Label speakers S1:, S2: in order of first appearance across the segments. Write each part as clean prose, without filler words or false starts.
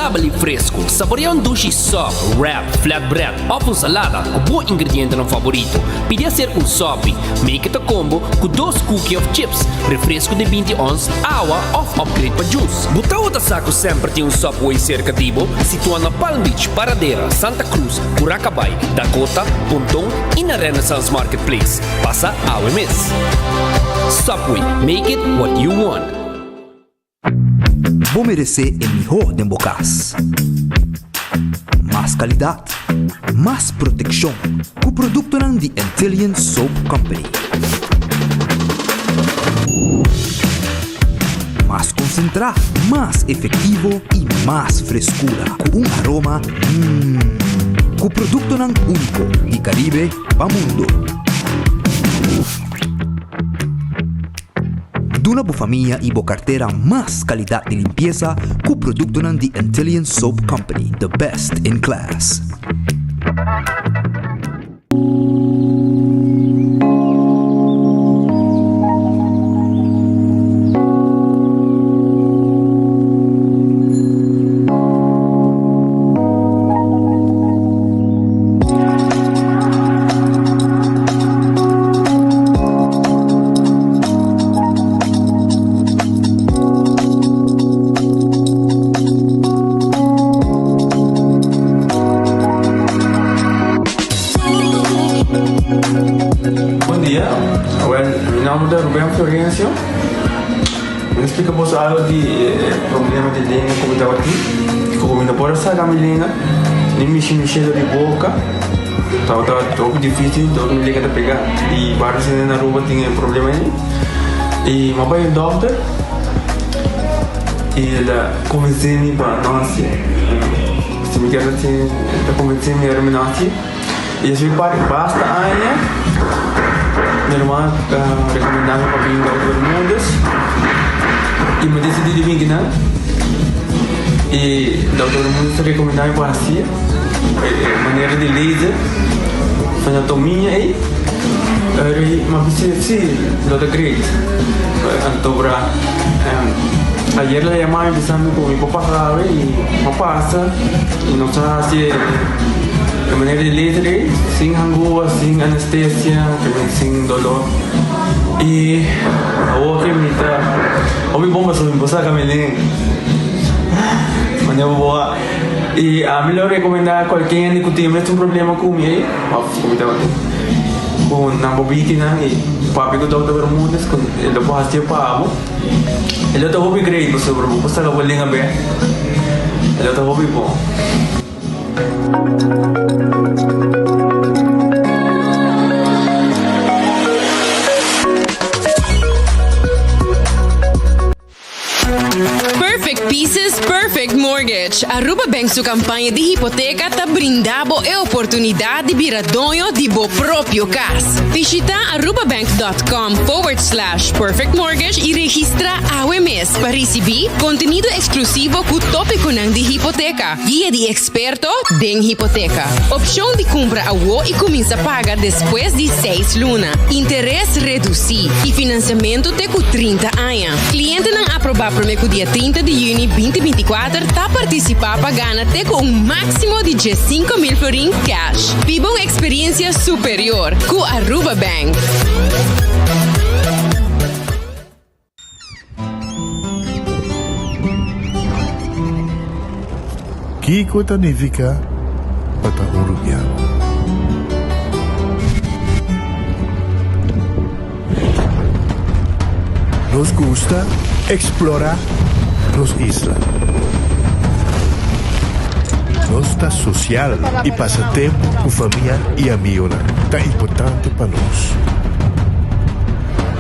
S1: Saludabel y fresco, saborea un dushi sop, wrap, flatbread of un salada cu bo ingredientenan favorito. Pidi hacer un sopi, make it a combo cu dos cookie of chips, refresco di 20 ons, awa of upgrade pa juice. Bo tawata sa cu semper tin un Subway cerca di bo? Situa na Palm Beach, Paradera, Santa Cruz, Curacabai, Dakota, Ponton y na Renaissance Marketplace. Pasa awe mes. Subway, make it what you want.
S2: Bo meresé e mihó den bo kas. Mas kalidat, mas protekshon ku produktonan di Antillian Soap Company. Mas konsentrá, mas efektivo i mas freskura ku un aroma mmm. Ku produktonan úniko di Karibe pa mundu. Duna bo famia i bo kartera mas kalidat di limpiesa ku produktonan di Antillian Soap Company, the best in class.
S3: Bon dia, awel mi nomber ta Ruben Florencio. Mi ta splika boso algo di e problema di lenga ku mi tabatin. Ku mi no por a saka mi lenga, ni mishi mi shelo di boka. Tabata hopi dificil, dor mi lenga ta pega. Y varios hende na Aruba tin e problema ei. Y mi a bai un dokter y el a convence mi pa no haci. Si mi kier haci, el ta convence mi ora mi no haci. Y así pa basta aña mi hermano a recomenda mi pa bin Dokter Bermudez y mi a decidi di bin kinan. Y Dokter Bermudez a recomenda mi pa haci. E manera di laser anatomia ei eri m'a bisa si lo ta great anto bra ayer la yama mi bisa mi ku mi por pasa awe i m'a pasa i nos a hasi e manera di laser ei sin hangua sin anestesia sin dolor i awor ke mi ta hopi bon pasobra mi por saka mi lenga manera bo a. I ami lo rekomendá kualke hende ku tin mes un problema ku mi ei, òf ku mi tabatin, ku nan por bini kinan i papia ku Dòkter Bermudez ku e lo por hasié pa bo. E lo ta hopi great pasobra bo por saka bo lenga bèk. E lo ta hopi bon.
S4: Perfect Pieces, Perfect Mortgage. Aruba Bank su campaña di hipoteca ta brinda bo e oportunidad di bira doño di bo propio cas. Bishita arubabank.com forward slash perfect mortgage y registra awe mes pa ricibi contenido exclusivo cu topiconan di hipoteca, guia di experto den hipoteca, opcion di cumpra awo y cuminsa paga despues di seis luna, interes reduci y financiamento te cu 30 aña. Clientenan aproba prome cu dia 30 di juni 2024 ta participa pa gana te cu un maximo di 15,000 florin cash. Biba un experiencia superior cu Aruba Bank.
S5: Kiko ta nifica pa ta un Rubiano? Nos gusta explora nos isla. Nos ta social y pasa tempo cu famia y amigonan ta importante pa nos.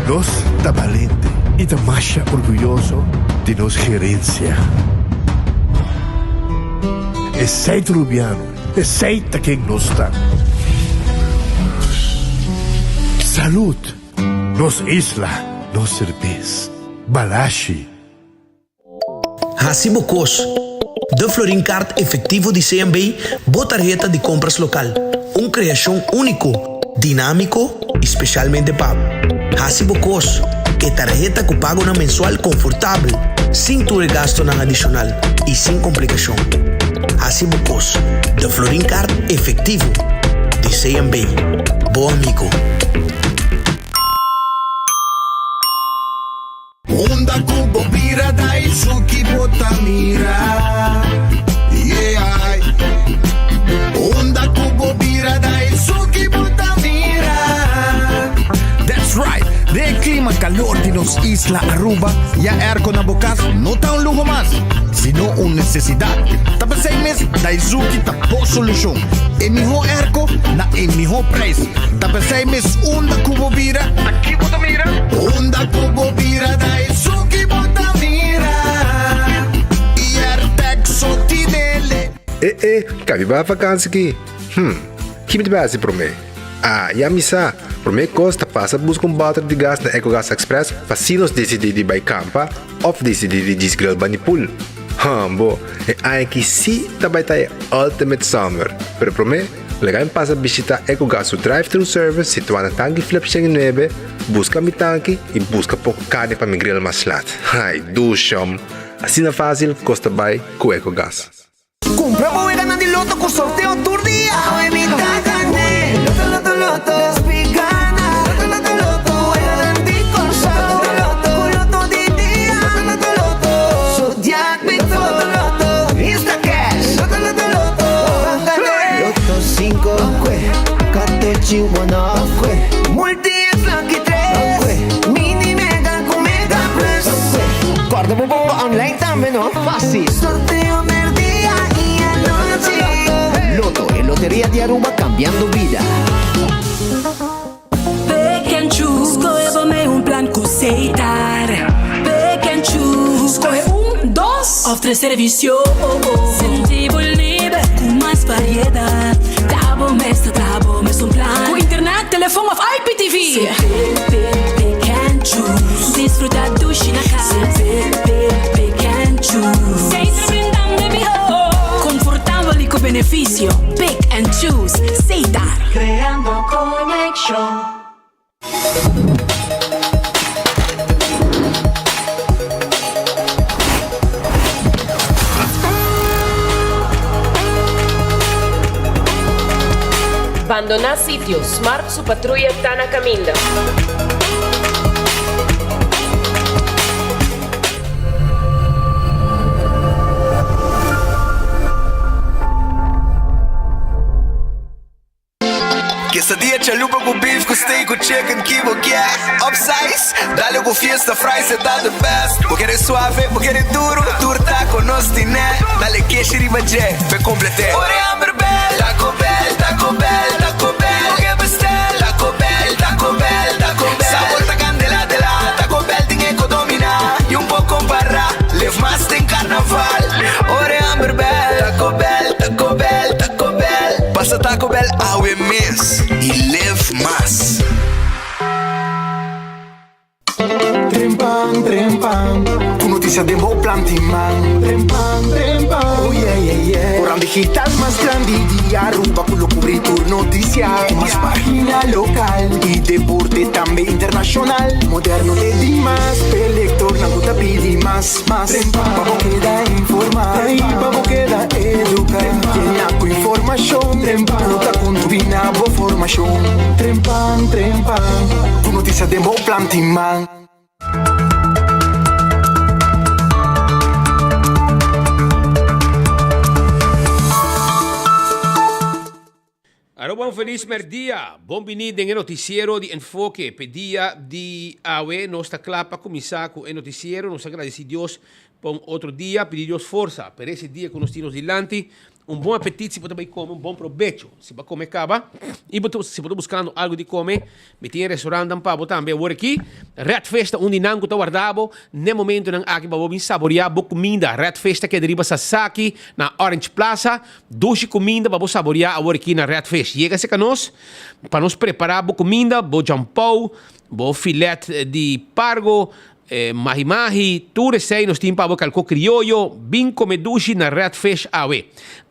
S5: Nos ta balente y ta masha orguyoso di nos gerencia. Esey ta Rubiano, esey ta ken nos ta. Salud! Nos isla, nos serbes. Balashi.
S6: Hasi bo kos. De Florin Card Efectivo di CMB, bo tarheta di compras local. Un creacion unico, dinamico y specialmente pa bo. Hasi bo kos. E tarheta ku pagonan mensual konfortabel, sin tur e gastonan adishonal i sin komplikashon. Hasi bo kos. De Florin Card efektivo di CMB. Bo amigo.
S7: Unda ku bo bira Daisuki bo ta mira Yeah Unda ku bo bira Daisuki bo ta mira
S8: That's right! Den e klima kalor di nos isla Aruba, ya airco na bo kas no ta un luho mas, sino un nesesidat. Ta p'esei mes Daizuki ta bo solushon. E mihó airco na e mihó prijs. Ta p'esei mes unda ku bo bira, ta ki bo ta mira?
S7: Unda ku bo bira Daisuki bo ta mira Airtec so tinele.
S9: E e, kabi bai vakansi ki? Hm, ki mi ta bai hasi promé? Ah, ya mi sa! Promé kos ta pasa buska un bòter di gas na Ecogas Express pa si nos disidí di bai kampa òf disidí di djis grill bani pool. Hòmbo, e aña aki sí ta bai ta e ultimate summer! Pero promé, laga mi pasa bishitá Ecogas su drive-thru service situá na Tanki Flip 109, buska mi tanki i buska poko karni pa mi grill mas lat. Ai, dushòm! Asina fásil kos ta bai ku Ecogas.
S10: Cumpra bo weganan di loto cu sorteo tur dia. Awe mi ta gane. Loto, loto, loto. Despi gana. Loto, loto, loto. Weganan di Corsou. Loto, loto, Cu loto di dia. Loto, loto, loto. Zodiac Big Four. Loto, loto, Instacash. Loto, loto, loto. Ban gane. Loto cinco. Katochi one off. Multi X lucky tres. Mini mega cu mega plus. Corda bo bomba online tambe no. Fácil. Sorteo merdia y anochi.
S11: Lotto, e loteria di Aruba cambiando bida.
S12: Pick and choose, scohe bo mee un plan cu Setar. Pick and choose, scohe un, dos of tres servicio. Sinti bo liber cu mas variedad. Ta bo mes ta traha bo mes un plan. Cu internet, telefon of IPTV. Pick, pick, pick and choose. Disfruta dushi na cas. Pick, pick, pick and choose. Setar brindando e mihó. Confortabel y cu beneficio. Pick and choose. Setar.
S13: Creando conexion.
S4: Bandoná sitio, Smart su patruya ta na kaminda.
S7: Quesadilla chalupa cu beef cu steak cu chicken ki bo kier Upsize, dale cu fiesta fries e ta the best Bo kere suave, bo kere duro, tur taco nos tine Dale keshi riba dje, p'e complete Ora e hamber bel, Taco Bell, Taco Bell, Taco Bell Bo ke bestel, Taco Bell, Taco Bell, Taco Bell Sabor ta candela de la, Taco Bell tin e cu domina Y un por compara, live mas den carnaval Ora e hamber bel, Taco Bell, Taco Bell, Taco Bell Pasa Taco Bell awe mes y live mas.
S14: Trempan, trempan, ku notisia den bo planti man. Trempan, trempan, oh yeah, yeah, yeah. Koran digital mas grandi di Aruba ku lo kubri tur notisia. Ku mas pagina lokal i deporte tambe internashonal. Moderno te dimas, p'e lektornan ku ta pidi mas, mas. Pa bo keda informá i pa bo keda eduká. Yena ku informashon ku ta kontribuí na bo formashon. Trempan, trempan. Ku notisia den bo planti man.
S1: Aruba un felis merdia! Bon bini den e noticiero di Enfoke p'e dia di awe. Nos ta kla pa kuminsá ku e noticiero. Nos ta gradisí Dios pa un otro dia. Pidi Dios forsa pa e dia ku nos tin nos dilanti. Un bon apetit si bo ta bai kome, un bon probecho si bo a kome kaba. I bo ta si bo ta buskando algu di kome, mi tin e restaurantnan pa bo tambe awor aki. Red Fish ta un di nan ku ta warda bo n'e momentunan aki pa bo bin saboriá bo kuminda. Red Fish ta keda riba Sasaki na Orange Plaza. Dushi kuminda pa bo saboriá awor aki na Red Fish. Yega serka nos pa nos prepará bo kuminda, bo jampou, bo filet di pargo. Mahi mahi, tur esei nos tin pa bo kalko krioyo, bin kome dushi na Red Fish awe.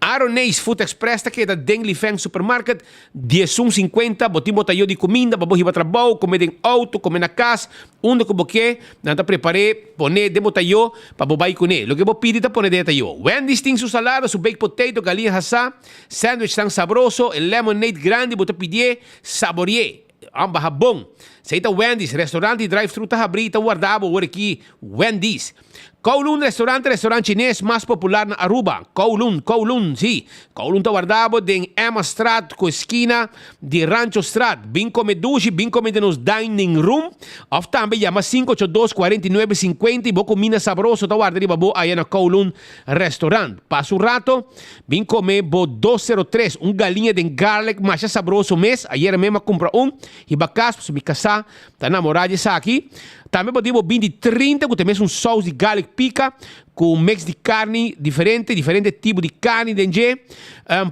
S1: Aroneis Food Express ta keda den Lifeng Supermarket, 11 cincuenta, bo tin bo tayo di kuminda pa bo hiba trabou, kome den outo, kome na kas, unda ku bo ke, nan ta prepar'é, pone den bo tayo pa bo bai kuné. Loke bo pidi ta pone den e tayo. Wendy's tin su salada, su baked potato, galiña hasá, sandwichnan sabroso, e lemonade grandi bo ta pidié, sabori'é. An baha bon. Esei ta Wendy's. Restaurant di drive-thru ta habrí i ta warda bo ora ki Wendy's. Kowloon Restaurant ta restaurant chines mas popular na Aruba. Kowloon, Kowloon, sí. Kowloon ta warda bo den Emma Straat ku eskina di Rancho Straat. Bin kome dushi, bin kome den nos dining room òf tambe yama 582 49 50 i bo kuminda sabroso ta warda riba bo aya na Kowloon Restaurant. Pasa un rato. Bin come bo 203, un galiña den garlic masha sabroso mes, ayera mes m'a cumpra un, hiba cas pasobra mi casá ta namorá di esaki. Tambe bo tin bo bin di 30 cu ta mes un saus di garlic pica cu un mix di carni diferente, diferente tipo di carni den dje.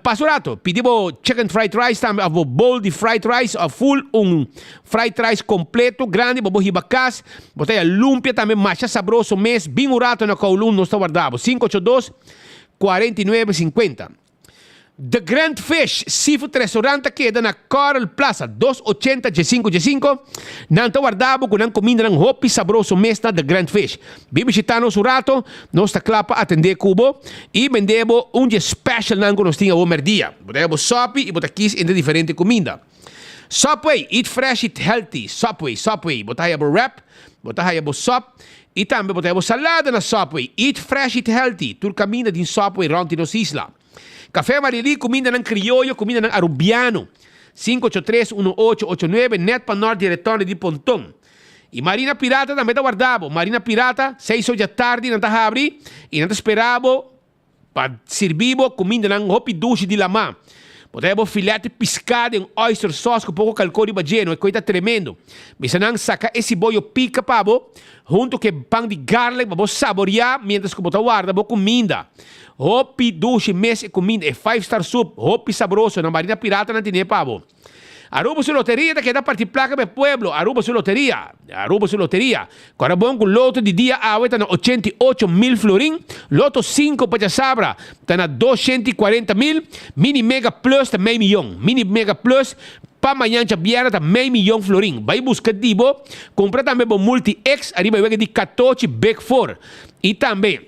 S1: Pasa un rato, pidi bo chicken fried rice tambe of bo bowl di fried rice of full un fried rice completo grandi bo bo hiba cas. Bo ta haya lumpia tambe masha sabroso mes. Bin un rato na Kowloon nos ta warda bo. 582. 49 50. The Grand Fish Seafood Restaurant ta keda na Coral Plaza, dos ochenta djesinku djesinku. Nan ta warda bo ku nan kumindanan hopi sabroso mes na The Grand Fish. Bin bishita nos un rato, nos ta kla pa atendé ku bo i bende bo un di e specialnan ku nos tin awor mèrdia. Bo ta haya bo sòpi i bo ta kis entre diferente kuminda. Subway, eat fresh, eat healthy. Subway, Subway, bo ta haya bo wrap, bo ta haya bo sòp I tambe bo ta hebo salada na Subway. Eat fresh, eat healthy. Tur kaminda tin Subway rond di nos isla. Café Marilí, kumindanan krioyo, kumindanan arubiano. 583 1889, net pa nort di retorno di Ponton. I Marina Pirata tambe ta warda bo. Marina Pirata, seis or djatardi nan ta habri i nan ta spera bo Pa sirbi bo kumindanan hopi dushi di lamá. Bo ta heba bo filet di piská den oyster sauce ku poko kalkó riba dje, no e koi ta tremendo. Bisa nan saka e siboyo pika pa bo huntu ku e pan di garlic pa bo saboriá miéntras ku bo ta warda bo kuminda. Hopi dushi mes e kuminda, e five star soup hopi sabroso na Marina Pirata nan tine pa bo. Aruba su loteria ta keda parti plaka pa e pueblo Aruba su loteria Aruba su loteria Kora bon ku loto di dia awe ta na 88 mil florin Loto 5 pa djasabra ta na 240 mil Mini Mega Plus ta mei miyon Mini Mega Plus pa mañan djabièrnè ta mei miyon florin Bai buska di bo kumpra tambe bo Multi X ariba e wega di katochi Big Four i tambe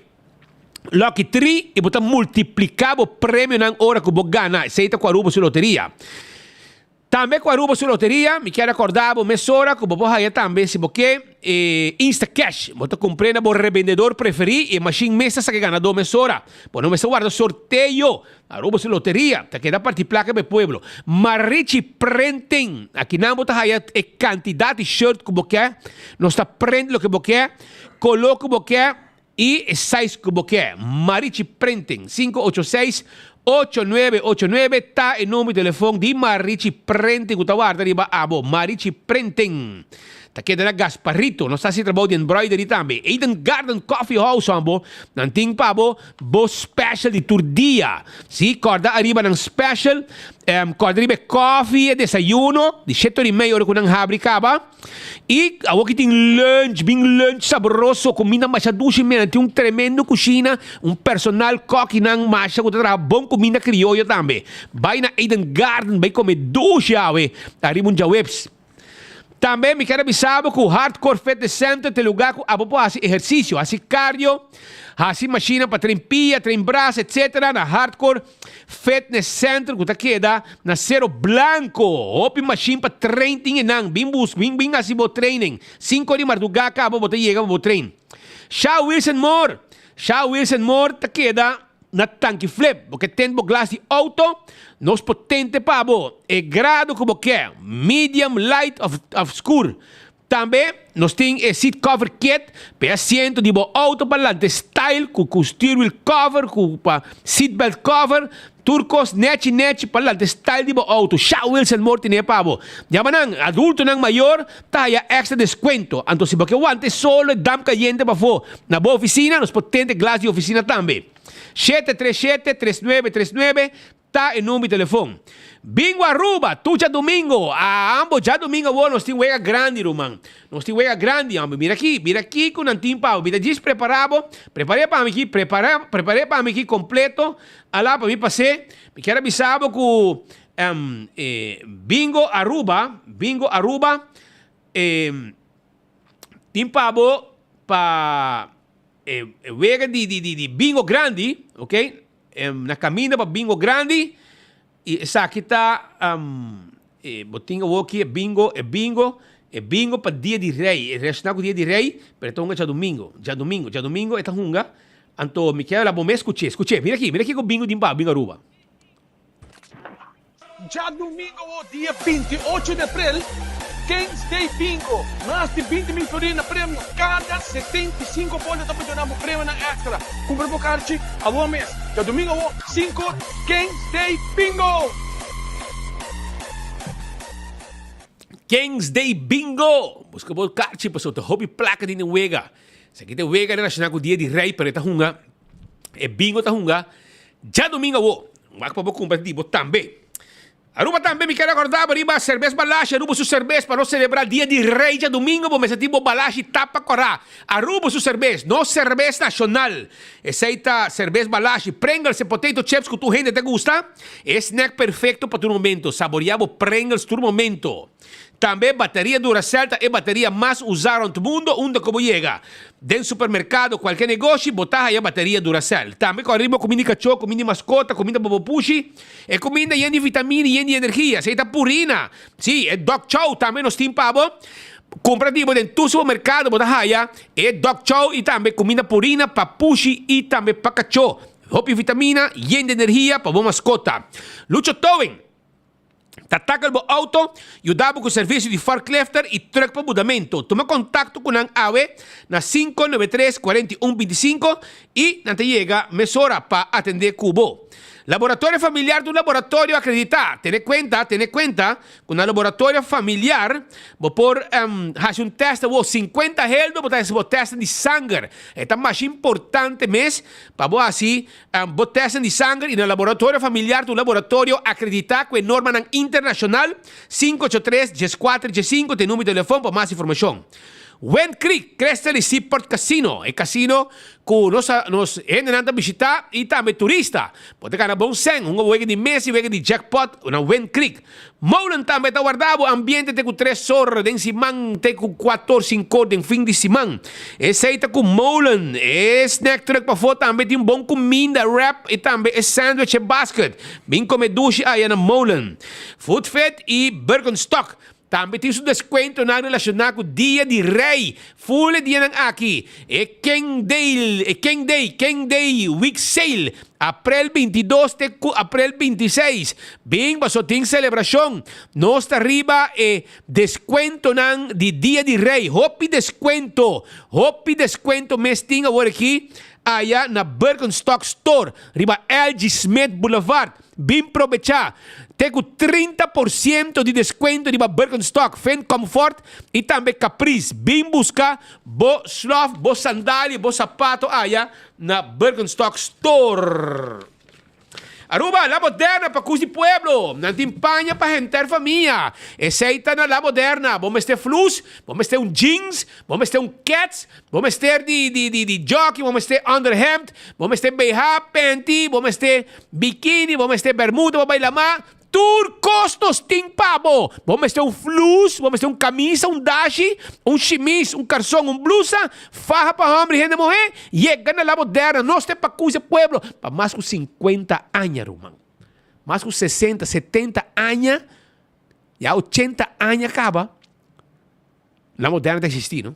S1: Lucky Tree i bo ta multipliká bo premionan ora ku bo gana. Esei ta ku Aruba su loteria. Tambe ku Aruba su loteria, mi kier rekordá bo mesora ku bo por haya tambe si bo ke e Instacash. Bo ta kumpr'é na bo rebendedor preferí i e mashin mes ta saka e ganadó mesora. Bo no mester warda sorteo. Aruba su loteria ta keda parti plaka pa e pueblo. Marichi Printing, akinan bo ta haya e kantidat di shirt ku bo ke. Nos ta print loke bo ke, koló ku bo ke. I e size ku bo ke. Marichi Printing, 586 8989 ta e number di telefon di Marichi Printing ku ta warda riba abo. Marichi Printing ta keda na Gasparito. Nos ta hasi trabou di embroidery tambe. Eden Garden Coffee House abo nan tin pa bo bo special di tur dia. Si, kòrda ariba nan special. Kòrda riba e kòfi, e desayuno di shete ora i mei ora ku nan habri kaba. I awor ki tin lunch, bin lunch sabroso, kuminda masha dushi mira, tin un tremendo kushina, un personal kòkinan masha ku ta traha bon kuminda krioyo tambe. Bai na Eden Garden bai kome dushi awe ariba un djaweps. Tambe mi kier a bisa bo ku Hardcore Fitness Center ta e lugar ku abo por hasi ehersisio, hasi cardio, hasi mashina pa train pia, train brasa etc. Na Hardcore Fitness Center ku ta keda na Cero Blanco. Hopi mashin pa train tin enan. Bin bus, bin bin hasi bo training. Sinku di mardugá kaba bo ta yega pa bo train. Sha Wilson Moore. Sha Wilson Moore ta keda na Tanki Flip. Bo ke tent bo glas di auto? Nos por tente pa bo e grado ku bo ke, medium, light of of skur. Tambe nos tin e seat cover kit pa e asiento di bo auto pa lanta e style cu cu steer wheel cover cu pa seat belt cover tur cos nechi nechi pa lanta e style di bo auto. Sha Wilson Moore tine pa bo. Yama nan adultonan mayor ta haya extra descuento. Anto si bo ke wanta e solo e damp cayente pafo na bo oficina nos por tente glas di oficina tambe. 737 3939. Ta e number di telefon. Bingo Aruba, tur djadumingo. A ambo djadumingo awor nos tin wega grandi ruman. Nos tin wega grandi hombre. Mira aki, mira kico nan tin pa bo. Mi ta djis prepara bo. Prepare pa mi aki, prepara, prepare pa mi aki completo. Ala pa mi pase. Mi kier a bisa bo cu e Bingo Aruba, Bingo Aruba e tin pa bo pa e wega di di di bingo grandi, ok. Na kaminda pa bingo grandi i esaki ta e bo tin awoki e bingo e bingo e bingo pa dia di rei e relashoná ku dia di rei pero e ta hunga djadumingo djadumingo djadumingo e ta hunga anto mi kier bo mes skuch'é skuch'é mira aki mira kiko bingo tin pa bingo Aruba.
S15: Djadumingo o dia 28 di aprel, Kings Day Bingo! Mas di 20 mil florin na premio kada 75 bolta ta por duna bo premionan extra. Kumpra bo karchi awor mes. Djadumingo awo 5 or, Kings Day Bingo!
S1: Kings Day Bingo! Buska bo karchi pasobra ta hopi plaka tin den wega. Esaki ta e wega relashoná ku dia di rei pero e ta hunga, e bingo ta hunga Djadumingo awo, wak pa bo kumpra di bo tambe. Aruba tambe mi ker akorda bo riba serbes Balashi, Aruba su serbes pa nos selebra dia di Rei djadumingo bo mester tin bo Balashi tapa kora. Aruba su serbes, nos serbes nashonal. Esei ta serbes Balashi, Pringles e potato chips ku tur hende ta gusta. E snack perfekto pa tur momento. Saboria bo Pringles tur momento. Tambe bateria Duracell ta e bateria mas usá rond mundo unda ku bo yega. Den supermerkado, kualke negoshi, bo ta haya bateria Duracell. Tambe ku ariba kuminda di kachó, kuminda di maskota, kuminda pa bo pushi. E kuminda yen di vitamina i yen di energia. Esei ta Purina. Sí, e Dog Chow tambe nos tin pa bo. Kumpra di bo den tur supermerkado bo ta haya e Dog Chow i tambe kuminda Purina pa pushi i tambe pa kachó. Hopi vitamina, yen di energia pa bo maskota. Lucho Towing. Ta takel bo auto, yuda bo ku servisio di forklifter i trùk pa mudamentu. Tuma kontakto ku nan awe na 593 41 25 i nan ta yega mesora pa atendé ku bo. Laboratorio Familiar ta un laboratorio akreditá. Tene kuenta, tene kuenta ku na Laboratorio Familiar bo por hasi un tèst awor 50 heldo bo ta hasi bo tèst di sanger. E ta masha importante mes pa bo hasi Bo tèstnan di sanger i na laboratorio familiar ta un laboratorio akreditá ku e normanan internashonal. Sinku ocho tres, dieskuater, diesinku ta e numero di telefòn pa mas informashon. Wind Creek, Crystal i Seaport Casino, e kasino ku nos nos hendenan ta bishitá i tambe turista. Bo ta gana bon sèn, hunga wega di mesa i wega di jackpot na Wind Creek. Molen tambe ta warda bo ambiente te ku tres or den siman te ku kuator sinkor den fin di siman. Esei ta ku Molen. E snack truck pafó tambe tin bon kuminda, wrap i tambe e sandwich e basket. Bin kome dushi aya na Molen. Food Fit i Birkenstock tambe tin su deskuentonan relashoná ku Dia di Rei. Ful e dianan aki e King Day, e King Day, King Day Week Sale, aprel 22 te ku aprel 26. Bin paso tin selebrashon. Nos ta riba e deskuentonan di Dia di Rei. Hopi deskuento, hopi deskuento mes tin awor aki aya na Birkenstock Store riba LG Smith Boulevard. Bin probechá te ku 30 por siento di deskuento riba Birkenstock, Finn Comfort i tambe Caprice. Bin buska bo slof, bo sandalia, bo sapato aya na Birkenstock Store. Aruba, La Moderna pa kus di pueblo. Nan tin paña pa henter famia. Esei ta na La Moderna. Bo mester flus, bo mester un jeans, bo mester un kets, Bo mester di di di di jockey, bo mester underhemd, bo mester BH, panty, bo mester bikini, bo mester bermuda pa bai lamá. Tur kos nos tin pa bo. Bo mester un flus, bo mester un kamisa, un dashi, un shimis, un karson, un blusa, faha pa hòmber i hende muhé. Yega na La Moderna, nos ta e pakus e pueblo pa mas ku sinkuenta aña, ruman. Mas ku sesenta, setenta aña, ya ochenta aña kaba. La Moderna ta existi, no?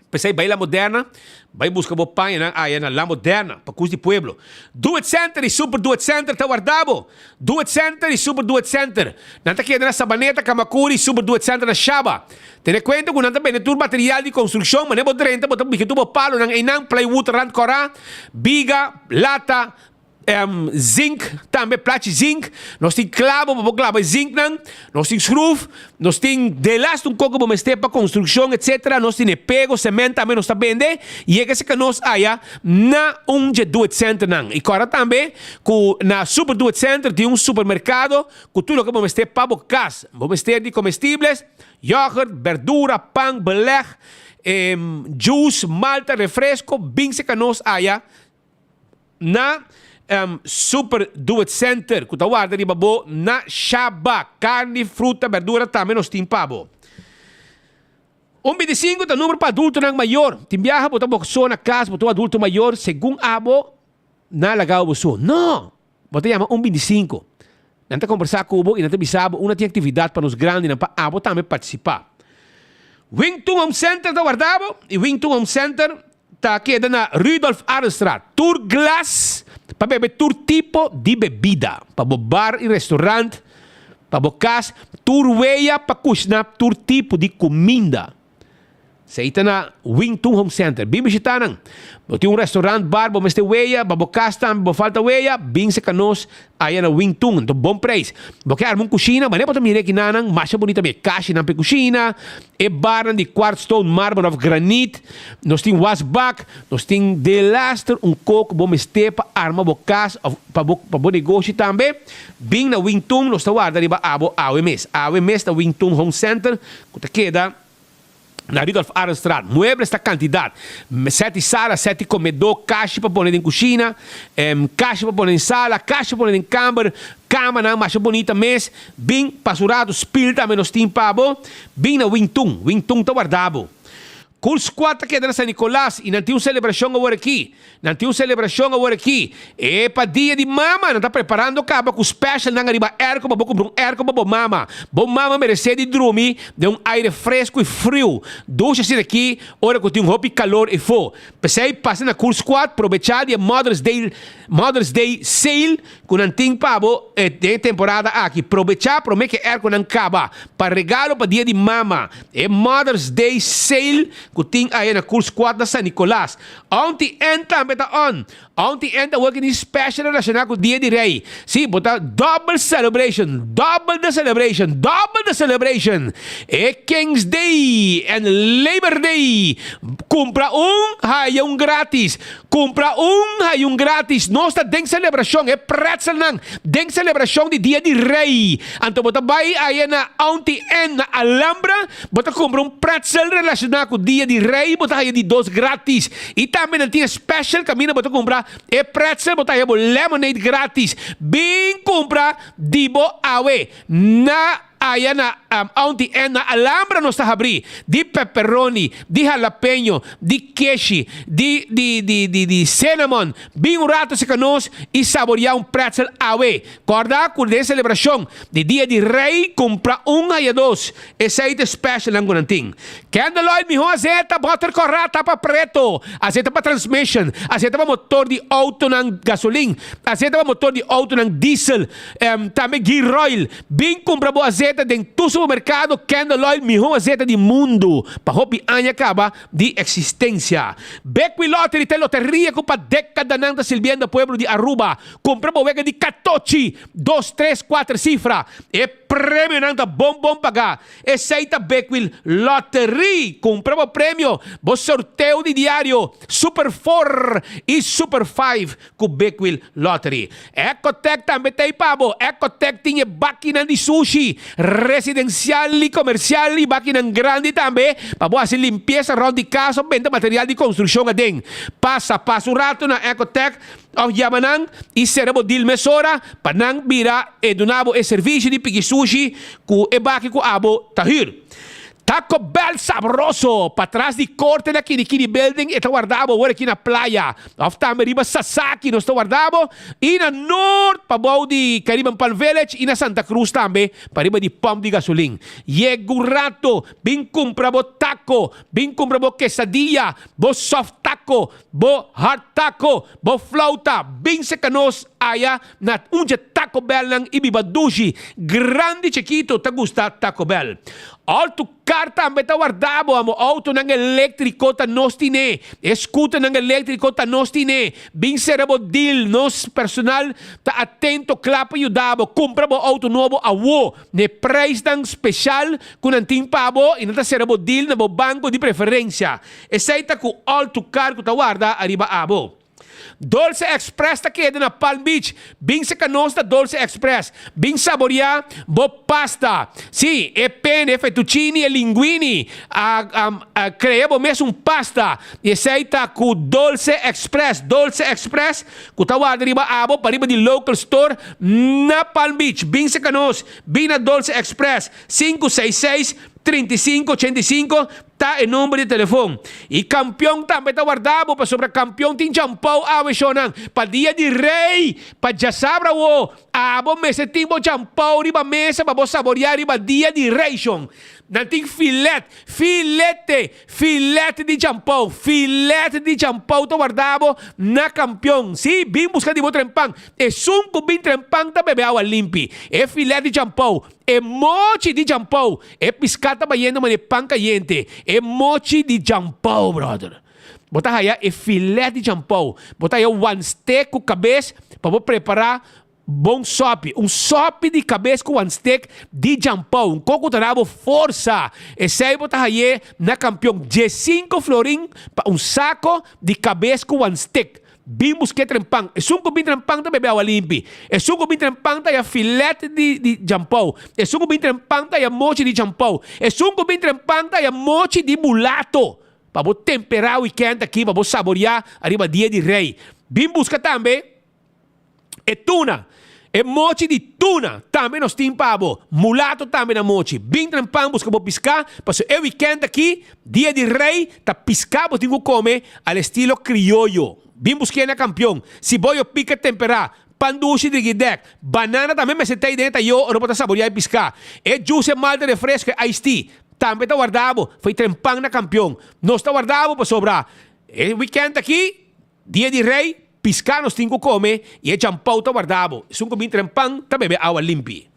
S1: P'esei bai La Moderna, bai buska bo pañanan aya na La Moderna, pa kus di pueblo. Do It Center i Super Do It Center ta warda bo! Do It Center i Super Do It Center. Nan ta keda na Sabaneta, Kamakuri i Super Do It Center na Shaba. Tene kuenta ku nan ta bende tur material di konstrukshon, manera bo drenta bo ta bika tur bo palonan einan, plywood rand kòrá, biga, lata.
S16: Zink tambe, plachi zink. Nos tin klabo pa bo klaba e zinknan. Nos tin skruf, nos tin delaste un koko bo mester pa konstrukshon etsetera. Nos tin e pego, sement tambe nos ta bende. Yega esaki nos aya na un dje Do It Centernan. I kòrda tambe ku na Super Do It Center tin un supermerkado ku tur loke bo mester pa bo kas. Bo mester di komestibles, yògert, berdura, pan, belèg, juice, malta, refresko, bin seka nos aya. Na Super Do It Center ku ta warda riba bo na Shaba. Karni, fruta, berdura tambe nos tin pa bo. Un 25 ta numero pa adultonan mayor. Tin biaha bo ta bo so na kas, bo ta un adulto mayor, segun abo nan a laga bo so. No! Bo ta yama un 25. Nan ta kombersá ku bo i nan ta bisa bo unda tin aktividat pa nos grandinan pa abo tambe partisipá. Wington Home Center ta warda bo i Wington Home Center Ta keda na Rudolf Arendstraat. Tur glas pa bebe tur tipo di bebida. Pa bo bar i restaurant, pa bo kas, tur wea pa kushna tur tipo di kuminda. Esei ta na Wing Tun Home Center. Bin bishita nan. Bo tin un restaurant, bar, bo mester wea, pa bo kas tambe bo falta wea, bin seka nos Aya na Wing Tun, ta bon prijs. Bo ke arma un kushina, manera bo ta mira ekinanan, masha bunita mi e kashinan pa e kushina, e barnan di quartz stone, marmer of granit, nos tin wasbak, nos tin delaster un kok bo mester pa arma bo kas of pa bo pa bo negoshi tambe. Bin na Wing Tun, nos ta warda riba abo awe mes. Awe mes na Wing Tun Home Center ku ta keda. Na Rudolf Arendstraat, muebles ta kantidat. Sèt di sala, sèt di komedó, kashi pa pone den kushina, kashi pa pone den sala, kashi pa pone den kamber, kamanan masha bunita mes. Bin pasa un ratu, spil tambe nos tin pa bo. Bin na Wingtun, Wingtun ta warda bo. Cool Squad ta keda na San Nicolas i nan tin un selebrashon awor aki. Nan tin un selebrashon awor aki. E pa dia di mama nan ta preparando kaba ku specialnan ariba airco pa bo kumpra un airco pa bo mama. Bo mama meresé di drumi den un aire fresku i friu. Dushi asina aki ora ku tin hopi kalor efo. P'esei pasa na Cool Squad probechá di e Mother's Day Mother's Day sale ku nan tin pa bo den e temporada aki. Probechá promé ku e airconan kaba. Pa regalo pa dia di mama e Mother's Day sale ku tin aya na Cool Squad na San Nicolas. Auntie Ann tambe ta on. Auntie Ann ta working di special relaciona cu Dia di Rey. Si, bo ta double celebration, double the celebration, double the celebration. E King's Day and Labor Day. Cumpra un, haya un gratis. Cumpra un, haya un gratis. Nos ta den celebracion, e pretzelnan den celebracion di Dia di Rey. Anto bo ta bay aya na Auntie Ann na Alhambra. Bo ta kumpra un pretzel relashoná ku Dia di Rei, bo ta haña di dos grátis. I tambe nan tin e special kaminda bo ta kumpra e pretzel, bo ta haña bo lemonade grátis. Bin kumpra di bo awe na aya na Auntie Ann na Alhambra nos ta habrí di pepperoni, di jalapeño, di keshi, di di di di di cinnamon. Bin un rato serka nos i saboriá un pretzel awe. Kòrda ku den selebrashon di Dia di Rei kumpra un haya dos. Esei ta e specialnan ku nan tin. Candle oil mihó azeta, bòter kòrá, tapa preto, azeta pa transmission, azeta pa motor di outonan gasolin, azeta pa motor di outonan diesel, tambe gear oil. Bin kumpra bo azeta den tur supermerkado Candle oil mihó azeta di mundu pa hopi aña kaba di eksistensia. Bekwin Lottery ta e loteria ku pa dekadanan ta sirbiendo pueblo di Aruba. Kumpra bo wega di katochi, dos, tres, kuater sifra. E premionan ta bon bon pagá. Esei ta Bekwil Lottery. Kumpra bo premio, bo sorteo di diario, Super Four i Super Five ku Bekwil Lottery. Ecotec tambe ta ei pa bo. Ecotec tin e bakinan di sushi, residensial i komersial i bakinan grandi tambe pa bo hasi limpiesa rònt di kas òf benta material di konstrukshon aden. Pasa pasa un ratu na Ecotec Òf yama nan i sera bo dil mesora pa nan bira e duna bo e servisio di piki sushi ku e baki ku abo ta hür. Taco Bell sabroso! Patras di korte na Kirikiri Building e ta warda bo awor aki na playa. Òf tambe riba Sasaki nos ta warda bo i na Noord pabou di Caribbean Palm Village i na Santa Cruz tambe pariba di pòmp di gasolin. Yega un rato bin kumpra bo taco, bin kumpra bo quesadilla, bo soft taco, Bo hard taco, bo flauta, bin seca nos aya na un dje Taco Bellnan y biba dushi. Grandi chikito ta gusta Taco Bell. All to. car tambe ta warda bo amo. Autonan eléctrico ta nos tine. E scooternan eléctrico ta nos tine. Bin cera bo deal. Nos personal ta atento cla pa yuda bo. Cumpra bo auto nobo awo n'e prijsnan special cu nan tin pa bo y nan ta cera bo deal na bo banco di preferencia. Esey ta cu All to Car cu ta warda ariba abo. Dolce Express ta keda na Palm Beach. Bin seka nos na Dolce Express. Bin saborea bo pasta. Sí, e pene, e fettuccini, e linguini. A, a, a crea bo mes un pasta. Y esey ta cu Dolce Express. Dolce Express cu ta warda riba abo pariba di local store na Palm Beach. Bin seka nos. Bin na Dolce Express. 566 35 85 Ta e number di telefon. Y campeon tambe ta warda bo pasobra campeon tin champou awe shownan pa dia di rey pa djasabra awo abo mester tin bo champou riba mesa pa bo saboria riba dia di rey shon. Nan tin filet, filete, filet di champou, filet di champou ta warda bo na campeon. Si, bin busca di bo trempan. Esun cu bin trempan ta bebe awa limpi. E filet di champou. E mochi di Jampou. E piská ta bayendo manera pan kayente. E mochi di Jampou, brother. Bo ta haya e filet di Jampou. Bo ta haya wanstek ku kabes pa bo prepará bon sòpi. Un sòpi di kabes ku wanstek di Jampou. Un koko ta da bo forsa. Esei bo ta hay'é na Kampion. Diesinko florin pa un sako di kabes ku wanstek. Bin busk'é trempan. Esun ku bin trempan ta bebe awa limpi. Esun ku bin trempan ta haya filet di di jampou. Esun ku bin trempan ta haya mochi di jampou. Esun ku bin trempan ta haya mochi di mulato. Pa bo temperá wikènt aki, pa bo saboriá ariba dia di rei. Bin buska tambe e tuna. E mochi di tuna tambe nos tin pa bo. Mulato tambe na mochi. Bin trempan buska bo piská, pasobra e wikènt aki, dia di rei, ta piská bo tin ku kome al estilo krioyo. Bin busk'é na Kampion. Siboyo pika temperá, pan dushi di gidèk, banana tambe mester ta ei den e tayó ora bo ta saboriá e piská. E juice e malta refresco e iced tea tambe ta warda bo for e trempan na Kampion. Nos ta warda bo pasobra e wikènt aki, Dia di rei, piská nos tin ku kome i e champou ta warda bo. Esun ku bin tren pan ta bebe awa limpi.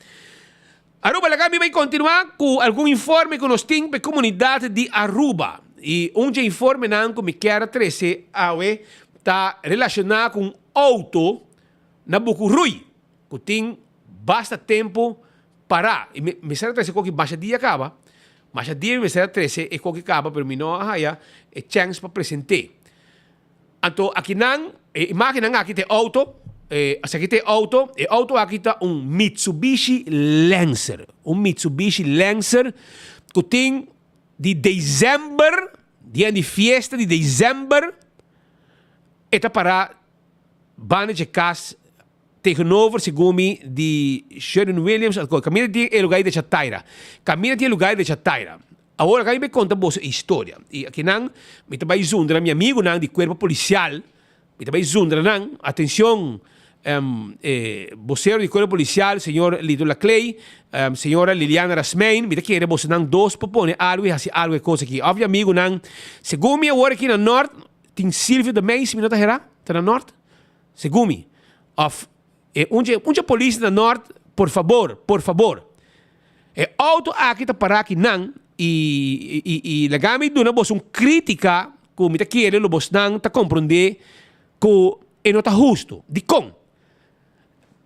S16: Aruba laga mi bai kontinuá ku algun informe ku nos tin pa e komunidat di Aruba. I un dje informenan ku mi kier a trese awe ta relashoná ku un outo na Bukurui ku tin basta tempu pará. I mi mester a trese koki masha dia kaba. Masha dia mi mester a trese e koki kaba pero mi no a haya e chèns pa present'é. Anto akinan, e imagennan aki ta e auto, e esaki ta e auto, e auto aki ta un Mitsubishi Lancer, un Mitsubishi Lancer ku tin di december, dia di fiesta di december, e ta para banda dje kas tegenover segun mi di Sherwin Williams, kaminda tin e lugar di Chataira, kaminda tin e lugar di Chataira. Awor aki mi bai konta boso e historia. I akinan mi ta bai zundra mi amigunan di kuerpo polisial, mi ta bai zundra nan, atencion, e bosero di kuerpo polisial, señor Lito Laclay, señora Liliana Rasmijn, mi ta kere bosonan dos por pone algu i hasi algu e kos aki. Of mi amigunan, segun mi awor aki na Nort, tin Silvio de Meis, mi no ta hera, ta na Nort, segun mi. Of e un dje un dje polis na Nort, por fabor, por fabor. E auto aki ta para aki nan y y y laga mi duna boso un critica cu mi ta kere lo bosnan ta comprende cu e no ta husto. Dicon?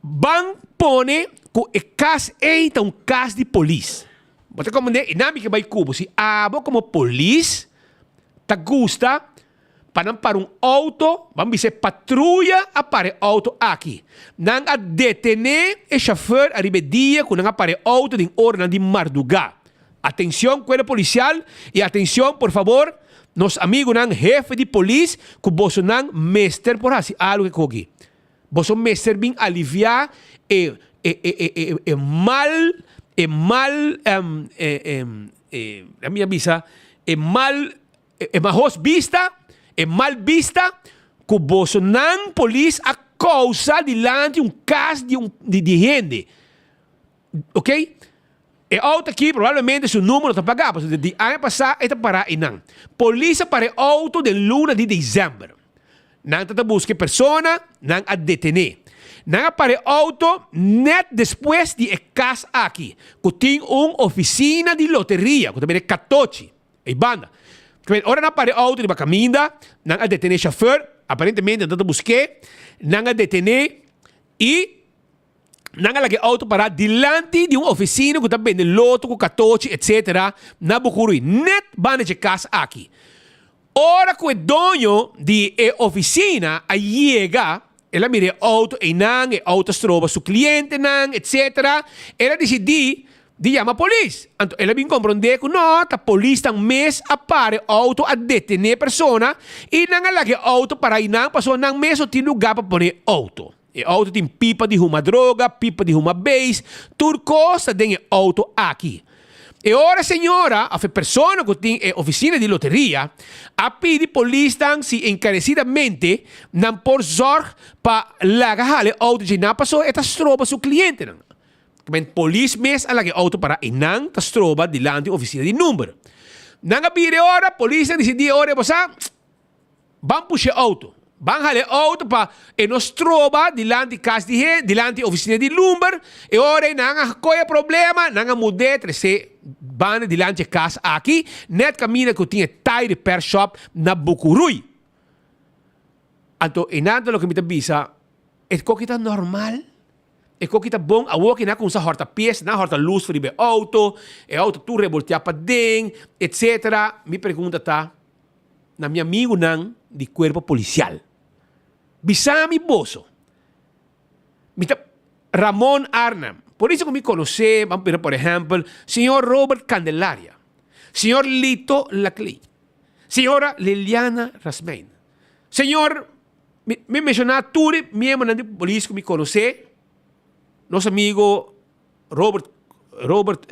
S16: Ban pone cu e cas ey ta un cas di polis. Bo ta comprende? Y nan mi ke bay cu bo. Si abo como polis ta gusta Pa nan para un auto, ban bisa e patruya a para e auto aki. Nan a detene e chauffeur ariba e dia cu nan a para e auto den oranan di marduga. Atencion cuerpo policial y atencion por favor nos amigonan hefe di polis cu bosonan mester por haci algo e koki. Boso mester bin alivia e e e e e e mal e mal e e e mi a bisa e mal E mahos bista, e mal bista ku bosonan polis a kousa dilanti un kas di un di hende. Ok? E outo aki probablemente su numero ta pagá pasobra di aña pasá e ta pará einan. Polis a para e outo den luna di desèmber. Nan ta ta buska e persona, nan a detené. Nan a para e auto net despues di e cas aki, cu tin un oficina di loteria, cu ta bende catochi, ey banda. Ora nan a para e auto riba caminda, nan a detene e chauffeur, aparentemente nan ta busque, nan a detene y nan a laga e auto para dilanti di un oficina cu ta bende loto cu catochi etc. Na Bucurui, net banda dje cas aki. Ora cu e doño di e oficina a yega, el a mira e auto eynan, e auto a stroba su clientenan, etc. El a dicidi di yama polis. Anto el a bin comprende cu no, ta polisnan mes a para e auto, a detene e persona y nan a laga e auto para eynan pasobra nan mes no tin lugar pa pone e auto. E auto tin pipa di huma droga, pipa di huma beis, tur kos ta den e auto aki. E ora e señora of e persona ku tin e ofisina di loteria a pidi polisnan si enkaresidamente nan por zòrg pa laga hala e auto dje nan pasobra e ta stroba su klientenan. Men polis mes a laga e auto para i nan ta stroba dilanti ofisina di number. Nan a bira e ora, polisnan disidí e ora e bo sa. Ban pusha e auto. Ban hala e auto pa e no stroba dilanti cas di hende, dilanti oficina di lumber. E ora ei nan a coge e problema, nan a mud'é trece banda dilanti e cas aki, net caminda cu tin e Tire Repair Shop na Bucuruy. Anto einan ta loke mi ta bisa, e koki ta normal? E koki ta bon? Awor ki nan a cuminsa horta pies, nan a horta luz for riba e auto, e auto tur reboltea paden, etcetera. Mi pregunta ta. na mi amigunan di cuerpo policial. Bisa mi boso. Mi ta Ramon Arnhem. Por eso cu mi conoce, vamos pone por ehempel, señor Robert Candelaria, señor Lito Laclay, señora Liliana Rasmijn, señor, mi, mi menciona tur e miembronan di polis cu mi conoce, nos amigo Robert Robert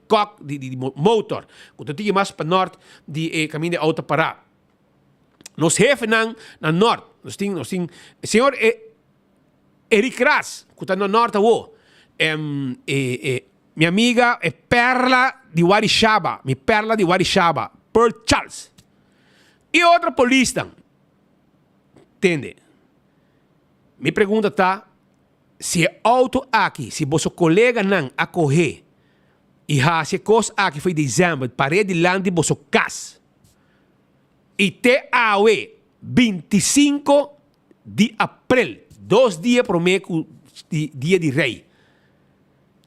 S16: Kok di di motor ku ta tiki mas pa nort di e kaminda e outo pará. Nos hefenan na nort, nos tin nos tin señor Eric Ras ku ta na nort awo, mi amiga e perla di Warishaba, mi perla di Warishaba, Pearl Charles i otro polisnan. Tende, mi pregunta ta. Si e auto aki, si boso coleganan a coge y haci e cos aki fo'i december par'e dilanti boso cas y te awe 25 di april, dos dia prome cu di dia di Rey,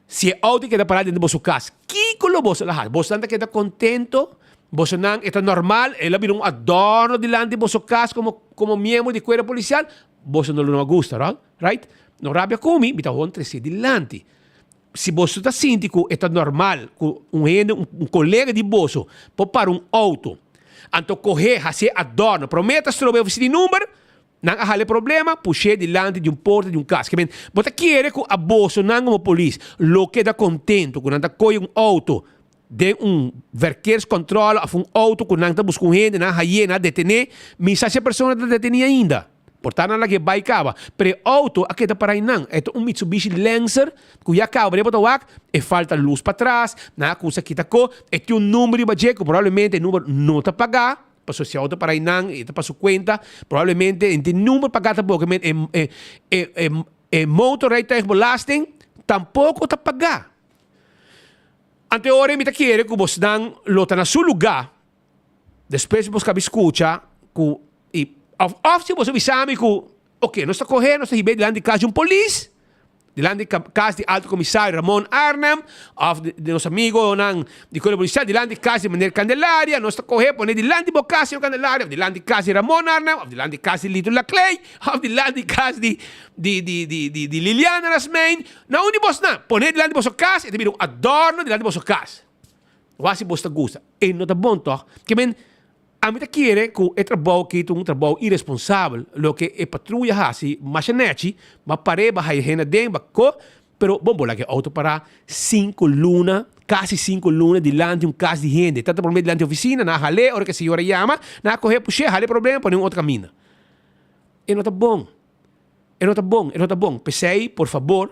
S16: si e auto keda para dentro boso cas, kico lo boso lo haci? Bosonan ta keda contento? Bosonan e ta normal? E lo bira un adorno dilanti boso cas como como miembro di cuerpo policial? Boso no lo no a gusta, right? Right? No rabia ku mi, mi ta hon trese dilanti. Si boso ta sinti ku e ta normal ku un hende, un kolega di boso por para un outo, anto koh'é hasié adorno, promé ta stroba e ofisina di number, nan a hala e problema, push'é dilanti di un porta di un kas. Ke men, bo ta kere ku a bosonan komo polis lo keda kontento ku nan ta kohe un outo den un verkeerscontrole of un auto cu nan ta busca un hende, nan haye, nan a detene, mi sa si e persona ta deteni ainda. Por ta nan laga e bay caba. Pero e auto a keda para einan. E ta un Mitsubishi Lancer cu ya caba riba ta wak, e falta luz patras, nan a cusa kita co, e tin un number riba dje cu probablemente e number no ta paga, pasobra si e auto para einan e ta pa su cuenta, probablemente e no tin number paga tampoco, e e e e motorrijtuigbelasting tampoco ta paga. Ante ora mi ta kere ku bosnan lo ta na su lugá, despues bos kabi skucha ku i òf òf si boso bisa mi ku oke nos ta kohe nos ta hib'é dilanti di kas di un polis, dilanti di kas di alto komisario Ramon Arnhem òf di nos amigonan di kuerpo polisial dilanti di kas di meneer Candelaria nos ta kohe pone dilanti bo kas señor Candelaria òf dilanti kas di Ramon Arnhem òf dilanti kas di Lito Laclay òf dilanti kas di di di di di Liliana Rasmijn. Na un di bosnan, pon'é dilanti boso kas, e ta bira un adòrno dilanti boso kas. Wak si bos ta gusta. E no ta bon tòg? Ke men, ami ta kere ku e trabou aki ta un trabou iresponsabel, loke e patruya hasi masha nèchi, ba par'é, ba haya hende aden, ba ko, pero bon bo laga e outo pará sinku luna, kasi sinku luna dilanti un kas di hende. Ta ta promé dilanti ofisina, nan a hal'é, ora ku e señora yama, nan a koh'é push'é, hal'é problema, pon'é un otro kaminda. E no ta bon. E no ta bon, e no ta bon. P'esei, por fabor,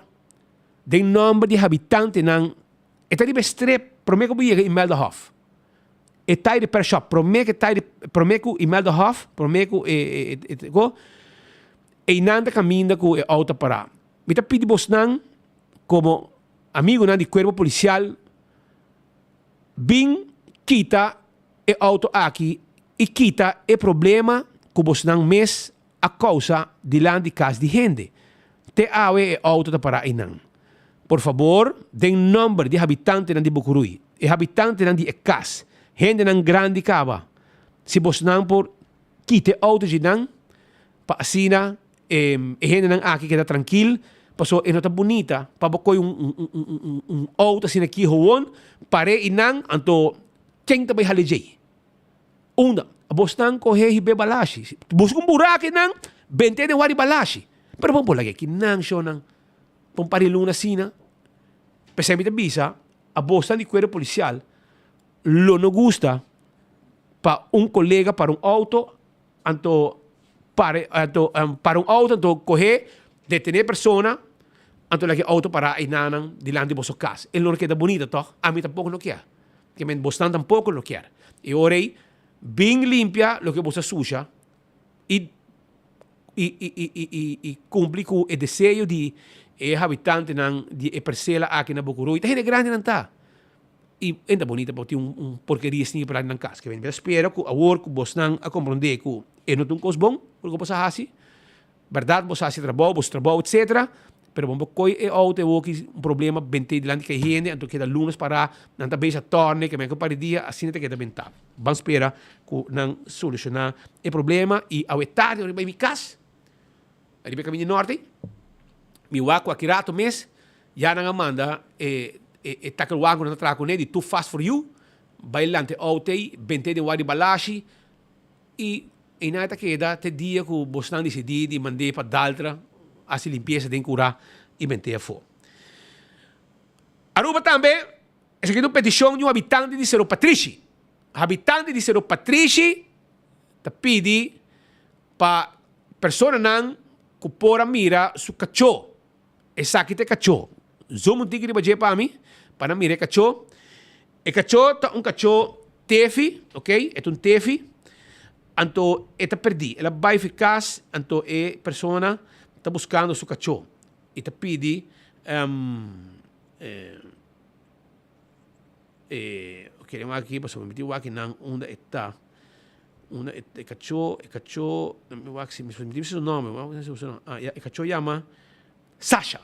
S16: den nòmber di e habitantenan, e ta riba e strep promé ku bo yega Imeldahof. E Tire Repair Shop, promé ku e Tire, promé ku Imeldahof, promé ku e, e, e, e, ko, Einan ta kaminda ku e outo a pará. Mi ta pidi bosnan komo amigunan di kuerpo polisial bin kita e outo aki i kita e problema ku bosnan mes a kousa dilanti kas di hende. Te awe e outo ta pará einan. Por fabor, den nòmber di habitantenan di Bukurui, e habitantenan di e kas, hendenan grandi kaba, si bosnan por kita e outo djinan pa asina e hendenan aki keda trankil, pasobra e no ta bunita pa bo koi un un outo asina aki howon par'é einan, anto ken ta bai hala djei? Unda bosnan kohe hib'é balashi? Buska un burak einan, bent'é den wak di balashi. Pero bo por laga aki nan shownan pa un par di luna asina. P'esei mi ta bisa, abosnan di kuerpo polisial lo no gusta pa un kolega para un outo anto para anto para un outo anto kohe detené persona anto laga e outo para einanan dilanti boso kas. E lo no keda bunita tòg? Ami tampoko no kier. Ke men bosnan tampoko lo kier. E ora ei, bin limpia loke bo sa susha i i i i i i i kumpli ku e deseo di e habitantenan di e persela aki na Bokurui. Ta hende grandi nan ta. I e ta bonita pa tin un un porkeria snipi pará nan kas. Ke men mi ta spera ku awor ku bosnan a komprondé ku e no ta un kos bon loke bo sa hasi. Berdad bo sa haci trabou, bo su trabou etcetera, pero bo no por coy e auto e woki un problema bent'e dilanti cu e hende anto keda lunes para nan ta bezig a torne ke men cu par di dia asina ta keda benta. Ban spera cu nan soluciona e problema y awe tardi ora mi bay mi cas ariba e caminda di norte mi wak cu aki rato mes ya nan a manda e e takelwagen cu nan ta traha cune di too fast for you bay lanta e auto ey bent'e den wak di balashi. I einan e ta keda te dia ku bosnan disidí di mand'é pa Daltra hasi limpiesa den kurá i ment'é afó. Aruba tambe, esaki ta un petishon di un habitante di Sero Patrishi. Habitante di Sero Patrishi ta pidi pa personanan ku por a mira su kachó. Esaki ta e kachó. Zoom un tiki riba dje pa mi, pa nan mira e kachó. E kachó ta un kachó tefi, ok, e ta un tefi. Anto e ta perdí. El a bai fi kas, anto e persona ta buskando su kachó. I ta pidi, e, ok, den wak aki, pasobra mi tin wak nan unda e ta. Unda e e kachó, e kachó, mi wak si mi tin su nòmber, mi wak si su nòmber, ah ya, e kachó yama Sasha.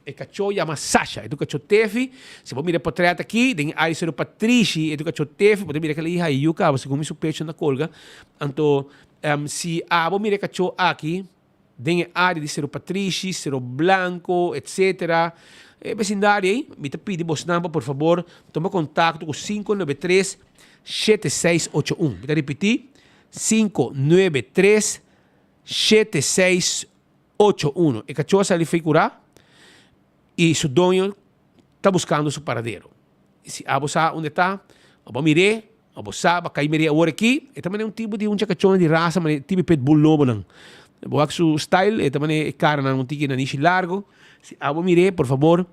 S16: E kachó yama Sasha, e ta un kachó tefi. Si bo mira e potrèt aki, den e área Seru Patrishi, e ta un kachó tefi, bo ta mira kila hija yu kaba, segun mi su pecho na kolga. Anto, si abo mira e kachó aki, den e área di Seru Patrishi, Seru Blanco, etcetera, e besindario ei, mi ta pidi bosnan pa por fabor tuma kontakto ku 593 7681. Mi ta ripití, 593 7681. E kachó a sali fei kurá i su doño ta buskando su paradero. Si abo sa unda e ta, abo a mir'é, abo sa, bo a kai mir'é awor aki, e ta manera un tipo di un chakachona di rasa, manera tipo pitbull nobonan. Bo wak su style, e ta manera e karanan un tiki nanishi largo. Si abo mir'é, por fabor,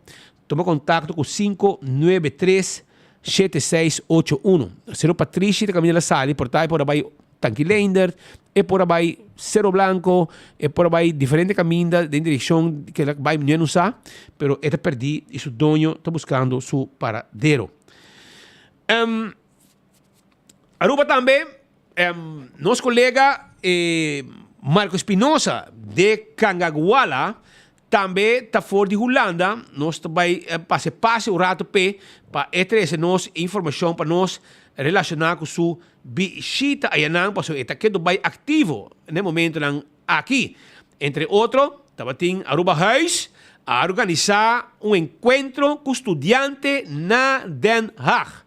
S16: tuma kontakto ku 593 7681. Sero Patrishi ta kaminda la sali, por ta e por a bai Tanki Leendert, e por a bai Cerro Blanco, e por a bai diferente caminda den direccion ke la bai no no sa, pero e ta perdi y su doño ta buscando su paradero. Um, Aruba tambe, um, nos colega eh, Marco Espinosa de Cangaguala Tambe ta for di Hulanda, nos ta bai pasa e pase un rato p'e pa e trese nos informashon pa nos relashoná ku su bishita ayanan pasobra e ta kedo bai aktivo na e momentonan aki. Entre otro, tabatin Aruba Huis a organisá un enkuentro ku studiante na Den Haag.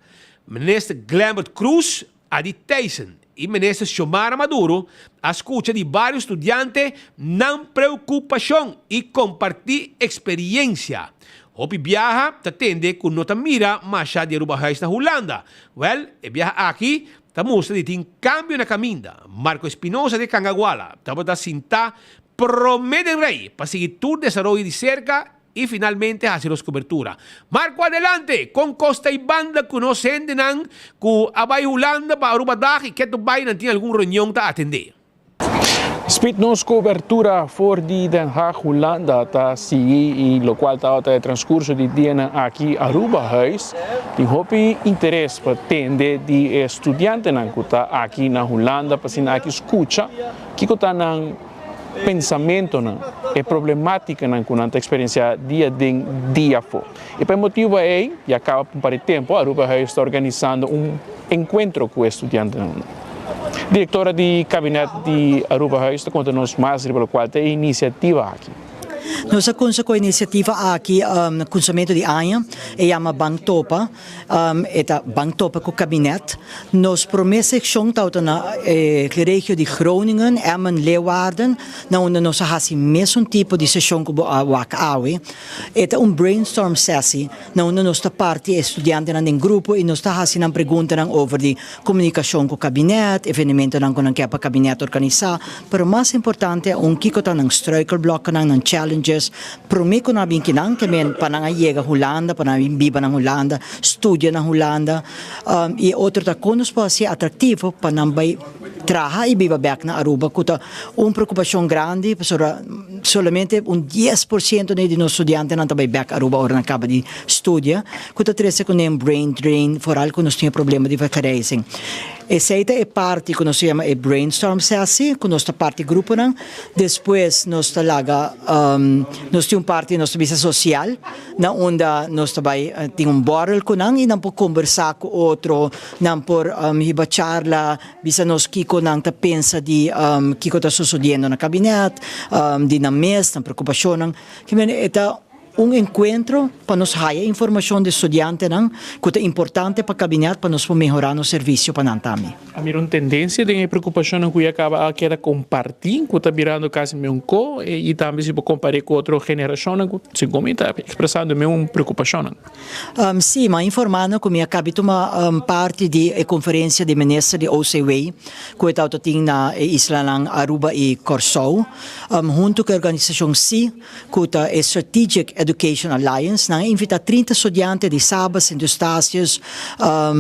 S16: Minister Glenbert Croes Adi Thijssen y Minister Xiomara Maduro a scucha di varios studiante nan preocupacion y comparti experiencia. Hopi biaha ta tende cu no ta mira masha di Aruba Huis na Hulanda. Wel, e biaha aki ta mustra di tin cambio na caminda. Marco Espinosa di Cangaguala tabata sinta prome den rey pa sigui tur desaroyo di cerca I finalmente hasi nos cobertura. Marco adelante! Con costa y banda cu nos hendenan cu a bay Hulanda pa Aruba dag y keto bay nan tin algun reunion ta atende.
S15: Speed nos cobertura for di Den Haag, Hulanda ta sigui y locual tabata e transcurso di dianan aki Arubahuis tin hopi interes pa tende di e studiantenan cu ta aki na Hulanda pa asina aki scucha kico ta nan pensamentonan, e problematicanan cu nan ta experiencia dia den dia afo. Y pa e motibo ey ya caba pa un par di tempo Arubahuis ta organisando un encuentro cu e studiantenan. Directora di Kabinet di Arubahuis ta conta nos mas riba locual ta e iniciativa aki.
S17: Nos a cunsa cu e iniciativa aki na cunsamento di aña, e yama Ban Topa, e ta Ban Topa cu Kabinet. Nos prome seccion tawata na e regio di Groningen, Emmen, Leeuwarden, na unda nos a haci mesun tipo di sesion cu bo a wak awe. E ta un brainstorm sessie na unda nos ta parti e studiantenan den grupo y nos ta haci nan preguntanan over di komunikashon ku kabinet, evenementonan ku nan ke pa kabinet organisá, pero mas importante aun kiko ta nan struikelblokkenan, nan challenges, promé ku nan a bin kinan ke men pa nan a yega Hulanda, pa nan a bin biba na Hulanda, studia na Hulanda, i e otro ta kon nos por hasié atraktivo pa nan bai traha i biba bèk na Aruba ku ta un preokupashon grandi pasobra solamente un 10% di nos studiantenan ta bai bèk Aruba ora nan kaba di studia. Ku ta trese kuné un brain drain, foral ku nos tin e problema di vergrijzing. Esei ta e parti ku nos ta yama e brainstorm sessie, ku nos ta parti gruponan. Despues nos ta laga, nos tin un parti nos ta bisa sosial, na unda nos ta bai tin un borrel ku nan i nan por kombersá ku otro, nan por hiba charla, bisa nos kiko nan ta pensa di kiko ta sosodiendo na kabinet, di nan mes, nan preokupashonnan. E ta. Un enkuentro pa nos haya informashon di studiantenan ku ta importante pa kabinet pa nos por mehorá nos servisio pa nan tambe.
S15: A mira un tendensia den e preokupashonnan ku ya kaba a keda kompartí ku ta birando kasi meun ko i tambe si bo kompar'é ku otro generashonnan ku segun mi ta ekspresando meun preokupashonnan.
S17: Sí, mi a informá nan ku mi a kabi tuma parti di e konferensia di minister di OCW ku e tabata tin na e islanan Aruba i Kòrsou huntu ku e organisashon sí. ku ta e Strategic Education Alliance. Nan a invitá 30 studiante di Saba, Sint Eustatius,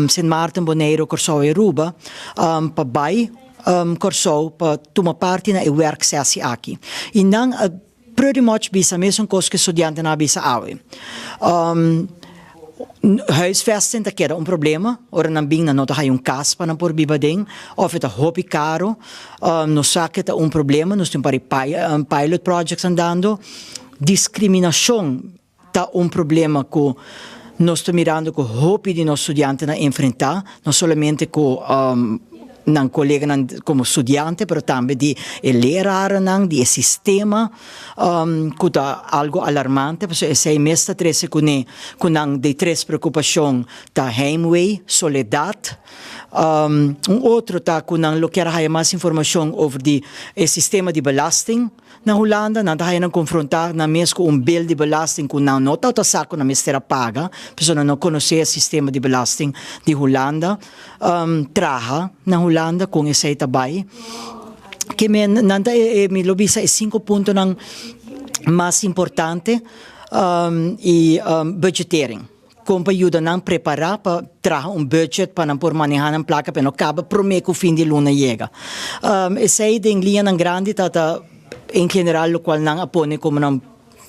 S17: Sint Maarten, Boneiru, Kòrsou i Aruba pa bai Kòrsou pa tuma parti na e wèrksessie aki. I nan a pretty much bisa mesun kos ku e studiantenan a bisa awe. Huisvesting ta keda un problema, ora nan bin nan no ta haya un kas pa nan por biba aden of e ta hopi karo. Nos sa ke ta un problema, nos tin un par di pilot projects andando. Discriminacion ta un problema ku nos ta mirando ku hopi di nos studiantenan enfrenta, no solamente ku nan koleganan komo studiante pero tambe di e lerarnan, di e sistema. Ku ta algu alarmante, pasobra esei mes ta trese kuné ku nan di tres preokupashon ta heimwee, soledat. Un otro ta ku nan lo kier haya mas informashon over di e sistema di belasting na Hulanda. Nan ta haya nan konfrontá nan mes ku un bil di belasting ku nan no tabata sa ku nan mester a paga, pasobra nan no konosé e sistema di belasting di Hulanda. Traha na Hulanda kon esei ta bai. Ke men nan ta e mi lo bisa e sinku puntonan mas importante i budgetering. Kon pa yuda nan prepará pa traha un budget pa nan por manehá nan plaka pa e no kaba promé ku fin di luna yega. Esei den liñanan grandi ta ta en general lokual nan a pone komo nan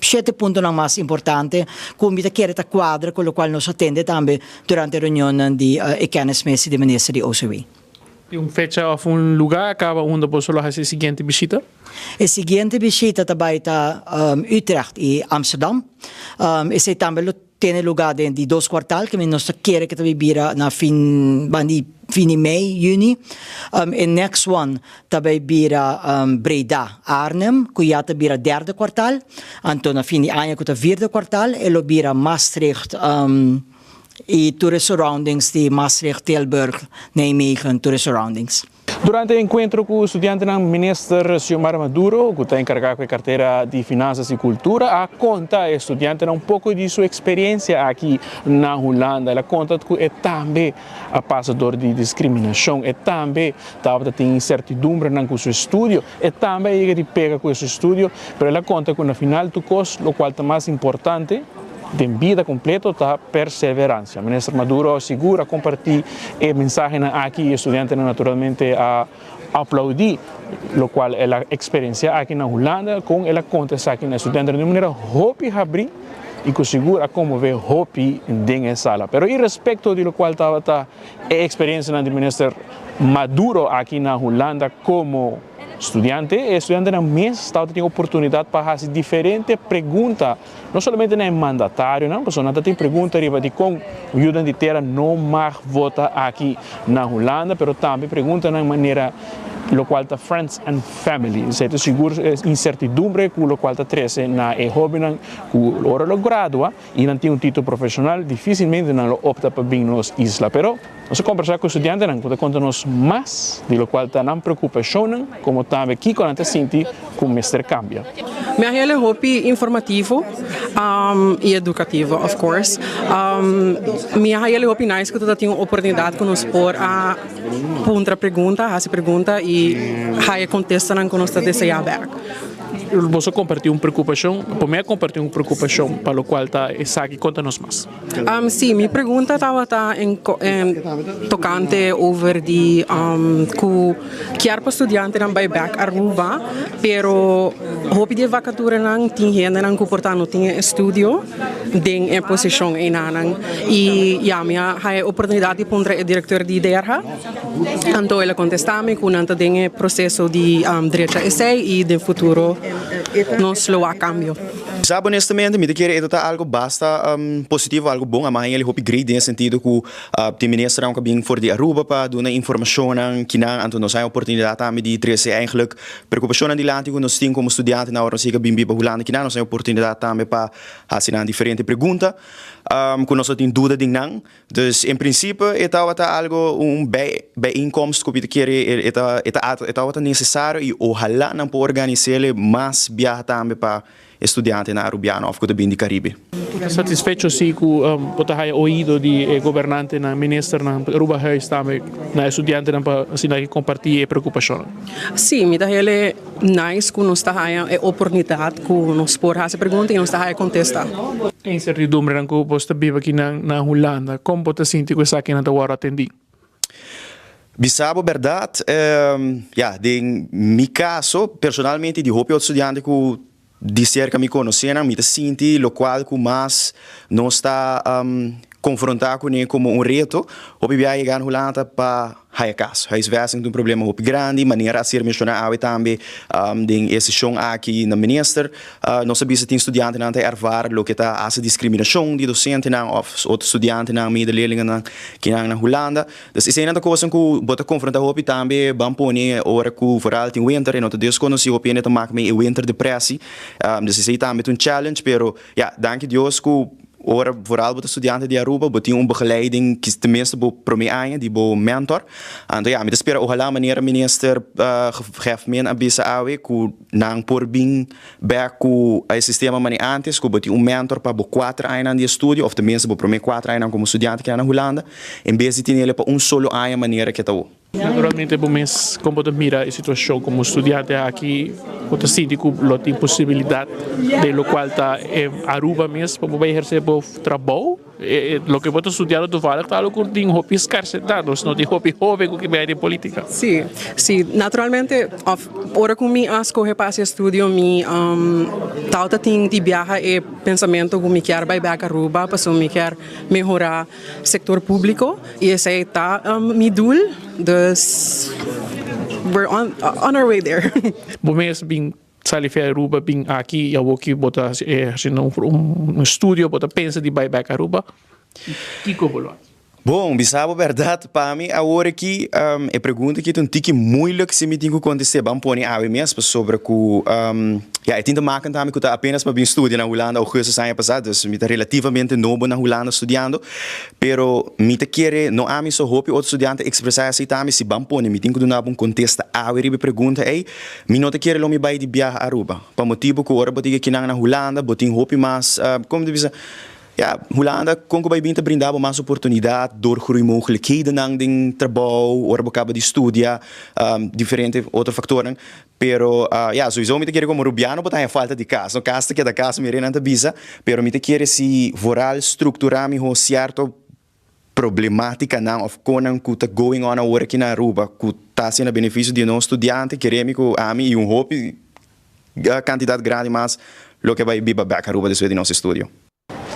S17: shete puntonan mas importante ku mi ta kere ta kuadra ku lokual nos a tende tambe durante e reunionnan di e kennismessie di minister di OCW.
S15: Tin un fecha of un lugar caba unda boso lo haci e siguiente bishita?
S17: E siguiente bishita ta bay ta Utrecht y Amsterdam. Esey tambe lo tene lugar den di dos kwartal, ke nos ta kere ke ta bay bira na fin bandi fin di mei, juni. E next one ta bay bira Breda, Arnhem, ku ya ta bira derde kwartal. Anto na fin di aña ku ta vierde kwartal e lo bira Maastricht. I tur e surroundings di Maastricht, Tilburg, Nijmegen, tur e surroundings.
S15: Durante e enkuentro ku studiantenan, Minister Xiomara Maduro, ku ta enkargá ku e kartera di Finansas i Kultura, a konta e studiantenan un poko di su eksperiensia aki na Hulanda. El a konta ku e tambe a pasa dor di diskriminashon, e tambe tabata tin insertidumbrenan ku su estudio, e tambe a yega di pega ku e su estudio, pero el a konta ku na final tur kos lokual ta mas importante. Den bida completo ta perseverancia. Minister Maduro sigur a comparti e mensahenan aki y e studiantenan naturalmente a aplaudi locual el a experiencia aki na Hulanda con el a conta esaki na e studiantenan di un manera hopi habri y cu sigur a conmove hopi den e sala. Pero irespecto di locual tabata e experiencianan di Minister Maduro aki na Hulanda como studiante, e studiantenan mes tabata tin oportunidad pa haci diferente pregunta. No solamente na e mandatarionan, pasobra nan ta tin pregunta riba dikon yudan di tera no mag vota aki na Hulanda, pero tambe preguntanan manera lokual ta friends and family. Esei ta sigur insertidumbre ku lokual ta trese na e hobennan ku ora lo gradua i nan tin un titulo profeshonal difisilmente nan lo opta pa bin nos isla. Pero nos a kombersá ku studiantenan ku ta konta nos mas di lokual ta nan preokupashonnan komo tambe kiko nan ta sinti ku mester kambia.
S18: Mi a hel e hopi informativo y educativo of course. Mi a hel e hopi nice cu ta tin un oportunidad cu nos por a puntra pregunta, haci pregunta y haya contestanan cu nos ta desea bek.
S15: Boso a comparti un preocupacion, bo mi a comparti un preocupacion pa locual ta esaki, conta nos mas.
S18: Sí, mi pregunta tabata en tocante over di cu kier pa studiantenan bay bek Aruba, pero hopi di e vacaturanan tin hendenan cu por ta no tin e estudio den e posicion einanan. Y ya, mi a haya e oportunidad di puntra e director di DRH, anto el a contesta mi cu nan ta den e proceso di drecha esey y den futuro nos lo wak cambio.
S19: Sa honestamente mi ta kere e ta ta algo basta positivo, algo bon, a maña hopi great den e sentido cu tin ministernan cu a bin for di Aruba pa duna informacionnan kinan, anto nos hay oportunidad tambe di trece eigenlijk preocupacionnan dilanti cu nos tin como studiantenan ora nos yega bin biba Hulanda kinan, nos hay oportunidad tambe pa haci nan diferente pregunta cu nos lo tin duda den nan. Dus en principe e tabata algo un bijeenkomst cu mi ta kere e ta e ta e tabata necesario y ohala nan por organise'le mas biaha tambe pa e studiantenan Arubiano of cu ta bin di Caribe.
S15: Bo ta satisfecho si cu bo ta haya oido di e gobernantenan, ministernan, Aruba Huis tambe na e studiantenan pa asina aki comparti e preocupacionnan?
S18: Si, mi ta hele nice cu nos ta haya e oportunidad cu nos por haci pregunta y nos ta haya contesta.
S15: E incertidumbrenan cu bos ta biba aki na Hulanda, con bo ta sinti cu esakinan ta worde atendi?
S19: Bisa bo berdad, ya, den mi caso, personalmente di hopi otro studiante cu di cerca mi conocenan, mi ta sinti locual cu mas nos ta confronta cune como un reto, hopi biaha yega na Hulanda pa haya cas. Huisvesting ta un problema hopi grandi, manera a ser menciona awe tambe den e sesion aki na minister, nos a bisa tin studiantenan ta ervaar loke ta haci discriminacion di docentenan of otro studiantenan, medeleerlingennan kinan na Hulanda. Dus eseinan ta kosan ku bo ta konfrontá hopi tambe ban pone ora ku vooral tin winter e no ta deskonosí hopi hende ta mak mee e winter depressie. Dus esei tambe ta un challenge pero ya danki Dios ku ora vooral bo ta studiante di Aruba bo tin un begeleiding ki tenminste bo prome aña di bo mentor. Anto ya mi ta spera ohala manera minister Geftman a bisa awe ku nan por bin Bek ku e sistema manera antes ku bo tin un mentor pa bo kuater añanan di estudio òf tenminste bo promé kuater añanan komo studiante keda na Hulanda en bes di tinele pa un solo aña manera ke ta awo.
S15: Naturalmente bo mes kon bo ta mira e situashon komo studiante aki bo ta sinti ku lo tin posibilidat den lokual ta Aruba mes pa bo bai ehersé bo trabou? Loke bo ta studiando toevallig ta algo ku tin hopi skarsedat, nos no tin hopi hoben ku ke bai den politika.
S18: Sí, sí, naturalmente of ora ku mi a skohe pa hasi estudio mi tawata tin di biaha e pensamentu ku mi kier bai bek Aruba pasobra mi kier mehora sektor publiko i esei ta mi doel, dus we're on on our way there.
S15: Bo mes bin Sali fi Aruba bin aki y awor ki bo ta haciendo un estudio bo ta pensa di bay bek Aruba? Kico bo lo haci?
S19: Bon, bisa bo berdad, pa mi awor aki e pregunta aki ta un tiki moeilijk si mi tin cu contest'é. Ban pone awe mes pasobra cu ya e tin te maken tambe cu ta apenas mi a bin studia na Hulanda augustus aña pasa, dus mi ta relativamente nobo na Hulanda studiando. Pero mi ta kere no ami so hopi otro studiante expresa esey tambe si ban pone mi tin cu duna bo un contesta awe riba e pregunta ey. Mi no ta kere lo mi bai di biaha Aruba, pa motibu ku ora bo ta yega kinan na Hulanda bo tin hopi mas, komo ta bisa, Ya, Hulanda kon ku bai bin ta brinda bo mas oportunidat, doorgroeimogelijkhedennan den trabou, ora bo kaba di studia, diferente otro faktornan. Pero, ya, souiso mi ta kere komo Rubiano bo ta haña falta di kas, no? Kas ta keda kas, mi renan ta bisa, pero mi ta kere si vooral strukturá mihó sierto problemátikanan òf konan ku ta going on awor aki na Aruba ku ta hasi na benefisio di nos studiante, kere mi ku ami i un hopi kantidat grandi mas lo ke bai biba bèk Aruba despues di nos estudio.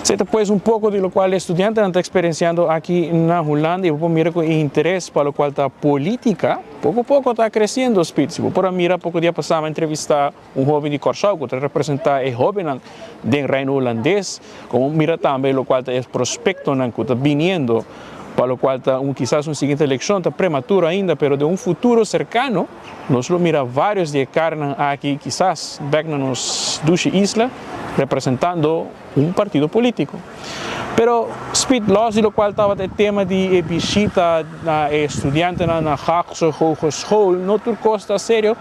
S20: Esei ta pues un poko di lokual e studiantenan ta eksperensiando aki na Hulanda i bo por mira ku e interes pa lokual ta polítika poko poko ta kresiendo. Speed, si bo por a mira poko dia pasá mi a entrevistá un hóben di Kòrsou ku ta representá e hóbennan den Reino Hulandes, komo mira tambe lokual ta e prospektonan ku ta biniendo pa lokual ta un kisas un siguiente elekshon ta prematuro ainda pero den un futuro serkano Nos lo mira varios di e carnan aki kisas bek na nos dushi isla representando un partido politico. Pero Speed los di locual tabata e tema di e bishita na e studiantenan na Haagse Hogeschool no tur cos ta serio,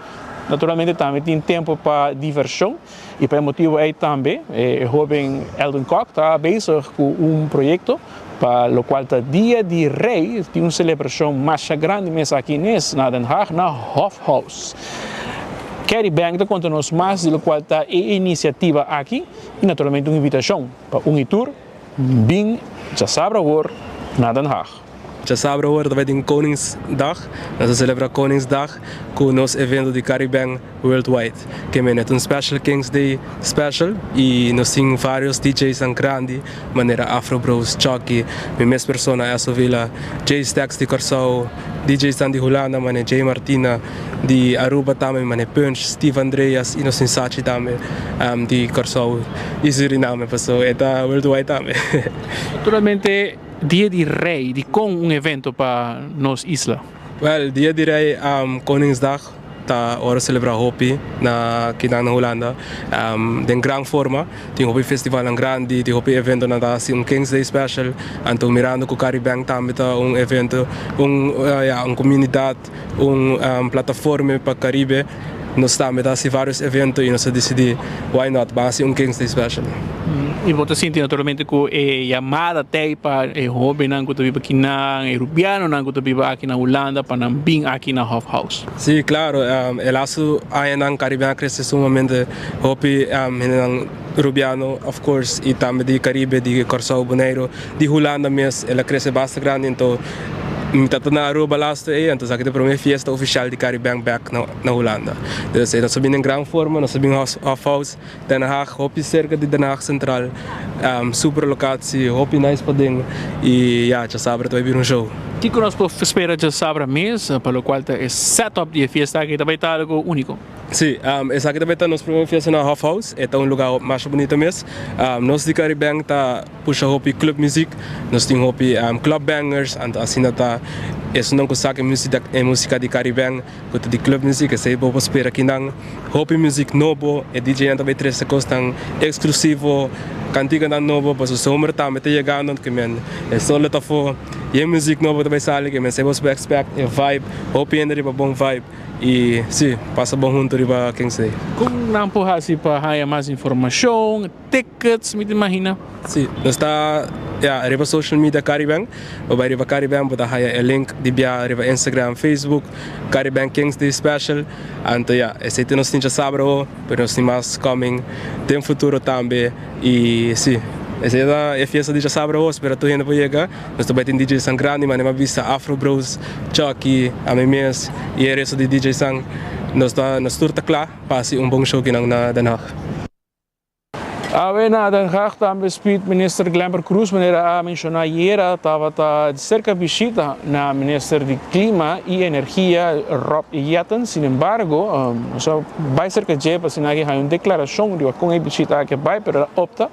S20: naturalmente tambe tin tempo pa diversion y pa e motibo ey tambe e hoben Eldon Kock ta bezig cu un proyecto Pa locual ta Dia di Rey tin un celebracion masha grandi mes aki nes na Den Haag na Hofhuis. Kerry Bank ta conta nos mas di locual ta e iniciativa aki y naturalmente un invitacion pa un y tur bin djasabra awor na Den Haag.
S21: Djasabra awor ta bay tin Koningsdag, nos ta celebra Koningsdag cu nos evento di Caribbean Worldwide. Ke mene ta un special Kings Day special y nos tin varios DJ's grandi manera Afro Bros, Chucky, mi mes persona Esso Villa, Jay Stacks di Kòrsou, DJ's di Hulanda mane Jay Martina, di Aruba tambe mane Punch, Steve Andreas y nos tin Sachi tambe di Kòrsou y Suriname paso e ta worldwide tambe.
S20: Naturalmente Dia di Rey, dikon un evento pa nos isla?
S21: Well, Dia di Rey, Koningsdag, Ta ora celebra hopi na kinan na Hulanda den gran forma. Tin hopi festivalnan grandi, tin hopi eventonan ta haci un Kings Day special. Anto mirando cu Caribbean tambe ta un evento, un ya un comunidad, un plataforme pa Caribe, nos tambe ta haci varios evento y nos a dicidi why not ban haci un Kings Day special.
S20: Y bo ta sinti naturalmente cu e yamada t'ey pa e hobennan cu ta biba akinan, e Rubianonan cu ta biba aki na Hulanda pa nan bin aki na Hofhuis?
S21: Sí, claro. E laatste añanan Caribbean a crece sumamente hopi hendenan Rubiano, of course, y tambe di Caribe, di Kòrsou, Boneiru, di Hulanda mes. El a crece basta grandi, enton mi ta na Aruba laatste ey, enton esaki ta e prome fiesta oficial di Caribbean bek na Hulanda. Dus nos a bini den gran forma, nos a bin Hofhuis. Den Haag, hopi cerca di Den Haag Central, super locatie, hopi nice paden y ya, djasabra ta bay bira un show.
S20: Kico nos por spera djasabra mes, pa locual ta e setup di e fiesta aki ta bay ta algo unico?
S21: Si, esaki ta bay ta nos primer fiesta na Hofhuis, e ta un lugar masha bunita mes. Nos di Caribbean ta pusha hopi club music, nos tin hopi club bangers, anto asina ta esunnan cu sa e musica di Caribbean. Ku ta di club music esei bo por spera kinan hopi music nobo e DJ nan ta bay trese kosnan exclusivo kantikanan nobo pasobra zomer tambe ta yegando ke men e sol lo ta afo y e music nobo ta bay sali ke men esei bo por expect e vibe hopi hende riba bon vibe y si pasa bon hunto riba Kings Day.
S20: Kon nan por hasi pa haya mas informashon? Tickets, mi ta imagina.
S21: Si, nos ta ya riba social media Caribbean. Bo bai riba Caribbean bo ta haya e link di bia riba Instagram, Facebook, Caribbean Kings Day Special. Anto ya, esei ta nos tin djasabra awo, pero nos tin mas coming den futuro tambe. Y si, esei ta e fiesta di djasabra awo, spera tur hende por yega. Nos ta bai tin DJ's nan grandi, manera mi a bisa Afro Bros, Chucky, ami mes y e resto di DJ's nan. Nos ta, nos tur ta kla pa hasi un bon show kinan na Den Haag.
S20: Awe na Den Haag tambe Speed Minister Glenbert Croes manera a menciona ayera tabata di cerca bishita na Minister di Clima y Energia Rob Jetten. Sin embargo nos a bay cerca dje pa asina aki haya un declaracion riba con e bishita aki a bay pero el a opta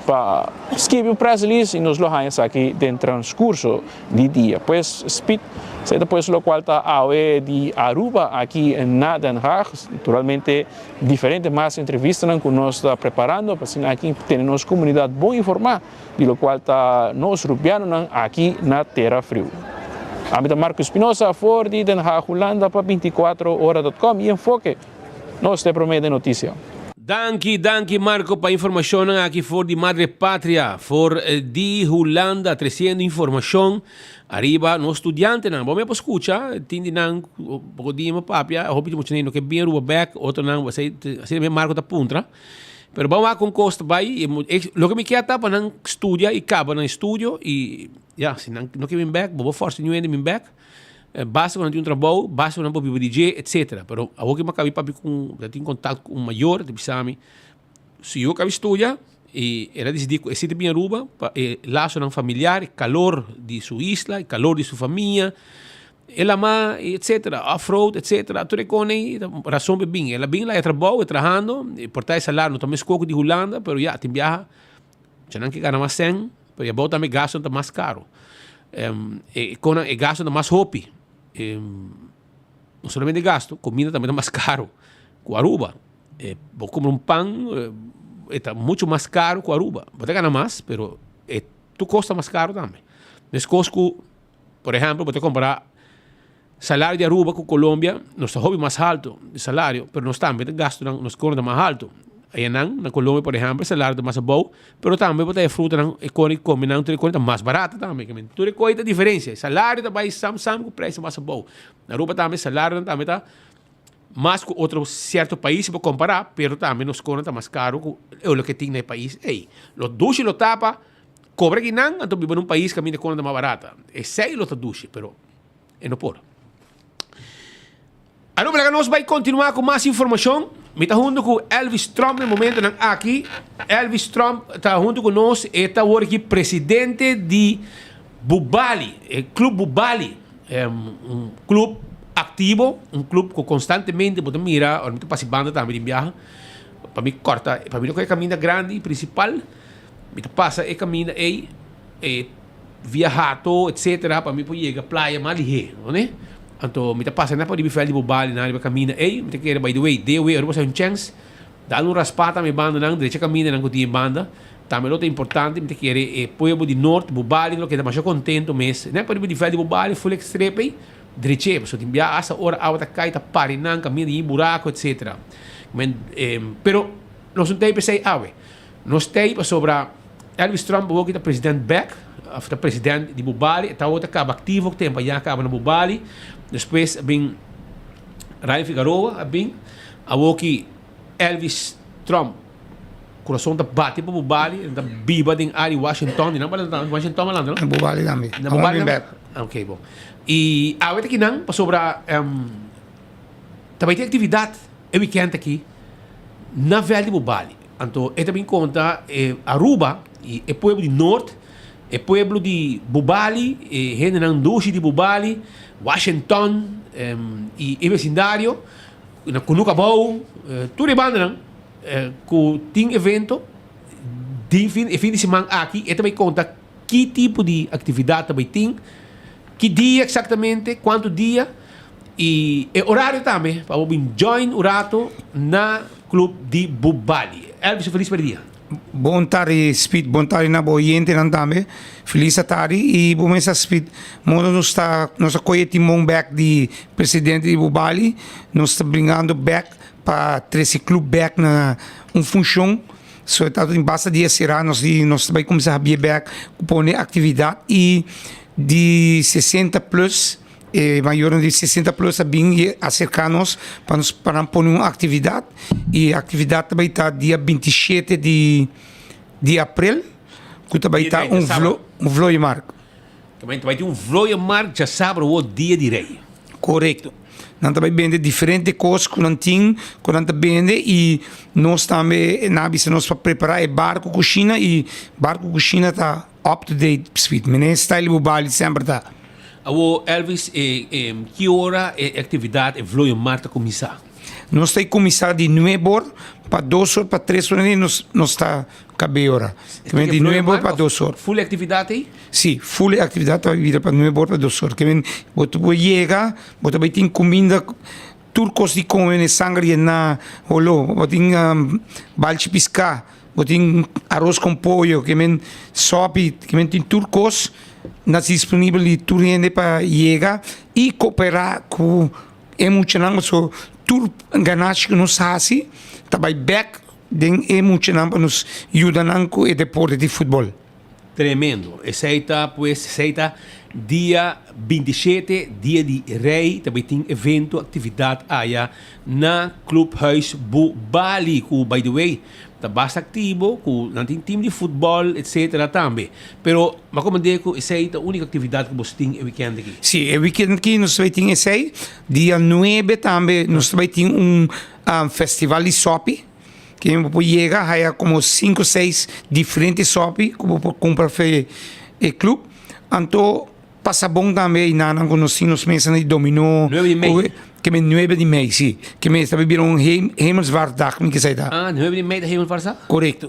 S20: pa skibi un press release y nos lo haya esaki den transcurso di dia. Pues Speed esey ta pues locual ta awe di Aruba aki na Den Haag. Naturalmente Diferente mas entrevistanan ku nos ta preparando pa asina aki tene nos komunidat bon informá di lokual ta nos rubianonan aki na Tera Friu. Ami ta Marco Espinosa for di Den Haag, Hulanda pa binticuatro ora dot com i Enfoke, nos ta e promé den notisia.
S16: Danki, danki Marco pa informacionnan aki for di Madre Patria, for di Hulanda, treciendo informacion ariba nos studiantenan. Bo me por scucha, tin di nan poco dia mi papia, hopi di mucha no ke bin Aruba bek, otronan, asina mi Marco ta puntra. Pero bo wak con cos ta bay, loke mi kier ta pa nan studia y caba nan estudio y ya, si nan no ke bin bek, bo por forsa niun hende bin bek. Basta ku nan tin un trabou, basta ku nan por biba di dje, etsetera. Pero awor ku mi a kabi papia ku un, mi a tin kontakto ku un mayor, ta bisa mi, si yo kabi studia i el a disidí ku e si ta bin Aruba pa e lasonan familiar, e kalor di su isla, e kalor di su famia, e lama, etsetera, off road, etsetera, tur e kos ei ta rason pa e bin. El a bin laga e trabou, e trahando, e por ta e salario no ta mes koko di Hulanda, pero ya, tin biaha Cha nan ke gana mas sèn, pero e abou tambe gastunan ta mas karo. E konan e gastunan ta mas hopi. No solamente gastu, komida tambe ta mas karo ku Aruba. Bo kumpra un pan e ta mucho mas karo ku Aruba. Bo ta gana mas, pero e tur kos ta mas karo tambe. Meskos ku, por ehèmpel, bo ta kompara salario di Aruba ku Colombia, nos ta hopi mas halto di salario, pero nos tambe ta gastunan, nos kona ta mas halto. Ayanan na Colombia por ehèmpel salario ta mas abou, pero tambe bo ta e frutanan, e kona i komenan, tur e kona ta mas barato tambe. Tur e kos ta diferensia. Salario ta bai sam sam ku preis ta mas abou. Na Aruba tambe salarionan tambe ta mas ku otro sierto pais si bo kompará, pero tambe nos kona ta mas karo ku loke tin na e pais ei. Lo dushi lo ta pa kobra kinan anto biba na un pais kaminda e kona ta mas barata. Esei lo ta dushi, pero E no por. Aruba laga nos bai continua cu mas informacion. Mi ta hunto cu Elvis Tromp na e momentonan aki. Elvis Tromp ta hunto cu nos. E ta awor aki presidente di Bubali, e club Bubali. Un club activo, un club cu constantemente bo ta mira, ora mi ta pasa e banda tambe di biaha, pa mi corta, pa mi no coge e caminda grandi principal, mi ta pasa e caminda ey, e via Hato etcetera pa mi por yega playa mas lihé no ne anto mi ta pasa na pa riba veld di Bobali na riba caminda ey mi ta kere by the way dewe ora bo sa un chens dal un raspa tambe banda nan drecha caminda nan cu tin e banda tambe lo ta importante mi ta kere e pueblo di Noord Bobali lo keda masha contento mes na pa riba di veld di Bobali full e strip ey drech'é pasobra tin bia hasta ora awa ta cay ta pari nan caminda yin buraco etcetera men pero nos no ta ey p'esey awe nos ta ey pasobra. Elvis Trump awor ki ta president bek, of ta president di Bubali, e ta awor ta kaba aktivo tempo a ya kaba na Bubali, despues a bin Ryan Figaroa a bin, awor ki Elvis Trump kurason ta bati pa Bubali, e ta biba den área di Washington, di nan pa Washington a lanta no?
S2: Na Bubali tambe,
S16: Na Bubali tambe? Ok bon. I awe ta kinan pasobra ta bai tin aktividat e weekend aki na vèlt di Bubali. Anto e ta bin konta e Aruba i e pueblo di Noord, e pueblo di Bubali, e hendenan dushi di Bubali, Washington i e vesindario, na Kunuku Abou, tur e bandanan ku tin evento di fin e fin di siman aki e ta bai konta ki tipo di aktividat ta bai tin, ki dia eksaktamente, kuantu dia i e orario tambe pa bo bin join un rato na Club di Bubali. Elvis un felis merdia.
S2: Bon tardi Speed, bon tardi na bo oyentenan tambe. Felis atardi y bo mester Speed, modo nos ta nos a coge timon bek di presidente di Bubali, nos ta bringando bek pa trece club bek na un funcion. So e ta tin basta dia cera nos di nos ta bay cuminsa habie bek cu pone actividad y di 60 plus. E mayornan di 60 plus a bin i aserká nos pa nos pa nan pone un aktividat i e aktividat ta bai ta dia 27 di di aprel ku ta bai ta un vlo un vlooienmarkt.
S16: Ta bai tin un vlooienmarkt djasabra wou dia di rei.
S2: Korekto. Nan ta bai bende diferente kos ku nan tin ku nan ta bende i nos tambe nan a bisa nos pa prepará e bar ku kushina i bar ku kushina ta up to date pswit. Mene style di bo bali semper ta.
S16: Awor Elvis e ki ora e actividad e vlooienmarkt ta cuminsa?
S2: Nos ta cuminsa di nuebe or pa dos or pa tres or nos nos ta cabe ora. Kimen di nuebe or pa dos or.
S16: Full e actividad ey?
S2: Si, full e actividad ta bira pa nuebe or pa dos or. Kimen bo ta por yega, bo ta bay tin cuminda tur cos di come ne sanger yena holo, bo tin balchi pisca. Bo tin aros con pollo, ke men sopi, ke men tin tur cos na disponibel di tur hende pa yega y coopera cu e muchanan pasobra tur ganashi cu nos haci ta bay bek. den e muchanan pa nos yuda nan ku e deporte di futbòl.
S16: Tremendo. Esei ta pues esei ta dia 27, dia di Rey, ta bay tin evento, actividad aya na Clubhuis Bubali cu by the way ta basta activo cu nan tin team di futbol etc. Tambe. Pero mi a comprende cu esei ta unico actividad cu bos tin e weekend aki.
S2: Si, e weekend aki nos ta bay tin esei. Dia nuebe tambe nos ta bay tin un festival di sopi. Ke bo por yega haya como sinku seis diferente sopi ku bo por kumpra fe e club. Anto pasa bon tambe ei nan ku nos tin nos mesa di dominó.
S16: Nuebe di mei.
S2: Ke men nuebe di mei, si. Ke men ta bira un hemelvaartdag mi kisa ta.
S16: Ah, nuebe di mei ta hemelvaartdag?
S2: Korekto.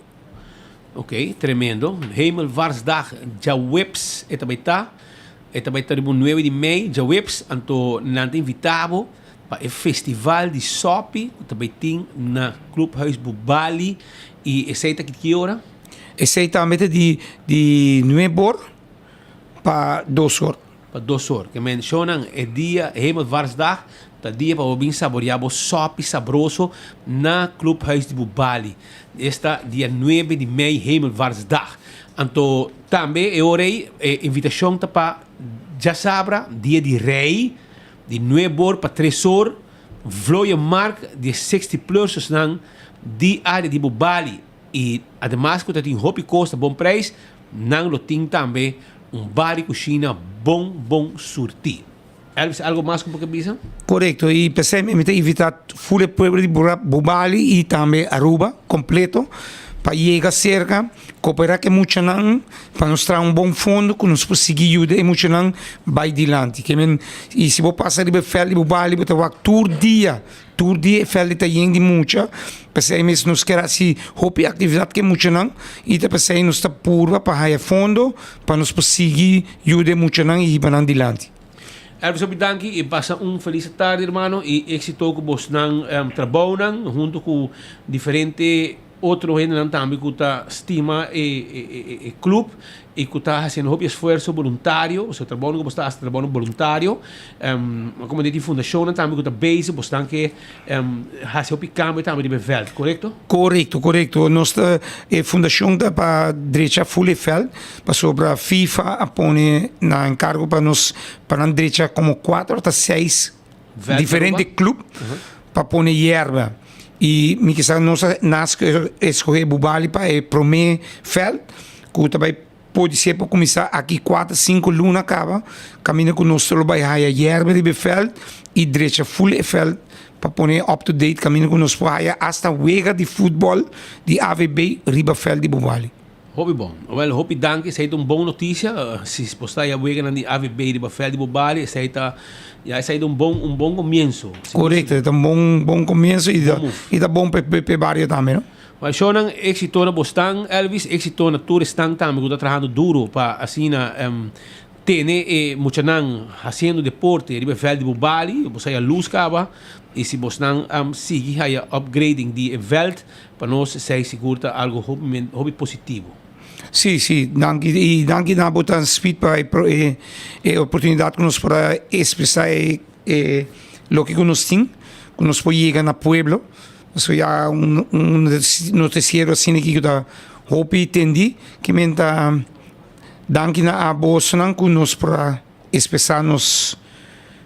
S16: Ok, tremendo. Hemelvaartsdag djaweps e ta bai ta. E ta bai ta riba un nuebe di mei djaweps. Anto nan ta invita bo pa e festival di sopi ku ta bai tin na Clubhuis Bubali. I esei ta ki ora?
S2: Esei tambe ta di di nuebe or pa dos or.
S16: Pa dos or. Ke menshonan e dia Hemelvaartsdag ta dia pa bo bin saborea bo sopi sabroso na Clubhuis di Bubali. Esta dia nuebe di mei Hemelvaartsdag. Anto tambe e ora ei e invitashon ta pa djasabra dia di Rei di nuebe or pa tres or Vlooienmarkt di e 60 plursesnan di area di Bubali. I ademas ku ta tin hopi kos ta bon preis, nan lo tin tambe un bar di kushina bon bon surtí. Elvis, algo mas ku bo ke bisa?
S2: Korekto, i p'esei mi ta invitá ful e pueblo di Bubali i tambe Aruba kompleto pa yega serka, koperá ku e muchanan pa nos traha un bon fondo ku nos por sigui yuda e muchanan bai dilanti. Ke men, i si bo pasa riba e vèlt di Bubali bo ta wak tur dia Tur dia e vèldi ta yen di mucha, p'esei mes nos kier hasi hopi aktividat ku e muchanan i ta p'esei nos ta purba pa haya fondo pa nos por sigui yuda e muchanan i hiba nan dilanti.
S16: Elvis hopi danki i pasa un felis tardi hermano i éxito ku bosnan trabounan hunto ku diferente Otro hendenan tambe ku ta stima e club i ku ta hasiendo hopi esfuerso boluntario, pasobra trabounan ku bo ta hasi ta trabounan boluntario. Komo di tin fundashonnan tambe ku ta bezig, bo stan ke hasi hopi kambio tambe riba e vèlt, korekto?
S2: Korekto, korekto. Nos ta, e fundashon ta pa drecha ful e vèlt, pasobra FIFA a pone na enkargo pa nos pa nan drecha komo kuater ota seis diferente club pa pone yerba y mi kisa nos a nas escoge Bubali pa e prome veld cu ta bay podi ser por cuminsa aki cuater cinco luna caba caminda cu nos lo bay haya yerba riba e veld y drecha full e veld pa pone up to date caminda cu nos por haya hasta wega di futbol di AVB riba veld di Bubali.
S16: Hopi bon. Wel, hopi danki. Esei ta un bon noticia. Si bo sta ya weganan di AVB riba veld di bo bali, esei ta, ya esei ta un bon, un bon comienso.
S2: Correcto, e ta un bon, bon comienso y ta, y ta bon pa e bario tambe, no?
S16: Wel, shownan, éxito na bo stan, Elvis, éxito na tur esnan tambe cu ta trahando duro pa asina tene e muchanan haciendo deporte riba e veld di bo bali. Bo sa ya luz caba y si bosnan sigui haya upgrading di e veld, Pa nos esei sigur ta algo hopi hopi positivo.
S2: Sí, sí, danki i danki na bo ta Speed pa e e e oportunidat ku nos por a ekspresá e e loke ku nos tin, ku nos por yega na pueblo. Pasobra ya un un notisiero asina aki ku ta hopi tendí, ke men ta danki na abosonan ku nos por a Expresa nos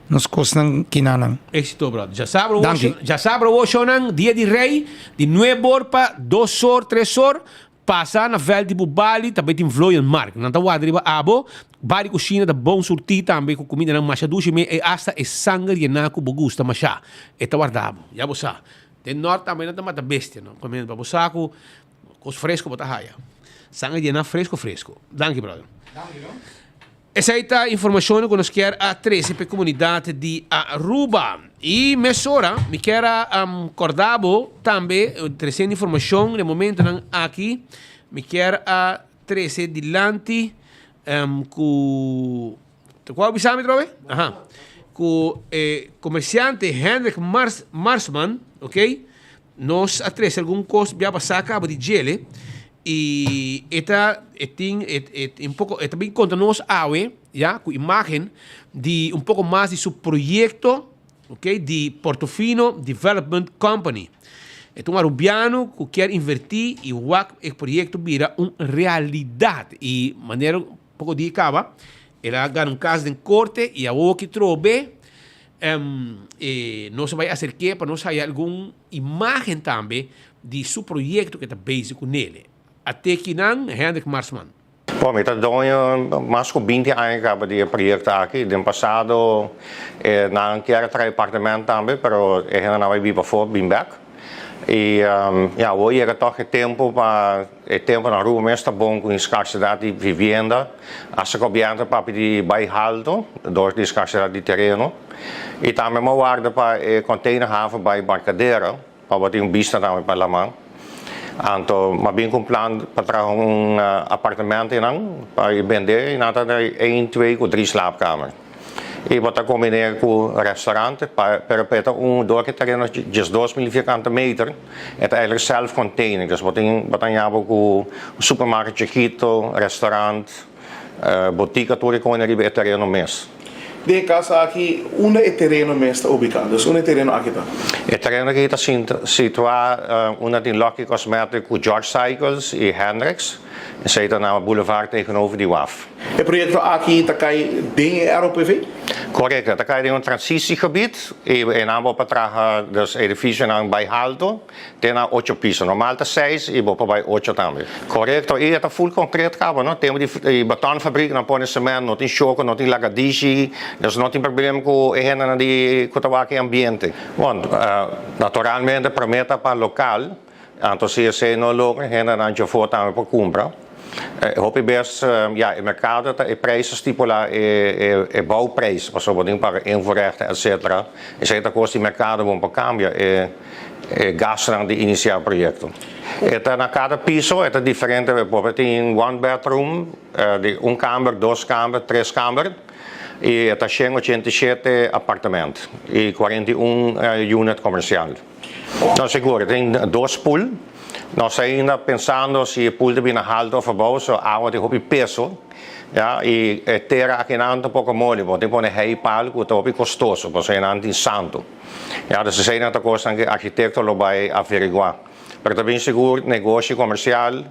S2: nos cosnan kinanan.
S16: Éxito brother. Djasabra wo
S2: Danki.
S16: djasabra wo shownan dia di rey di nuebe or pa dos or tres or pasa na veld di Bubali ta bay tin vlooienmarkt. Nan ta warda riba abo. Bar di cushina ta bon surti tambe cu cumindanan masha dushi me e hasta e sanger yena cu bo gusta masha e ta warda bo. Ya bo sa. Den nort tambe nan ta mata bestia no. Pa bo sa cu cos fresco bo ta haya. Sanger yena fresco fresco. Danki brother.
S2: Danki no.
S16: Esei ta informashonnan ku nos kier a trese pa e komunidat di Aruba. I mesora mi kier a kòrda bo tambe tresiendo informashon den momentonan aki mi kier a trese dilanti ku ta kua bo bisa mi atrobe? Aha ku e komersiante Hendrik Marsman ok Nos a trece algun cos bia pasa caba di djele y e ta e tin e e un poco e ta bin conta nos awe ya cu imagen di un poco mas di su proyecto ok di Portofino Development Company. E ta un Arubiano cu kier inverti y wak e proyecto bira un realidad. Y manera poco dia caba el a gana un cas den corte y awoki trobe e nos a bay acerke pa nos haya algun imagen tambe di su proyecto cu e ta bezig cu nele. A te kinan Hendrik Marsman.
S3: Bon, mi ta doño mas ku binti aña kaba di e proyekto aki. Den pasado e nan kier a traha apartement tambe, pero e hendenan bai biba afó bin bèk. I ya, awor yega tòg e tempu pa e tempu na Aruba mes ta bon ku e skarsedat di vivienda. Asta gobièrnu ta papia di bai haltu dor di skarsedat di tereno. I tambe mi a warda pa e containerhaven bai Barcadera. Pa bo tin un bista tambe pa laman. Anto m'a bin ku un plan pa traha un apartement einan pa i bende i nan ta di een, twee ku drie slaapkamer. I bo ta kombiné ku restaurant pa pero pa e ta un dor ku e tereno 12.000 vierkante meter e ta eigenlijk self containing dus bo tin bo ta haña bo ku un supermarket chikito, restaurant. Botica tur e kone riba e tereno mes.
S22: Den e kas aki, unda e tereno mes ta ubiká? Dus unda e tereno aki ta?
S3: E tereno aki ta situá unda tin Lucky Cosmetic ku George Cycles i Hendricks. Esei ta na Boulevard tegenover di waf.
S22: E proyekto aki ta kai den e ROPV?
S3: Korekto, e ta kai den un transitiegebied i einan bo por traha dus edifisionan bai haltu. Te na ocho piso. Normal ta seis y bo por bay ocho tambe. Corecto. Y e ta full concreet caba no. Tempo di e betonfabriek nan pone cement, no tin shoco, no tin lagadishi, dus no tin problem cu e hendenan di cu ta wak e ambiente. Bon, naturalmente prome ta pa local, anto si esey no logra hendenan djafor tambe por cumpra. Hopi bes, ya, e mercado ta e prijs ta stipula e e bouwprijs, pasobra bo tin paga invoerrechten etcetera. Esey ta cos di mercado bon por cambia e e gastonan di inicia proyecto. E ta na cada piso e ta diferente, bo por tin one bedroom, di un camber, dos camber, tres camber y e ta 187 apartement y 41 unit comercial. No sigur, tin dos pool. Nos ainda pensando si e pool ta bini halto of abou, so awa tin hopi peso, ya, y e tera akinan ta poko moli, bo tin pone heipal ku ta hopi kostoso, pasobra einan tin santu. Ya, dus eseinan ta kosnan ku e arkitekto lo bai averiguá. Pero ta bin sigur negoshi komersial,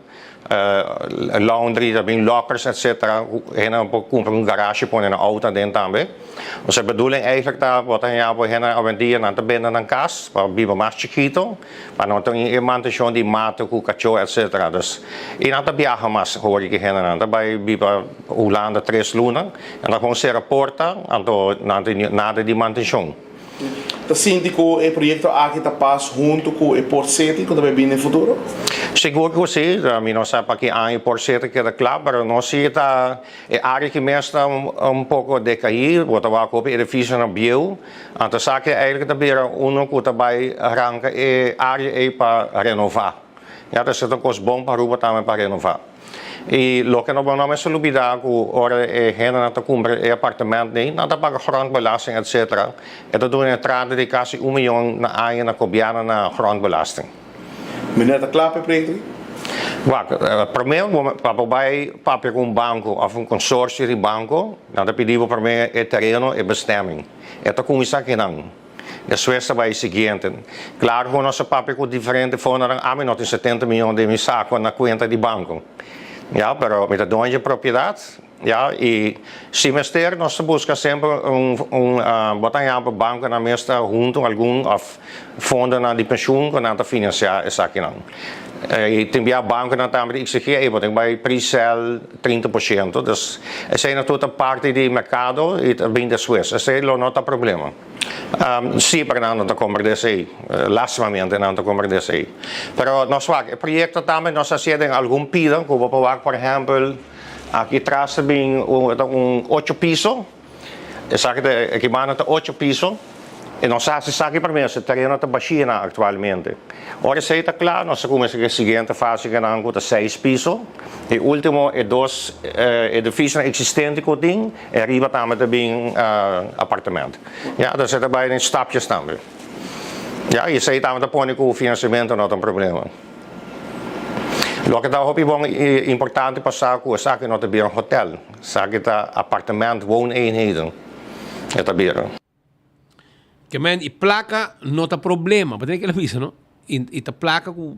S3: laundry, ta bin lockers etcetera, hende por kumpra un garashi pone nan outo aden tambe. Osea bedoeling eigenlijk ta bo ta haña bo hende awendia nan ta bende nan kas pa biba mas chikito pa no tin e mantenshon di mata ku kachó etcetera. Dus i nan ta biaha mas hori ki hendenan ta bai biba Hulanda tres luna nan ta kon sera porta anto nan tin nada di mantenshon.
S22: Ta sinti ku e proyekto aki ta pas huntu ku e Port City ku ta bai bini den futuro?
S3: Sigur ku si. Mi no sa pa ki aña e Port City keda kla, pero nos si ta e área ki mes ta un poko dekaí. Bo ta wak hopi edifisionan bieu. Anto esaki eigentlik ta bira uno ku ta bai ranka e área ei pa renová. Ya ta esei ta un kos bon pa Aruba tambe pa renová. I loke no bo no mester lubidá ku ora e hendenan ta kumpra e apartement ei, nan ta paga grondbelasting etcetera. E ta duna entrada di kasi un miyon na aña na gobièrnu na grondbelasting.
S22: Meneer ta kla pa e proyekto aki?
S3: Wak, promé bo pa bo bai papia ku un banko òf un konsorsio di banko, nan ta pidi bo promé e tereno, e bestemming. E ta kuminsá kinan. Despues ta bai e siguiente. Claro cu nos a papia cu diferente fondonan, ami no tin 70 miyon den mi saco na cuenta di banco. Ya, pero mi ta doño di propiedad, ya, y si mester nos ta busca semper un, un, bo ta haña bo banconan mes ta hunto algun of fondonan di pensioen cu nan ta financia esakinan. Y tin bia banconan tambe ta exigi, ey bo tin bai pre-sell 30%, dus esey tur ta parti di mercado y ta bin despues. Esey lo no ta problema. Sí, pero nan no ta comprende esey. Lastimamente nan ta comprende esey. Pero nos wak, e proyecto tambe nos a hacié den algun pida, cu bo por wak, por ehempel, aki tras ta bin un, ta un ocho piso. Esaki ta, aki banda ta ocho piso. I nos a haci esaki prome, e tereno ta bashí nan actualmente. Ora esey ta cla, nos ta cuminsa cu e siguiente fase cu nan cu ta seis piso. E ultimo, e dos edificionan existente cu tin, E ariba tambe ta bin apartement. Ya, dus e ta bai den stapjes tambe. Ya, y esey tambe ta pone cu financiamento no ta un problema. Loke ta hopi bon y importante pa sa cu esaki no ta bira un hotel. Esaki ta apartement, wooneenheden e ta bira.
S16: Ke men y placa no ta problema. Bo tene kila bisa no. I ta plaka ku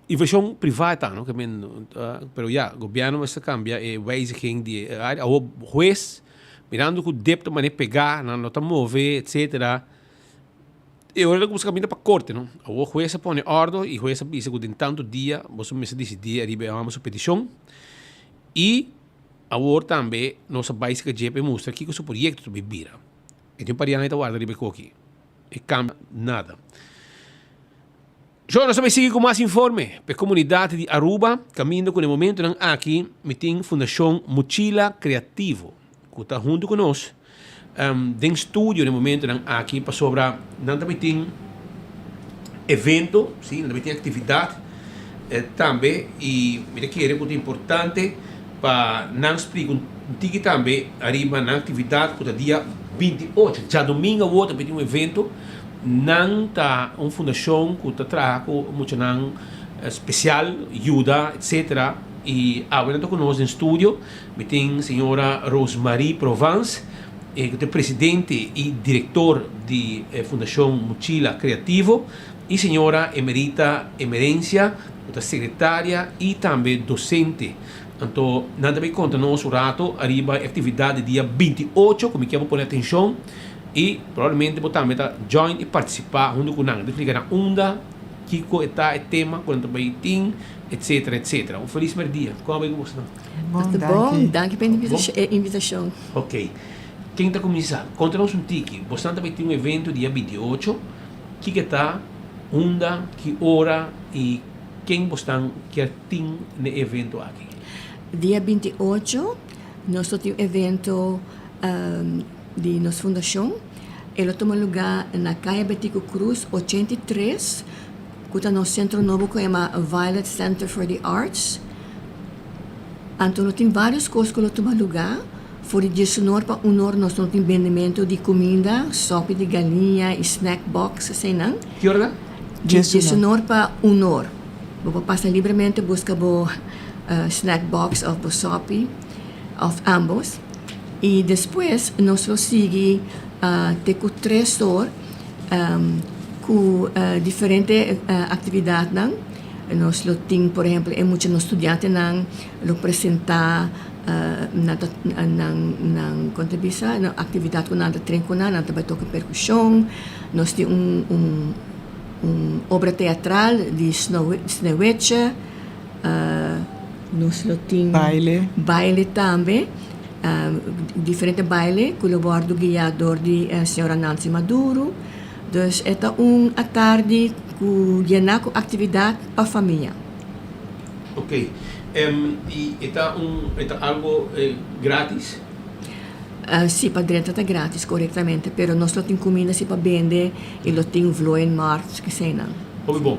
S16: invershon privá e ta no, ke men pero ya gobièrnu mester kambia e wijziging di e área. Awor hues mirando ku dip ta manera pegá nan no ta move etsetera e ora nan kuminsá kaminda pa korte no. Awor hues a pone òrdu i hues a bisa ku den tantu dia boso mester disidí ariba e hòmber su petishon i awor tambe nos a bai serka dje pa e mustra kiko su proyekto ta bin bira. E tin un par di aña ta warda riba e koki. E cambia nada. Yo nos ta bay sigui cu mas informe pa e comunidad di Aruba caminda cu na e momentonan aki mi tin Fundacion Mochila Creativo cu ta hunto cu nos den studio na e momentonan aki pasobra nan ta bay tin evento, si, nan ta bay tin actividad tambe y mi ta kere cu ta importante pa nan splica un tiki tambe ariba nan actividad cu ta dia 28, djadomingo awor ta bay tin un evento, nan ta un fundacion cu ta traha cu muchanan special, yuda etc. Y awe nan ta cu nos den studio, mi tin señora Rosemarie Provence cu ta e presidente y director di e fundacion Mochila Creativo y señora Emerita Emerencia cu ta secretaria y tambe docente. Anto nan ta bay conta nos un rato ariba e actividad di dia 28 cu mi kier bo pone atencion y probablemente bo tambe ta join y participa hunto cu nan. Ta explica nan unda, kico e ta e tema cu nan ta bay tin etcetera etcetera. Un feliz merdia. Con a bay cu boso nan?
S5: Bon, danki. Danki pa e invitacion.
S16: Ok. Ken ta cuminsa? Conta nos un tiki. Boso nan ta bay tin un evento dia 28. Kico e ta, unda, ki ora y ken bo stan kier tin n'e evento aki?
S5: Dia 28 nos lo tin un evento di nos fundacion. E lo tuma luga na Caya Betico Croes 83, cu ta nos centro nobo cu yama Violet Center for the Arts. Anto lo tin varios cos cu lo tuma luga. For di diesunor pa unor nos lo tin bendimento di cuminda, sopi di galiña y snack box eseinan.
S16: Ki ora ta?
S5: Di diesunor pa unor. Bo por pasa libremente busca bo snack box of bo sopi of ambos. Y despues nos lo sigui te cu tres or cu diferente actividadnan. Nos lo tin por ehempel e mucha nos studiantenan lo presenta nan ta nan nan kon ta bisa nan actividad cu nan ta train cu nan, nan ta bai toca percusion. Nos tin un un un obra teatral di Snow Sneeuwwitje. Nos lo tin
S6: Baile.
S5: baile tambe, diferente baile cu lo wordo guia door di señora Nancy Maduro. Dus e ta un atardi cu yena cu actividad pa famia.
S16: Ok, y e ta un e ta algo gratis?
S5: Si, pa drenta ta gratis, corectamente, pero nos lo tin cuminda si pa bende y lo tin vlooienmarkt, eseinan.
S16: Hopi bon.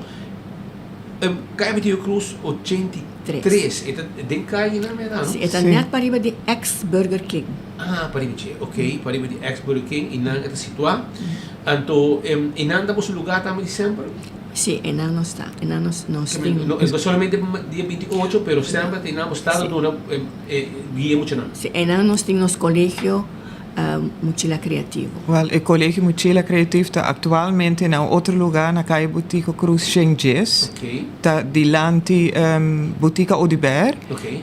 S16: Kaya Betico Cruz 83, e ta den kaya nan mera, no?
S5: Si, e ta net pariba di ex Burger King.
S16: Ah, pariba dje, ok, pariba di ex Burger King y nan e ta situa. Anto, y nan ta boso lugar tambe di semper?
S5: Si, e nan nos ta, e nan nos nos tin.
S16: No, no solamente dia 28, pero semper ta e nan bo sta ta duna e guia muchanan.
S5: Si, e nan nos tin nos colegio Mochila Creativo.
S6: Wel, e Colegio Mochila Creativo ta actualmente na un otro lugar na Calle Butico Cruz shen djes. Ta dilanti Botica Oduber.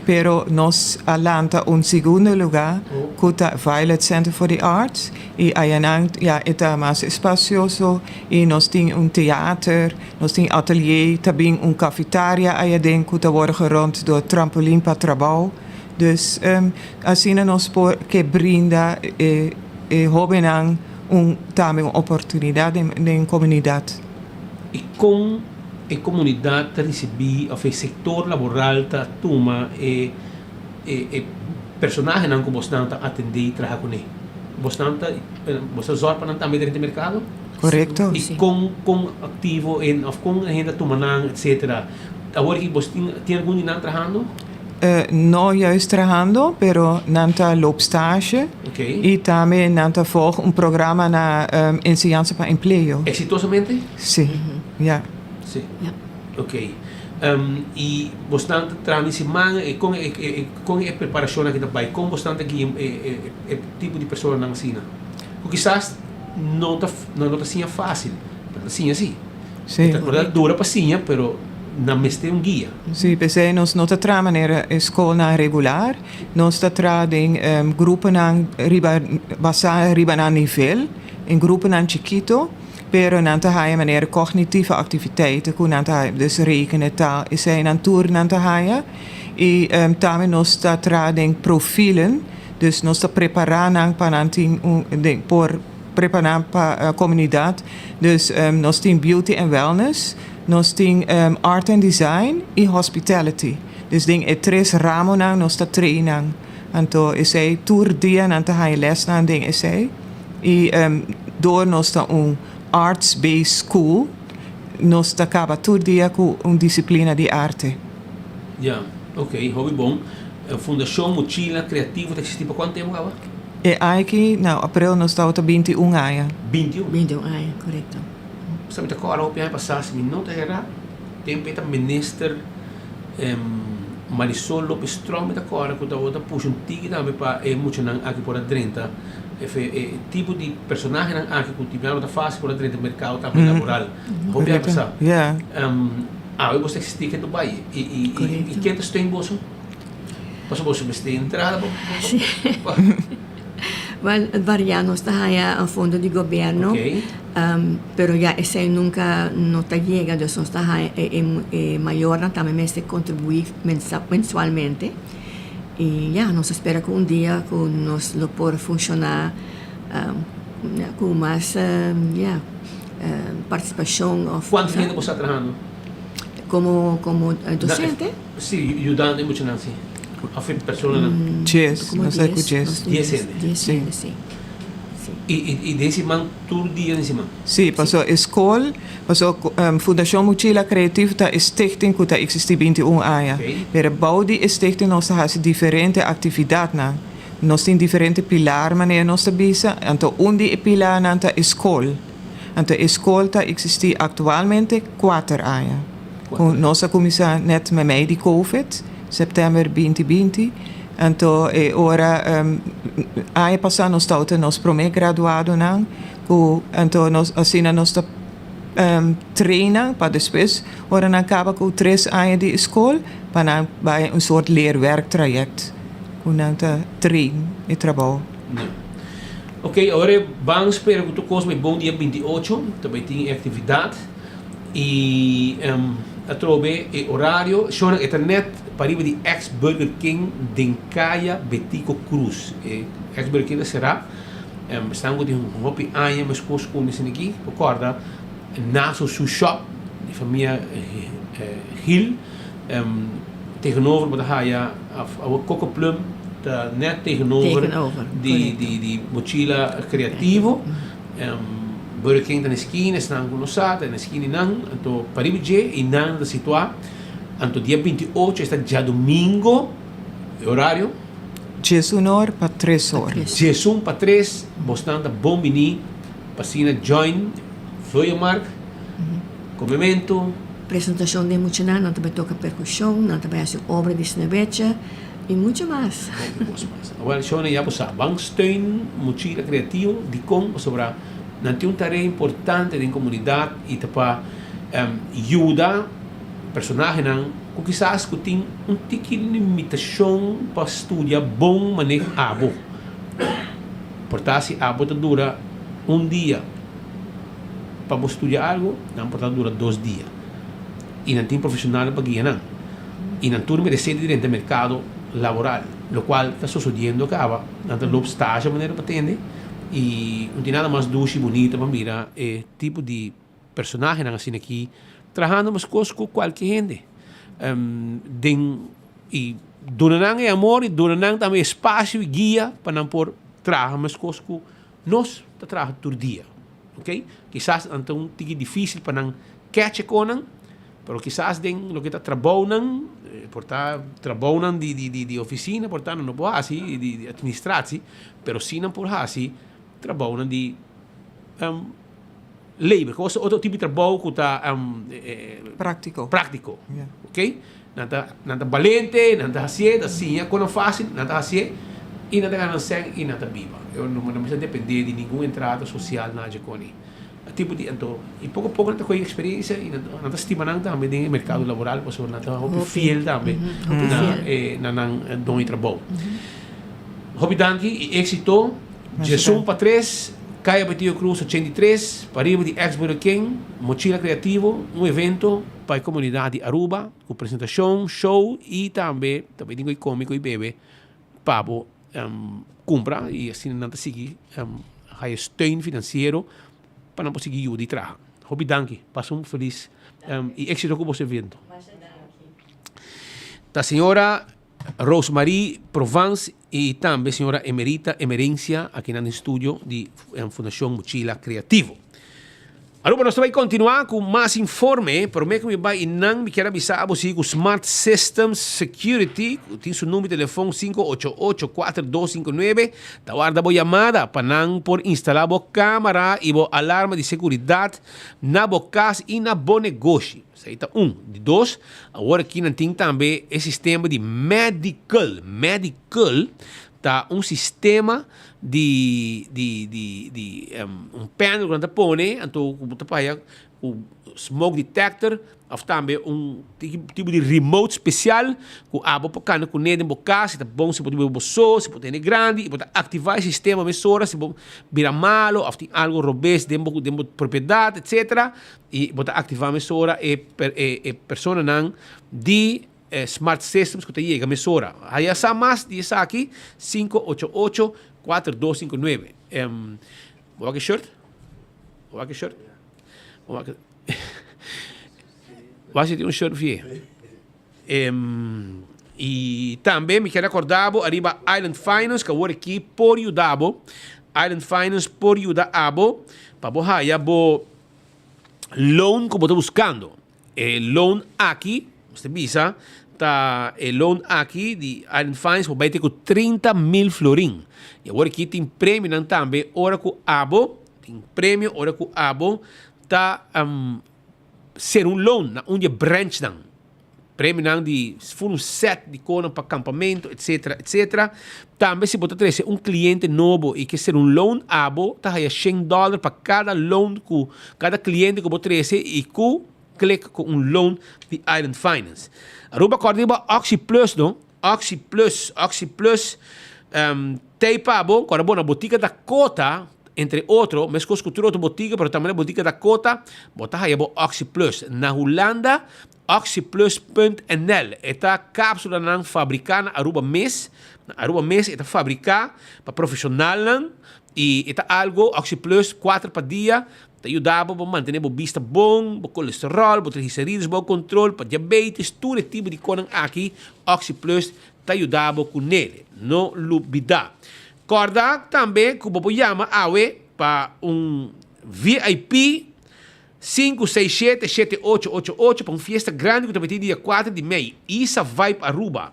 S6: Pero nos a lanta un segundo lugar cu ta Violet Center for the Arts y ayanan ya e ta mas espacioso y nos tin un theater, nos tin atelier, ta bin un cafetaria ayaden cu ta worde gerond door trampolin pa trabao. Dus asina nos por ke brinda e e hobennan un tambe un oportunidat den den komunidat.
S16: I kon e komunidat ta risibí òf e sektor laboral ta tuma e e e personahenan ku bosnan ta atendé i traha kuné? Bosnan ta bos ta zòrg pa nan tambe drenta e merkado?
S6: Korekto.
S16: I kon kon aktivo en òf kon e hende ta tuma nan etsetera? Awor aki bos tin tin algun di nan trahando?
S6: No juist trahando, pero nan ta loop stage y tambe nan ta volg un programa na enseñansa pa empleo.
S16: Exitosamente?
S6: Si, ya.
S16: Si, ok. Y bosnan ta traha den siman, con con e preparacionnan aki ta bay? Con bosnan ta guia e tipo di personanan asina? Cu kisas no ta no ta siña facil, pero ta siña si.
S6: Si.
S16: Ta por dura pa siña, pero nan mester un guia.
S6: Si, p'esei nos no ta traha manera e skolnan regular. Nos ta traha den gruponan riba basá riba nan nivel, en gruponan chikito, pero nan ta haya manera kognitieve aktiviteiten ku nan ta haya, dus rekenen, taal, eseinan tur nan ta haya. I tambe nos ta traha den profielen, dus nos ta prepará nan pa nan tin un den por prepará pa komunidat. Dus nos tin beauty and wellness, nos tin art and design i hospitality. Dus den e tres ramonan nos ta train nan. Anto esei tur dia nan ta haña lèsnan den esei. I dor nos ta un arts based school, nos ta kaba tur dia ku un disiplina di arte.
S16: Ya, ok, hopi bon. Fundashon Mochila Creativo ta existi pa kuantu tempu kaba?
S6: E aiki na april nos tabata 21 aña.
S16: 21?
S5: 21 aña, korekto.
S16: Sa mi ta kòrda hopi aña pasá, si mi no ta erá, tempu e ta minister Marisol Lopez Tromp mi ta kòrda ku tabata pusha un tiki tambe pa e muchanan aki por a drenta e tipo di personahenan aki ku no ta fásil por a drenta merkado tambe laboral. Hopi aña pasá. Awe boso ta existi ke Dubai i i i ken ta steun boso? Pasobra boso mester entrada pa pa pa.
S5: Wel, varia nos ta haya un fondo di gobierno, pero ya esey nunca no ta yega, dus nos ta haya e e e mayornan tambe mester contribui mensualmente y ya nos ta spera cu un dia cu nos lo por funciona cu mas ya. Participacion of.
S16: Cuanto hende bo sta trahando?
S5: Como como docente?
S16: Si, yudando e muchanan si. Of e personanan?
S6: Dies, nos ta cu dies.
S16: Dies hende?
S5: Dies hende, si.
S16: I i den siman tur dia den siman?
S6: Si, paso e scol, paso Fundacion Mochila Creativo ta e stichting cu ta existi 21 aña. Pero bou di e stichting nos ta haci diferente actividadnan. Nos tin diferente pilar manera nos ta bisa, anto un di e pilarnan ta e skol. Anto e skol ta eksistí aktualmente kuater aña. Ku nos a kuminsá nèt meimei di covid, sèptèmber binti binti. Anto e ora aña pasá nos tabata nos promé graduadonan ku anto nos asina nos ta train nan pa despues ora nan kaba ku tres aña di e skol pa nan bai un sort leerwerktraject. Ku nan ta train e trabou.
S16: No. Ok, awor e ban spera ku tur kos bai bon dia 28, ta bai tin e aktividat i atrobe e orario, shownan e ta net pariba di ex Burger King den kaya Betico Cruz. E ex Burger King ta será, esnan ku tin hopi aña meskos ku mi esaki aki por kòrda Naso Shoe Shop di famia Gil. Tegenover bo ta haya awo Coco Plum ta net tegenover di di di Mochila Creativo. Burger King ta na eskina, esnan ku no sa ta na eskina einan. Anto pariba dje einan ta situá. Anto dia 28 esta djadumingo, e horario?
S6: Djesun or pa tres or.
S16: Djesun pa tres, bosnan ta bon bini pa asina join Vlooienmarkt. Komementu.
S5: Presentashon den muchanan, nan ta bai toka perkushon, nan ta bai hasi obra di snewecha i muchu mas.
S16: Hopi kos mas. Awel shona ya bo sa, ban steun Mochila Creativo dikon? Pasobra nan tin un tarea importante den komunidat i ta pa yuda personahenan ku kisas ku tin un tiki limitashon pa studia bon manera abo. Por ta si abo ta dura un dia. Pa bo studia algo, nan por ta dura dos dia. I nan tin profesionalnan pa guia nan. I nan tur meresé di drenta merkado laboral, lokual ta sosodiendo kaba. Nan ta loop stage manera pa tende i no tin nada mas dushi i bunita pa mira e tipo di personahenan asina aki trahando meskos ku kualke hende. Den i duna nan e amor i duna nan tambe espasio i guia pa nan por traha meskos ku Nos ta traha tur dia, ok? Kisas nan ta un tiki dificil pa nan catch e conan, pero kisas den loke ta trabounan, por ta trabounan di di di di oficina, por ta nan no por haci di di administratie, pero si nan por haci trabounan di labor, cu otro tipo di trabou cu ta
S6: Practico.
S16: practico, ok? Nan ta nan ta balente, nan ta hasié, ta siña kon nan fásil, nan ta hasié i nan ta gana nan sèn i nan ta biba. E no mester dependé di ningun entrada sosial na dje koni. Tipo di anto y poco poco nan ta coge experiencia y nan ta stima nan tambe den e mercado laboral pasobra nan ta hopi fiel tambe na e na nan don y trabou. Hopi danki y exito. Djesun pa tres, Caya Betillo Cruz 83, pariba di ex Burger King, Mochila Creativo, un evento pa e comunidad di Aruba cu presentacion, show y tambe ta bay tin cu come cu bebe pa bo cumpra y asina nan ta sigui haya steun financiero pa nan por sigui yuda y traha. Hopi danki, pasa un feliz y exito cu boso evento. Ta señora Rosemarie Provence y tambe señora Emerita Emerencia aki nan den studio di Fundacion Mochila Creativo. Aruba nos ta bai continua cu mas informe, prome cu mi bai y nan mi kier a bisa abo si cu Smart Systems Security cu tin su number di telefon 588 4259 ta warda bo yamada pa nan por instala bo camara y bo alarma di seguridad na bo cas y na bo negoshi. Esei ta un. Di dos, awor aki nan tin tambe e sistema di medical. Medical ta un sistema di di di di un panel ku nan ta pone anto ku bo ta paya ku smoke detector òf tambe un tipo di remote spesial ku abo por kanda kuné den bo kas si ta bon si bo ta biba bo so si bo ta hende grandi i bo ta aktivá e sistema mesora si bo bira malo òf tin algu robes den bo den bo propiedat etsetera i bo ta aktivá mesora e e personanan di Smart Systems ku ta yega mesora. Haya sa mas di esaki, 588 4259. Bo wak e shirt? Bo wak e shirt? Bo wak Wak si tin un shirt vie. I tambe mi kier akorda bo ariba Island Finance ku awor aki por yuda bo. Island Finance por yuda abo pa bo haya bo loan ku bo ta buskando. E loan aki, mester bisa, ta e loan aki di Island Finance por bai te ku 30,000 florin. I awor aki tin premionan tambe ora ku abo, tin premio ora ku abo ta sera un loan na un di e branchnan. Premionan di ful un set di konan pa kampamento etcetera etcetera. Tambe si bo ta trese un kliente nobo i ke sera un loan abo ta haya shen dòler pa kada loan ku kada kliente ku bo trese i ku klik ku un loan di Island Finance. Aruba kòrda riba Oxi Plus no, Oxi Plus, Oxi Plus tei pa bo, kòrda bo na botika Dakota entre otro, meskos ku tur otro botika pero tambe na botika Dakota bo ta haya bo Oxi Plus. Na Hulanda Oxyplus.nl E ta kapsulanan fabriká na Aruba mes. Na Aruba mes e ta fabriká pa profeshonalnan i e ta algo, Oxyplus, kuater pa dia, ta yuda bo pa mantené bo bista bon, bo kolesteròl, bo triglicerides bou kontrol, pa diabetes, tur e tipo di konan aki Oxyplus ta yuda bo kuné. No lubidá. Kòrda tambe ku bo por yama awe pa un VIP. Sinku, seis, shete, shete, ocho, ocho, ocho pa un fiesta grandi ku ta bai tin dia kuater di mei, Isa Vibe Aruba.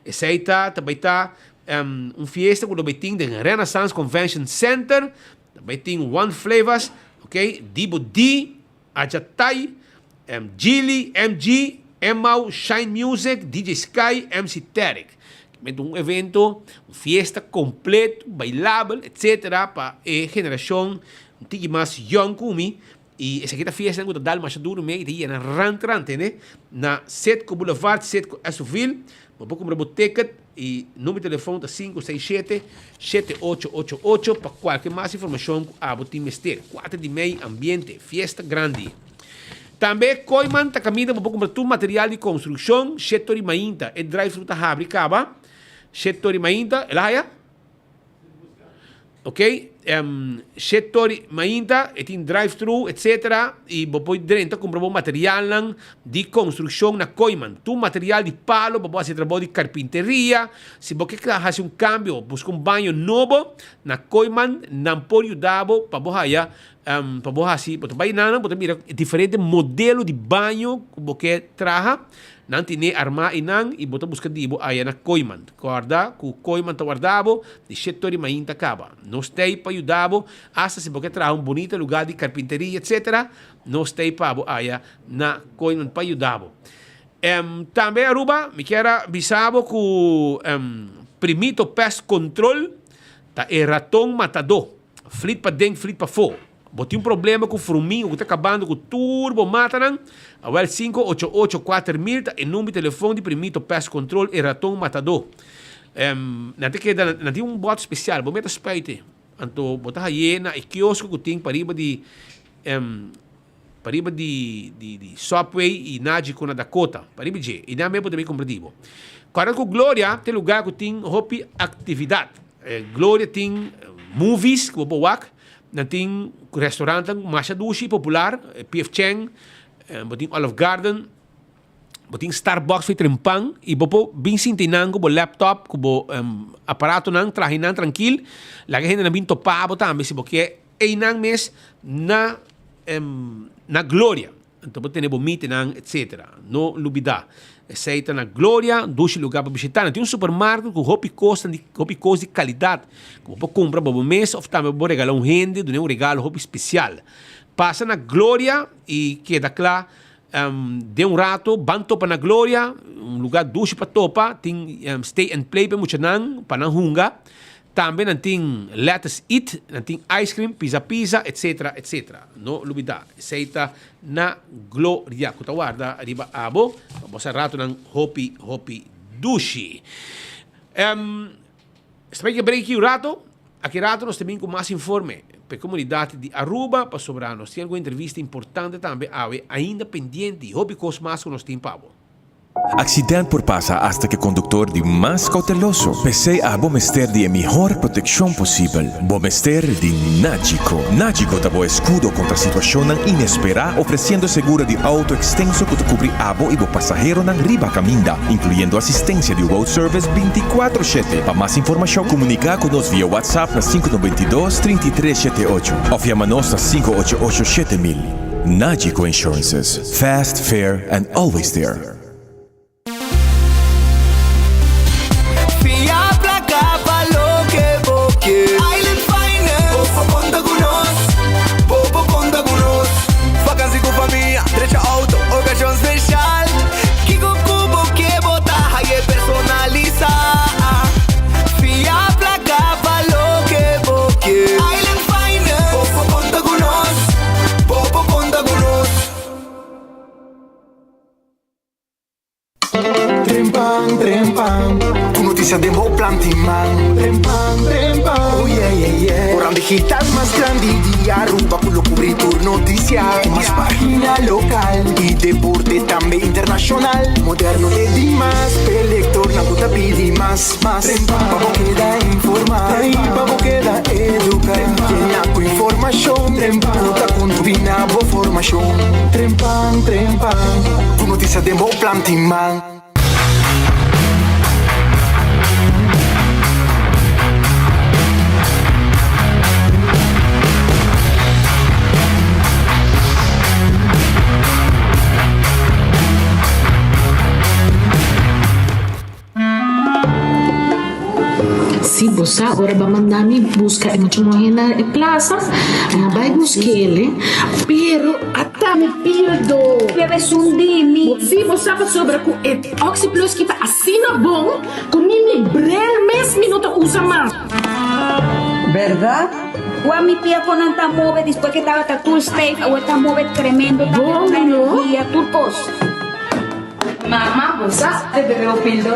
S16: Esei ta ta bai ta un fiesta ku lo bai tin den Renaissance Convention Center. Ta bai tin One Flavors, ok, Dibo D, Aja Tai, Gilly, MG, Emau, Shine Music, DJ Sky, MC Tarek. Met un evento, un fiesta completo, bailabel, etcetera pa e generacion un tiki mas young cu mi. Y esaki ta fiestanan cu ta dal masha duro me y ta yena rant rant, tende. Na Setco Boulevard, Setco Esoville. Bo por cumpra bo ticket y numero di telefon ta 567 7888 pa cualke mas informacion cu abo tin mester. Cuater di mei, ambiente, fiesta grandi. Tambe Kooiman ta kaminda bo por kumpra tur material di konstrukshon, Shetor i Mainta. E drive-thru ta habri kaba. Shetor i Mainta, el a haya? Ok, Shetor i Mainta, e tin drive-thru, etcetera, i bo por drenta kumpra bo materialnan di konstrukshon na Kooiman. Tur material di palo pa bo hasi trabou di karpinteria. Si bo ke hasi un kambio, buska un baño nobo, na Kooiman nan por yuda bo pa bo haya Pa bo hasi, bo ta bai nan, bo ta mira diferente modelo di baño ku bo ke traha. Nan tene armá einan i bo ta buska di bo aya na Kooiman. Kòrda ku Kooiman ta warda bo di shete ora di mainta kaba. Nos t'ei pa yuda bo, asta si bo ke traha un bunita lugá di karpinteria etsetera, nos t'ei pa bo aya na Kooiman pa yuda bo. Tambe Aruba, mi kier a bisa bo ku Primito Pest Control ta e raton matadó. Flit paden, flit pafó. Bo tin un problema ku frumingo ku ta kabando ku tur bo matanan? Awel 588 4000 ta e number di telefon di Primito Pest Control e raton matadó. Nan ta keda nan tin un bòt spesial bo meta spuite anto bo ta haye na e kiosko ku tin pariba di pariba di di Subway i Nagico na Dakota pariba dje i nan mes bo ta bin kumpra di bo. Kòrda ku Gloria ta e lugar ku tin hopi aktividat. Gloria tin movies ku bo por wak. Nan tin restaurantnan masha dushi i popular, PF Chang, bo tin Olive Garden, bo tin Starbucks for trempan i bo por bin sinti nan ku bo laptop, ku bo aparatonan, traha einan trankil. Laga e hendenan bin topa bo tambe si bo ke einan mes na na Gloria. Anto bo tene bo meetingnan etcetera. No lubida. Esey ta na Gloria, dushi lugar pa bishita. Nan tin un supermarket cu hopi cosnan di hopi cos di calidad cu bo por cumpra pa bo mes of tambe bo por regala un hende, dun'e un regalo hopi special. Pasa na Gloria y keda cla den un rato. Ban topa na Gloria, un lugar dushi pa topa. Tin stay and play pa e muchanan pa nan hunga. Tambe nan tin lettuce eat, nan tin ice cream, pizza pizza, etc. Etc. No lubida, esey ta na Gloria cu ta warda riba abo pa bo sa ratonan hopi hopi dushi. Esta bay ke break un rato, aki rato nos ta bin cu mas informe pa e comunidad di Aruba pasobra nos tin algun entrevista importante tambe awe ainda pendiente y hopi cos mas cu nos tin pa bo.
S8: Accident por pasa hasta cu e conductor di mas cauteloso. P'esey abo mester di e mihor proteccion posibel. Bo mester di Nagico. Nagico ta bo escudo contra situacionnan inespera, ofreciendo seguro di auto extenso cu ta cubri abo y bo pasaheronan riba caminda, incluyendo asistencia di road service binticuatro shete. Pa mas informacion, comunica cu nos via WhatsApp na 592 33 shete ocho of yama nos na 588 7000. Nagico Insurances. Fast, fair and always there.
S10: Fia placa pa loke bo ke. Island Finance. Bo por conta cu nos. Bo por conta cu nos. Vakantie cu famia, drecha auto, ocasion special. Kico cu bo ke bo ta haye personalisa. Fia placa pa loke bo ke. Island Finance. Bo por conta cu nos. Bo por conta cu nos.
S14: Trempan, trempan, ku notisia den bo planti man. Trempan, trempan, oh yeah, yeah, yeah. Koran digital mas grandi di Aruba ku lo kubri tur notisia. Ku mas pagina lokal i deporte tambe internashonal. Moderno te dimas, p'e lektornan ku ta pidi mas, mas. Pa bo keda informá i pa bo keda eduká. Yena ku informashon ku ta kontribuí na bo formashon. Trempan, trempan, ku notisia den bo planti man.
S9: Si bo sa ora bo a manda mi buska e mucha muhe na e plaza, mi a bai busk'el, pero ata mi pildo.
S23: Bebe esun di mi.
S9: Si bo sa pasobra ku e Oxi Plus ki ta asina bon ku ni mi bril mes mi no ta usa mas.
S23: Berdad? Wak mi pia kon nan ta move despues ke tabata tur stijf awor ta move tremendo tambe
S9: Bon
S23: ku
S9: no?
S23: energia tur kos.
S24: Mama, bo sa de bebe bo pildo?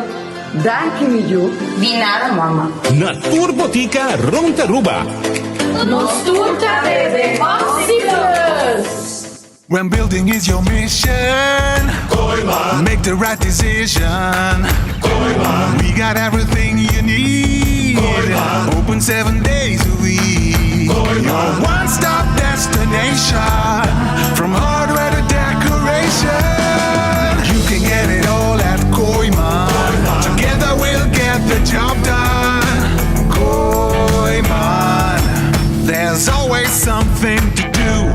S25: Danki mi yu.
S24: Di nada, mama.
S26: Na tur botica rond Aruba.
S9: Nos tur ta bebe Oxyplus!
S27: When building is your mission, Kooyman. Make the right decision. Kooyman. We got everything you need. Kooyman. Open seven days a week. Kooyman. Your one-stop destination. From hardware to decoration. You can get it all at Kooyman. Together we'll get the job done. Kooyman. There's always something to do.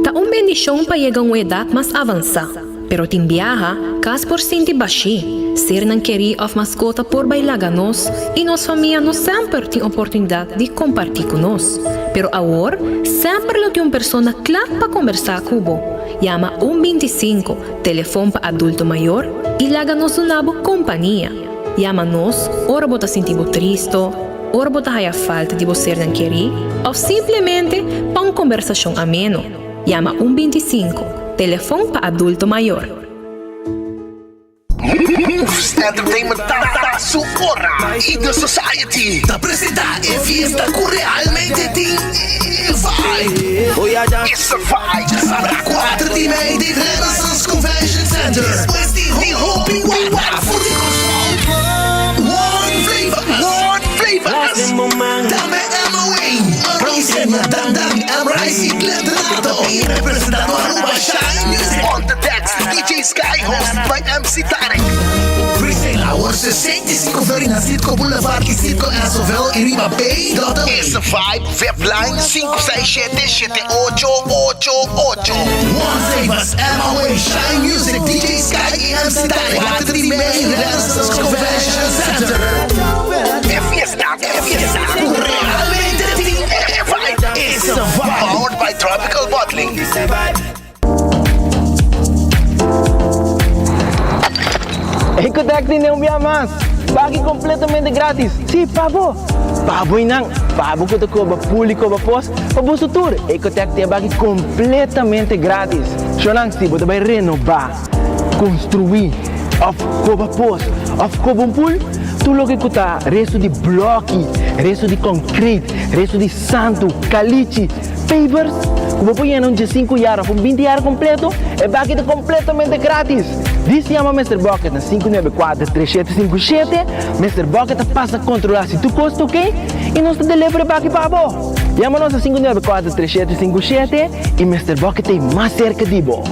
S28: Ta un bendishon pa yega un edat mas avansá.
S1: Pero tin biaha, kas por sinti bashí, sernan kerí òf maskota por bai laga nos i nos famia no semper tin oportunidat di kompartí ku nos. Pero awor, semper lo tin un persona kla pa kombersá ku bo. Yama un 25, telefon pa adulto mayor, i laga nos duna bo kompania. Yama nos ora bo ta sinti bo tristo, ora bo ta haya falta di bo sernan kerí òf simplemente pa un kombersashon ameno. Yama un 25, telefon pa adulto mayor.
S14: Moves Entertainment ta su ora y The Society ta presenta e fiesta cu realmente tin e vibe. It's a vibe! Djasabra 4 di mei den Renaissance Convention Center despues di hopi wak for di Kòrsou. One Flavors! One Flavors! Tambe MOA, Reason, Dan Dan, M-Rise y Glenn Renato y representando Aruba Shine Music on the decks DJ Sky hosted by MC Tarek. Presale awor 65 florin na Citgo Boulevard y Citgo Esoville y riba Bay.aw. It's a vibe, Vip Line 567 7888. One Flavors, MOA, Shine Music, DJ Sky y MC Tarek. 4 di mei, Renaissance Convention Center. E fiesta, e fiesta cu realmente tin e vibe. It's a vibe. Powered by Tropical Bottling.
S4: Ecotec tin un bia mas! Baki completamente gratis! Si, pa bo! Pa bo y nan, pa bo cu ta coba pul y coba pos, pa boso tur, Ecotec tin e baki completamente gratis! Shonan, si bo ta bay renoba, construi, of coba pos, of coba un pul, tur loke cu ta resto di bloki, resto di concrete, resto di santo, calichi, Pavers, ku bo por yena un diesinku yar òf un binti yar kompleto, e baki ta kompletamente gratis! Dis yama Mister Bucket na 594 3757, Mister Bucket ta pasa kontrolá si tur kos ta oke i nos ta deliver e baki pa bo! Yama nos na 594 3757 i Mister Bucket ta ei mas serka di bo!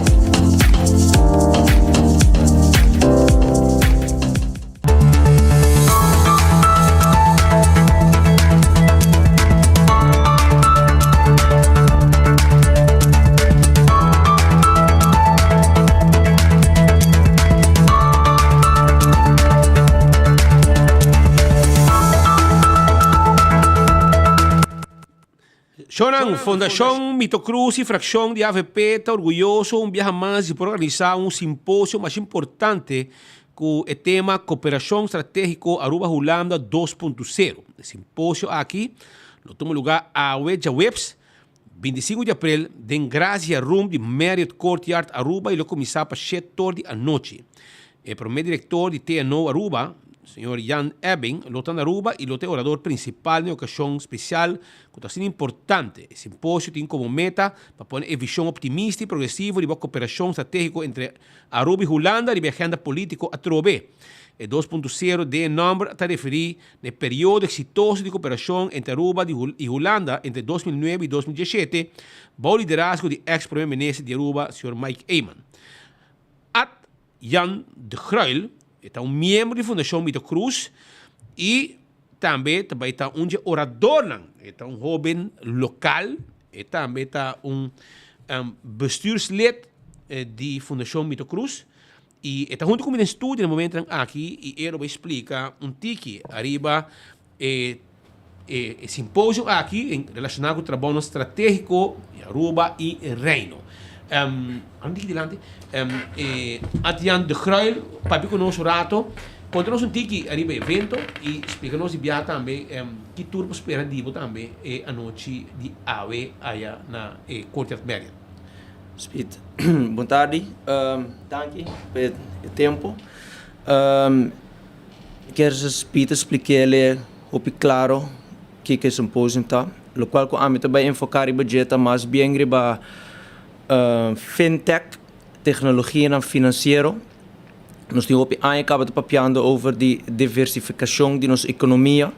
S16: Shonan, Fundashon Mito Cruz y fraccion di avp ta orguyoso un biaha mas di por organisa un simposio mas importante cu e tema Cooperacion Strategico Aruba-Hulanda dos punto sero. E simposio aki lo tuma lugar awe djaweps 25 di april den Grazia Room di Marriott Courtyard Aruba y lo cuminsa pa shet tor di anochi. E prome director di TNO Aruba, señor Jan Ebbing, lo ta na Aruba y lo ta e orador principal na e ocasion special cu ta asina importante. E simposio tin como meta pa pone e vision optimista y progresivo riba cooperacion strategico entre Aruba y Hulanda riba e agenda politico atrobe. E 2.0 den e nomber ta referi na e periodo exitoso di cooperacion entre Aruba y Hulanda entre 2009 y 2017 bou liderazgo di ex Prome Minister di Aruba, señor Mike Eman. Ad Jan de Gruil, e ta un miembro di Fundashon Mito Cruz i tambe ta bai ta un dje oradornan. E ta un hoben lokal, e tambe ta un bestuurslid di Fundashon Mito Cruz i e ta huntu ku mi den studio na momentonan aki i e lo bai splika un tiki ariba e e simposio aki relashoná ku trabounan stratégiko di Aruba i Reino. Um, tiki dilanti. Um, eh, Adrian de Gruil, papia ku nos un rato. Konta nos un tiki ariba e evento i splika nos di biaha tambe um, ki tur por spera di bo tambe e anochi di awe aya na e Courtyard Marriott.
S7: Speed. Bon tardi. Um, danki pa e tempo. Um, Kier Peter splik'é hopi klaro kiko e symposium ta. Lokual ku ami ta bai enfoká riba dje ta mas bien riba fintech, teknologianan finansiero. Nos tin hopi aña kaba ta papiando over di diversifikashon di nos ekonomia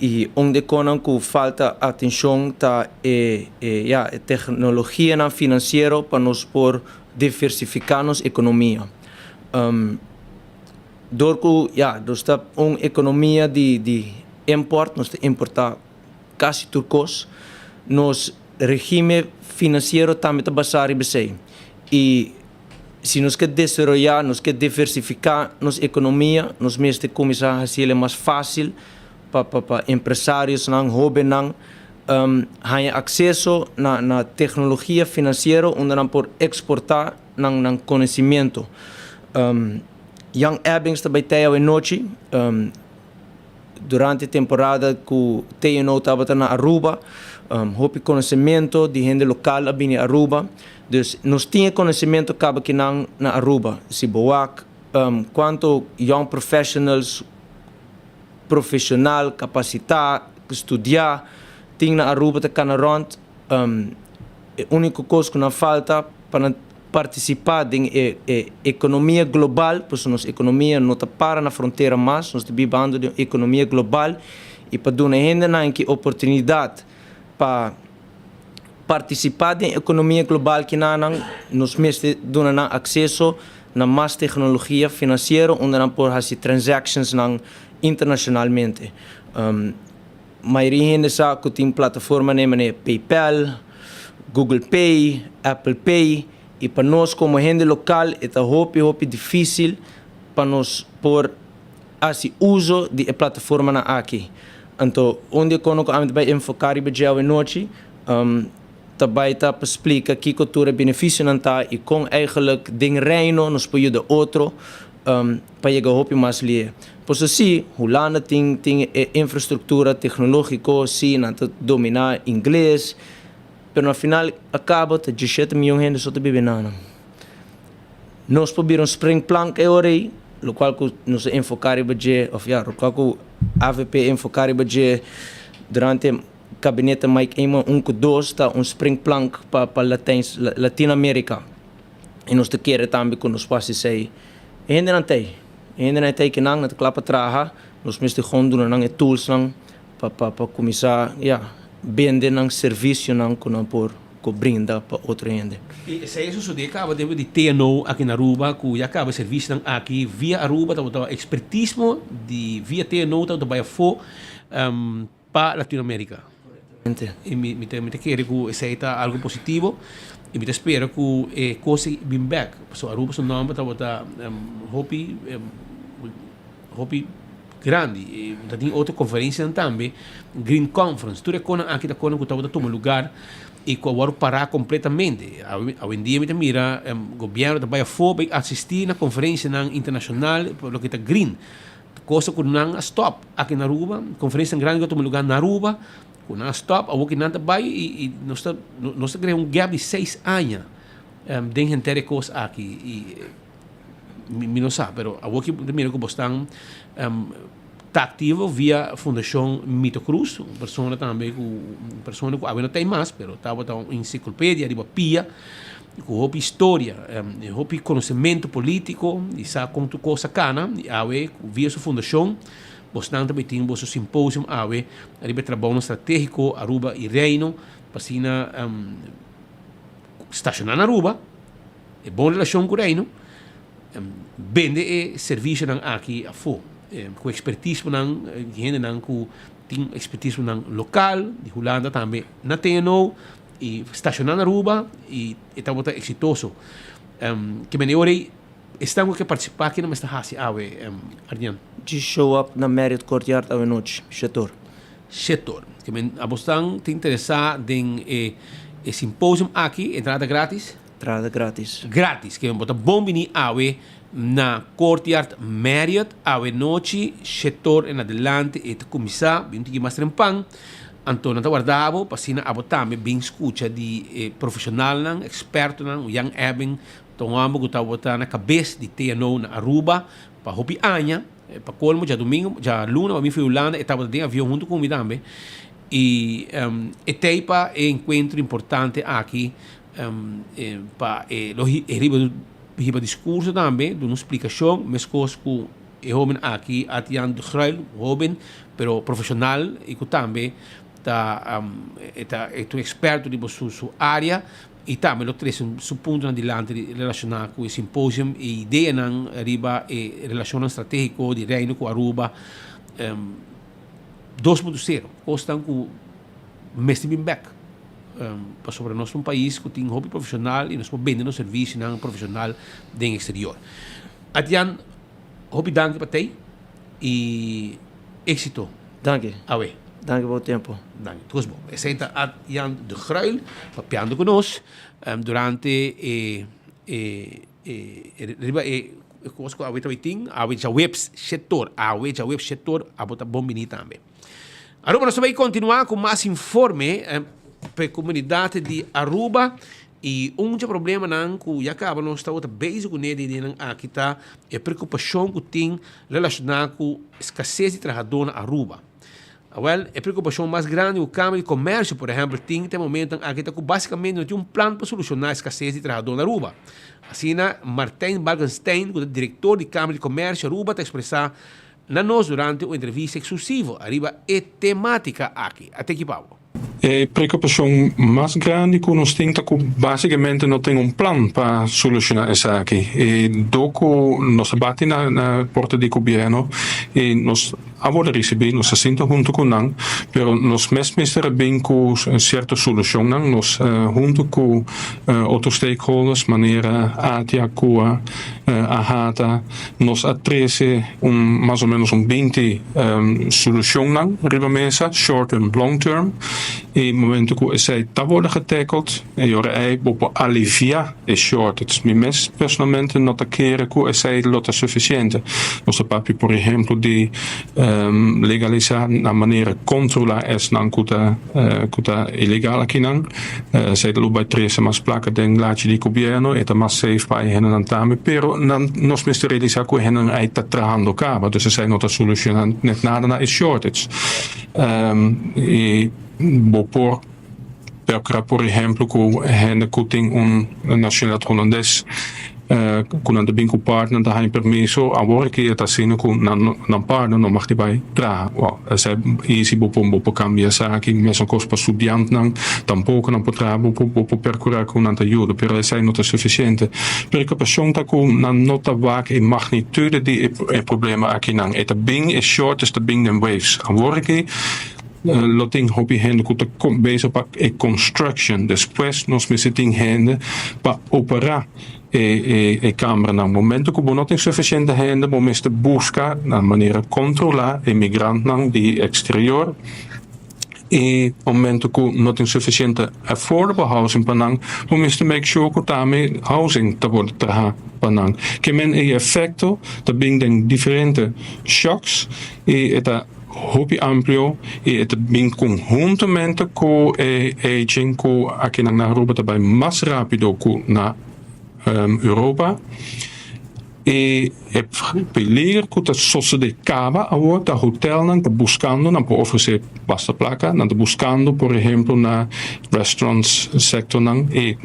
S7: i un di e konan ku falta atenshon ta e ya e teknologianan finansiero pa nos por diversifiká nos ekonomia. Dor ku ya nos ta un ekonomia di di import, nos ta importá kasi tur kos, nos regime finansiero tambe ta basá riba esei. I Si nos ke desaroyá, nos ke diversifiká nos ekonomia, nos mester kuminsá hasiel e mas fásil pa pa pa empresariosnan, hóbennan haña akseso na na teknologia finansiero unda nan por eksportá nan nan konosimiento. Jan Ebbings ta bai tei awe nochi. Durante temporada ku TNO tabata na Aruba, hopi konosementu di hende lokal a bini Aruba. Dus nos tin e konosementu kaba kinan na Aruba. Si bo wak kuantu young professionals, profeshonal, kapasitá, studiá tin na Aruba ta kana rònt, e úniko kos ku nan falta pa nan partisipá den e e ekonomia global, pasobra nos ekonomia no ta para na frontera mas, nos ta bibando den un ekonomia global i pa duna hendenan ki oportunidat pa partisipá den ekonomia global kinanan nos mester duna nan akseso na mas teknologia finansiero unda nan por hasi transactionsnan internashonalmente. Mayoria hende sa ku tin plataformanan manera PayPal, Google Pay, Apple Pay i pa nos komo hende lokal e ta hopi hopi difísil pa nos por hasi uso di e plataformanan aki. Anto un di e kono ku ami ta bai enfoká riba dje awenochi ta bai ta pa splika kiko tur e benefisionan ta i kon eigenlijk den Reino nos por yuda otro pa yega hopi mas lie. Pasobra si, Hulanda tin tin e infrastruktura teknológiko, si nan ta dominá ingles, pero na final a kaba ta diesshete mion hende so ta biba einan. Nos por bira un springplank e ora ei, lokual ku nos a enfoká riba dje, òf ya, lokual ku avp a enfoká riba dje durante kabinete Mike Eman un ku dos ta un springplank pa pa Latijns Latinoamérika. I nos ta kere tambe ku nos por hasi esei. E hendenan ta ei. E hendenan ta ei kinan, nan ta kla pa traha. Nos mester gewoon duna nan e toolsnan pa pa pa kuminsá, ya, bende nan servisionan ku nan por ku brinda pa otro hende.
S16: I esei a sosodé kaba debe di TNO aki na Aruba ku ya kaba e servisionan aki via Aruba tabata ekspertismo di via TNO tabata bai afó pa Latinoamerica. Y mi mi ta mi ta kere cu esey ta algo positivo y mi ta spera cu e cos ey bin bek. Pasobra Aruba su nomber tabata hopi hopi grandi. Y ta tin otro conferencianan tambe, Green Conference. Tur e cosnan aki ta cosnan cu tabata tuma lugar y cu a worde para completamente. Awendia mi ta mira gobierno ta bay afo bay asisti na conferencianan internacional pa loke ta green. Cosa cu nan a stop aki na Aruba, conferencianan grandi cu a tuma lugar na Aruba, cu nan a stop, awor cu nan ta bay y nos ta nos ta crea un gap di seis aña den henter e cos aki y mi no sa, pero awor cu mi ta mira cu bo stan ta activo via Fundacion Mito Cruz, un persona tambe cu un persona cu awe no ta ey mas, pero tabata un enciclopedia riba pia. Ku hopi historia, hopi konosementu polítiko i sa kon tur kos a kana. I awe via su fundashon bosnan ta bai tin boso simposium awe riba e trabounan stratégiko Aruba i Reino pa asina stashoná na Aruba e bon relashon ku Reino bende e servisionan aki afó ku ekspertismonan hendenan ku tin ekspertismonan lokal di Hulanda tambe na TNO. I stashoná na Aruba i e tabata eksitoso. Ke mende ora ei esnan ku ke partisipá kina mester hasi awe, Ardian?
S7: Djis show up na Marriott Courtyard awe nochi, shetor.
S16: Shetor. Ke men abosnan ta interesá den e e simposium aki, entrada gratis?
S7: Entrada gratis.
S16: Gratis. Ke men bo ta bon bini awe na Courtyard Marriott awe nochi, shetor en adelante e ta kuminsá, bin un tiki mas trempan. Anto nan ta warda bo pa asina abo tambe bin skucha di e profeshonalnan, ekspertonan, Jan Ebbing ta un hòmber ku tabata na kabes di TNO na Aruba pa hopi aña, pa kolmo djadumingu, djaluna pa mi fui Hulanda e tabata den avion huntu ku mi tambe i e tei pa e enkuentro importante aki pa e lo riba hiba diskurso tambe duna un splikashon meskos ku E hoben aki, Adriaan de Gruijl, hoben pero profesional y cu tambe ta e ta e ta un experto riba su su area y tambe lo trece su puntonan dilanti relaciona cu e simposium y ideanan riba e relacionnan strategico di Reino cu Aruba 2.0, cosnan cu mester bin bek. Pasobra nos ta un pais ku tin hopi profeshonal i nos por bende nos servisionan profeshonal den eksterior. Adrian, hopi danki pa tei i éksito.
S7: Danki.
S16: Awe.
S7: Danki pa bo tempu.
S16: Danki. Tur kos bon. Esei ta Adrian de Gruijl papiando ku nos durante e e e riba e kos ku awe ta tin, awe djaweps shetor, awe djaweps shetor abo ta bon bini tambe. Aruba nos ta bay continua cu mas informe pa e comunidad di Aruba y un dje problemanan cu ya caba nos tabata bezig cune den dianan aki ta e preocupacion cu tin relaciona cu escasez di trahador na Aruba. Awel, e preocupacion mas grandi cu Camera di Comercio por ehempel tin te momentonan aki ta cu basicamente no tin un plan pa soluciona escasez di trahador na Aruba. Asina Martijn Balkenstein cu ta director di Camera di Comercio Aruba ta expresa na nos durante un entrevista eksklusivo ariba e temátika aki. A teki pa bo.
S11: E preokupashon mas grandi ku nos tin ta ku básikamente no tin un plan pa solushoná esaki. E dor ku nos a bati na na porta di gobièrnu i nos a wòrdu risibí, nos a sinta huntu ku nan, pero nos mes mester a bin ku sierto solushonnan. Nos huntu ku otro stakeholders manera ATIA, kua, AHATA, Nos a trece un mas o menos un 20 solucionnan riba mesa, short term, long term, y momento cu esey ta wordo getackled, e ora ey bo por alivia e shortage. Mi mes personalmente no ta kere cu esey lo ta suficiente. Nos ta papia por ehemplo di legalisa na manera controla esnan cu ta cu ta ilegal akinan. Esei ta lo bai trese mas plaka den lachi di gobierno, e ta mas safe pa e hendenan tambe, pero nan nos mester realisa ku e hendenan ei ta trahando kaba, dus esei no ta soluciona net nada na e shortage. I bo por percura por ehemplo ku hende ku tin un nacionalidad Holandes ku nan ta bin ku partner ta haña permiso, awor aki e ta asina ku nan nan partner no mag di bai traha. Well, esei easy bo por bo por kambia esaki, mesun kos pa studiantnan tampoko nan por traha, bo por bo por perkura ku nan ta yuda, pero esei no ta sufisiente. Preokupashon ta ku nan no ta wak e magnitude di e problema akinan. E ta bin, e shortage ta bin den waves. Awor aki Lo tin hopi hende ku ta bezig pa e construction. Despues nos mester tin hende pa operá e e kameranan. Momento ku bo no tin sufisiente hende bo mester buska na manera kontrolá e migrantnan di eksterior. I momento ku no tin sufisiente affordable housing pa nan bo mester make sure ku tambe housing ta wòrdu traha pa nan. Ke men e efekto ta bin den diferente shocks i e ta. Hopi amplio y e ta bin conhuntamente cu e aging cu akinan na Aruba ta bay mas rapido cu na Europa. Y e peliger cu ta sosode caba awor ta hotelnan ta buscando nan por ofrece basta placa, nan ta buscando por ehemplo na restaurants sectornan y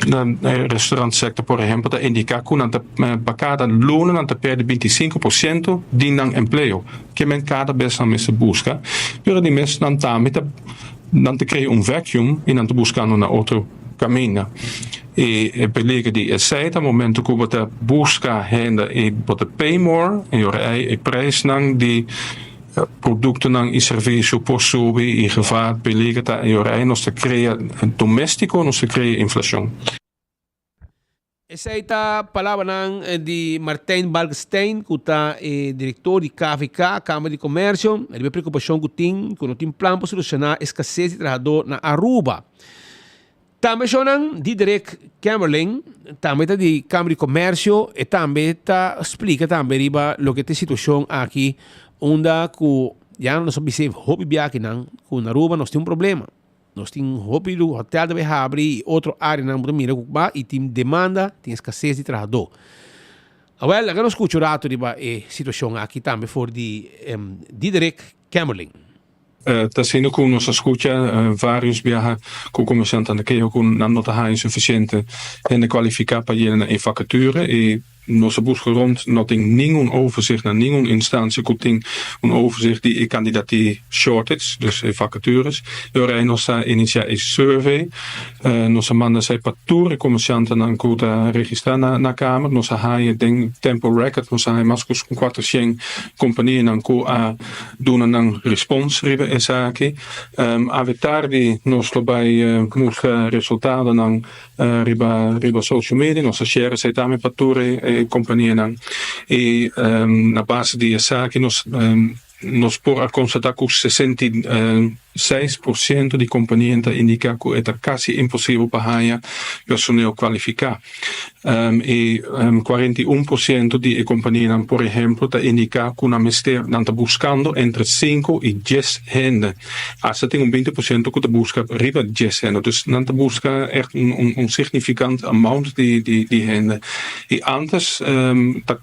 S11: na restaurant sector por ehemplo ta indica cu nan ta pa cada luna nan ta perde 25% di nan empleo. Ke men kada bes nan mester buska, pero di mes nan tambe ta nan ta krea un vacuum i nan ta buskando na otro kaminda. I e peliger di esei ta momento ku bo ta buska hende i bo ta pay more i ora ei e prijsnan di produktonan i servisio por subi i gevaar peliger ta i ora ei nos ta krea domestiko nos ta krea inflashon.
S16: Esei ta palabranan di Martijn Balkestein ku ta e direktor di KVK, Kamer di Komersio, riba e preokupashon ku tin ku no tin plan pa solushoná eskases di trahadó na Aruba. Tambe shownan Diederik Kemmerling, tambe ta di Kamer di Komersio, e tambe ta splika tambe riba loke ta e situashon aki unda ku ya nos a bisa hopi biakinan ku na Aruba nos tin un problema. Nos tin hopi lu hotel ta bay habri y otro areanan bo ta mira cu ba y tin demanda, tin escasez di trahador. Awel, laga nos scucha un rato riba e situacion aki tambe for di Diederik Kemmerling.
S11: Ta asina cu nos a scucha varios biaha cu comerciantenan ta keha cu nan no ta haya suficiente hende cualifica pa yena e vacature y. Nos a buska rond, no tin ningun overzicht na ningun instantie ku tin un overzicht di e kandidatie shortage, dus e vacatures. E ora ei nos a inisiá e survey. Nos a manda esei pa tur e komersiantenan ku ta registrá na na Kamer. Nos a haña den tempo record, nos a haña mas ku kuatershen kompanianan ku a duna nan respons riba esaki. Awe tardi nos lo bai mustra resultadonan Riba riba social media nos a share esei tambe pa tur e kompanianan i na base di esaki nos nos por a konstatá ku 66% di kompanianan ta indiká ku e ta kasi imposibel pa haña personel kualifiká i 41% di e kompanianan por ehempel ta indiká ku nan mester nan ta buskando entre sinku i dies hende. Hasta tin un 20% ku ta buska riba dies hende. Dus nan ta buska ègt un signifikant amount di hende. I antes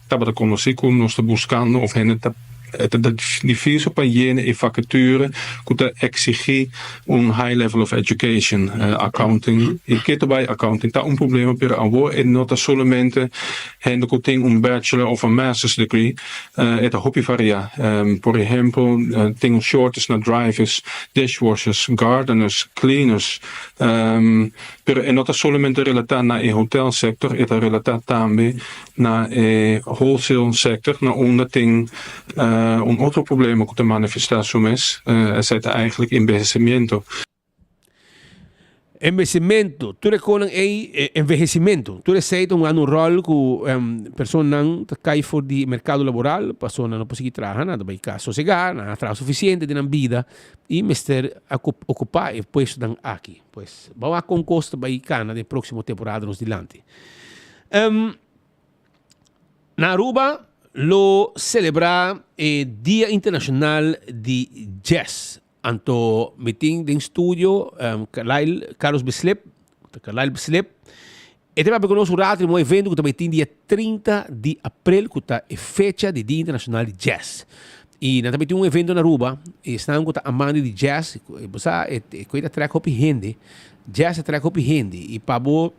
S11: tabata konosí ku nos ta buskando òf hende ta e ta difísil pa yena e vakature ku ta eksigí un high level of education, accounting. I ke ta bai accounting ta un problema pero awor e no ta solamente hende ku tin un bachelor òf un master's degree. E ta hopi variá. Por ehempel, tin un shortage na drivers, dishwashers, gardeners, cleaners. Pero e no ta solamente relatá na e hotelsector, e ta relatá tambe na e wholesale sector, na unda tin un otro problema ku ta manifestá su mes, esei ta eigenlijk enbehecimiento.
S16: Enbehecimento, tur e konan ei, envehecimento, tur esei ta hungando un ròl ku personanan ta kai for di merkado laboral, pasobra nan no por sigui traha, nan ta bai kas sosegá, nan a traha sufisiente den nan bida i mester okupá e puestonan aki. Pues, bo wak kon kos ta bai kana den próksimo temporada nos dilanti. Na Aruba lo selebrá e Dia Internashonal di Jazz. Anto mi tin den studio Carlyle Carlos Bislip, Carlyle Bislip. E ta papia ku nos un rato di un evento ku ta bai tin dia 30 di aprel ku ta e fecha di Dia Internacional di Jazz. I nan ta bai tin un evento na Aruba i esnan ku ta amante di jazz, bo sa e koe ta trek hopi hende, jazz ta trek hopi hende i pa bo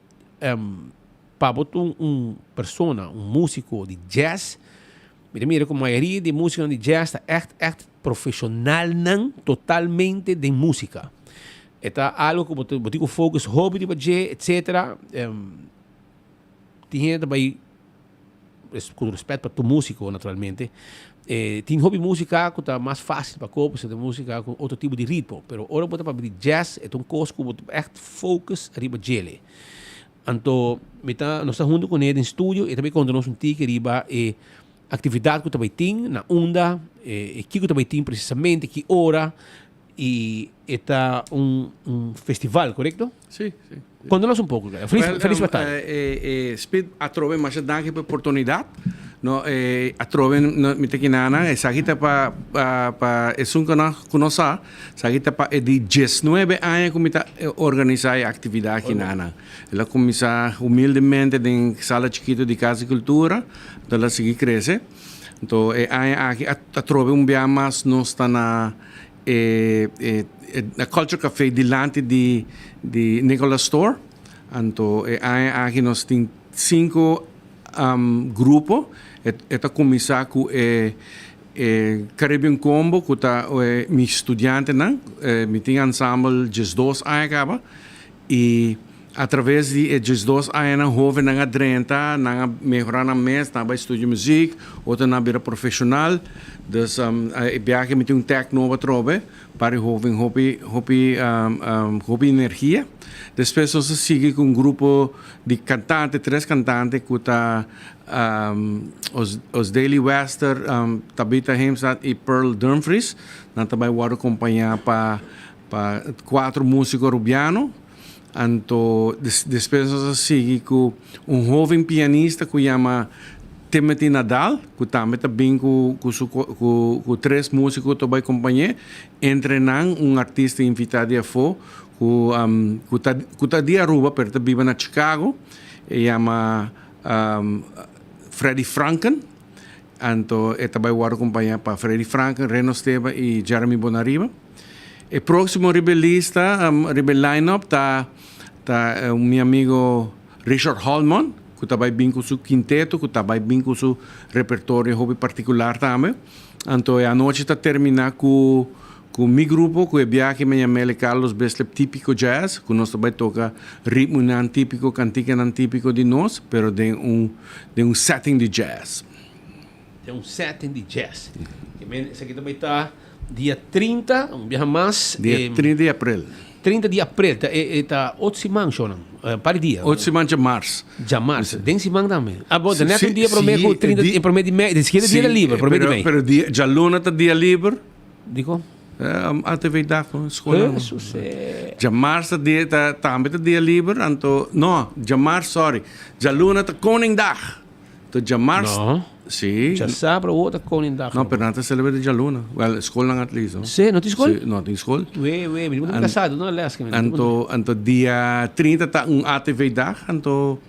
S16: pa bo ta un persona, un musico di jazz, Mi ta mira ku mayoria di e músikonan di jazz ta ègt ègt profeshonalnan totalmente den músika. E ta algu ku bo ta bo tin ku focus hopi riba dje etcetera. Tin hende ta bai ku rèspèt pa tur músiko naturalmente tin hopi músika ku ta mas fásil pa koop pasobra ta músika ku otro tipo di ritmo pero ora bo ta papia di jazz e ta un kos ku bo ta ègt focus riba djele. Anto mi ta, nos ta huntu kuné den studio, e ta bai konta nos un tiki riba e aktividat ku ta bai tin, na unda, e kiko ta bai tin presisamente, ki ora, i e ta un un festival, korekto?
S12: Sí, sí.
S16: Konta nos un poko, Felis,
S12: Wel,
S16: felis
S12: um,
S16: bataya.
S12: eh, eh, Speed, atrobe masha danki pa e oportunidat. No, eh, atrobe no, mi ta kinana, esaki ta pa, pa, pa esun ku no, ku no sa, Esaki ta pa e di diesnuebe aña ku mi ta organisá e aktividat aki na nan. El a kuminsá humildemente den sala chikitu di Kas di Kultura, anto el a sigui krese. Anto e aña aki atrobe un bia mas nos ta na e e Culture Café dilanti di di Nicolas Store. Anto e aña aki nos tin sinku grupo. E ta kuminsá ku e E Caribbean Combo ku ta mi studiantenan, mi tin ensemble diesdos aña kaba i atraves di e diesdos añanan hovennan a drenta, nan a mehora nan mes, nan a bai studia muzik, otronan a bira profeshonal. Dus e biaha mi tin un tèk nobo atrobe pa e hoven hopi hopi hopi energia. Despues nos a sigui ku un grupo di kantante, tres kantante ku ta Osdely Wester, Tabitha Heemstad y Pearl Dumfries. Nan ta bai wòrdu kompañá pa pa kuatro músiko rubiano. Anto despues nos a sigui ku un hóven pianista ku yama Timothy Nadal, ku tambe ta bin ku ku su ku ku tres músiko ta bai kompañ'é. Entre nan un artista invitá di afó ku ku ta ku ta di Aruba pero ta biba na Chicago. E yama Freddy Franken, anto e ta bai wòrdu kompañá pa Freddy Franken, Reno Steba i Jeremy Bonariba. E próksimo riba e lista, riba e line-up ta ta mi amigo Richard Holman. ku ta bai bin ku su kinteto, ku ta bai bin ku su repertorio hopi partikular tambe. Anto e anochi ta terminá ku ku mi grupo, ku e biaha mi a yam'el e Carlos Bislip Típico Jazz, ku nos ta bai toka ritmonan típiko, kantikanan típiko di nos, pero den un den un setting di jazz.
S16: Den un setting di jazz. Ke men esaki ta bai ta dia 30, un biaha mas.
S12: Dia 30 di april.
S16: 30 di april, ta e ta otro siman shonan, un par di dia.
S12: Otro siman djamars.
S16: Djamars, den siman tambe. Ah bo, ta net un dia prome ku 30, e prome di mei, di siguiente dia ta liber, prome di mei.
S12: Pero dia, djaluna ta dia liber.
S16: Dikon?
S12: ATV dag, skol.
S16: Hesus eh.
S12: Djamars ta dia, ta tambe ta dia liber, anto, no, djamars, sorry, djaluna ta Koningdag. To djamars.
S16: No.
S12: Si.
S16: Djasabra awor ta Koningdag.
S12: No, pero nan ta celebra di djaluna. Wel, skolnan at least, no?
S16: Si, no tin skol?
S12: Si, no tin skol.
S16: We, we, mi ta kasado, no les.
S12: Anto, anto dia 30 ta un ATV dag, anto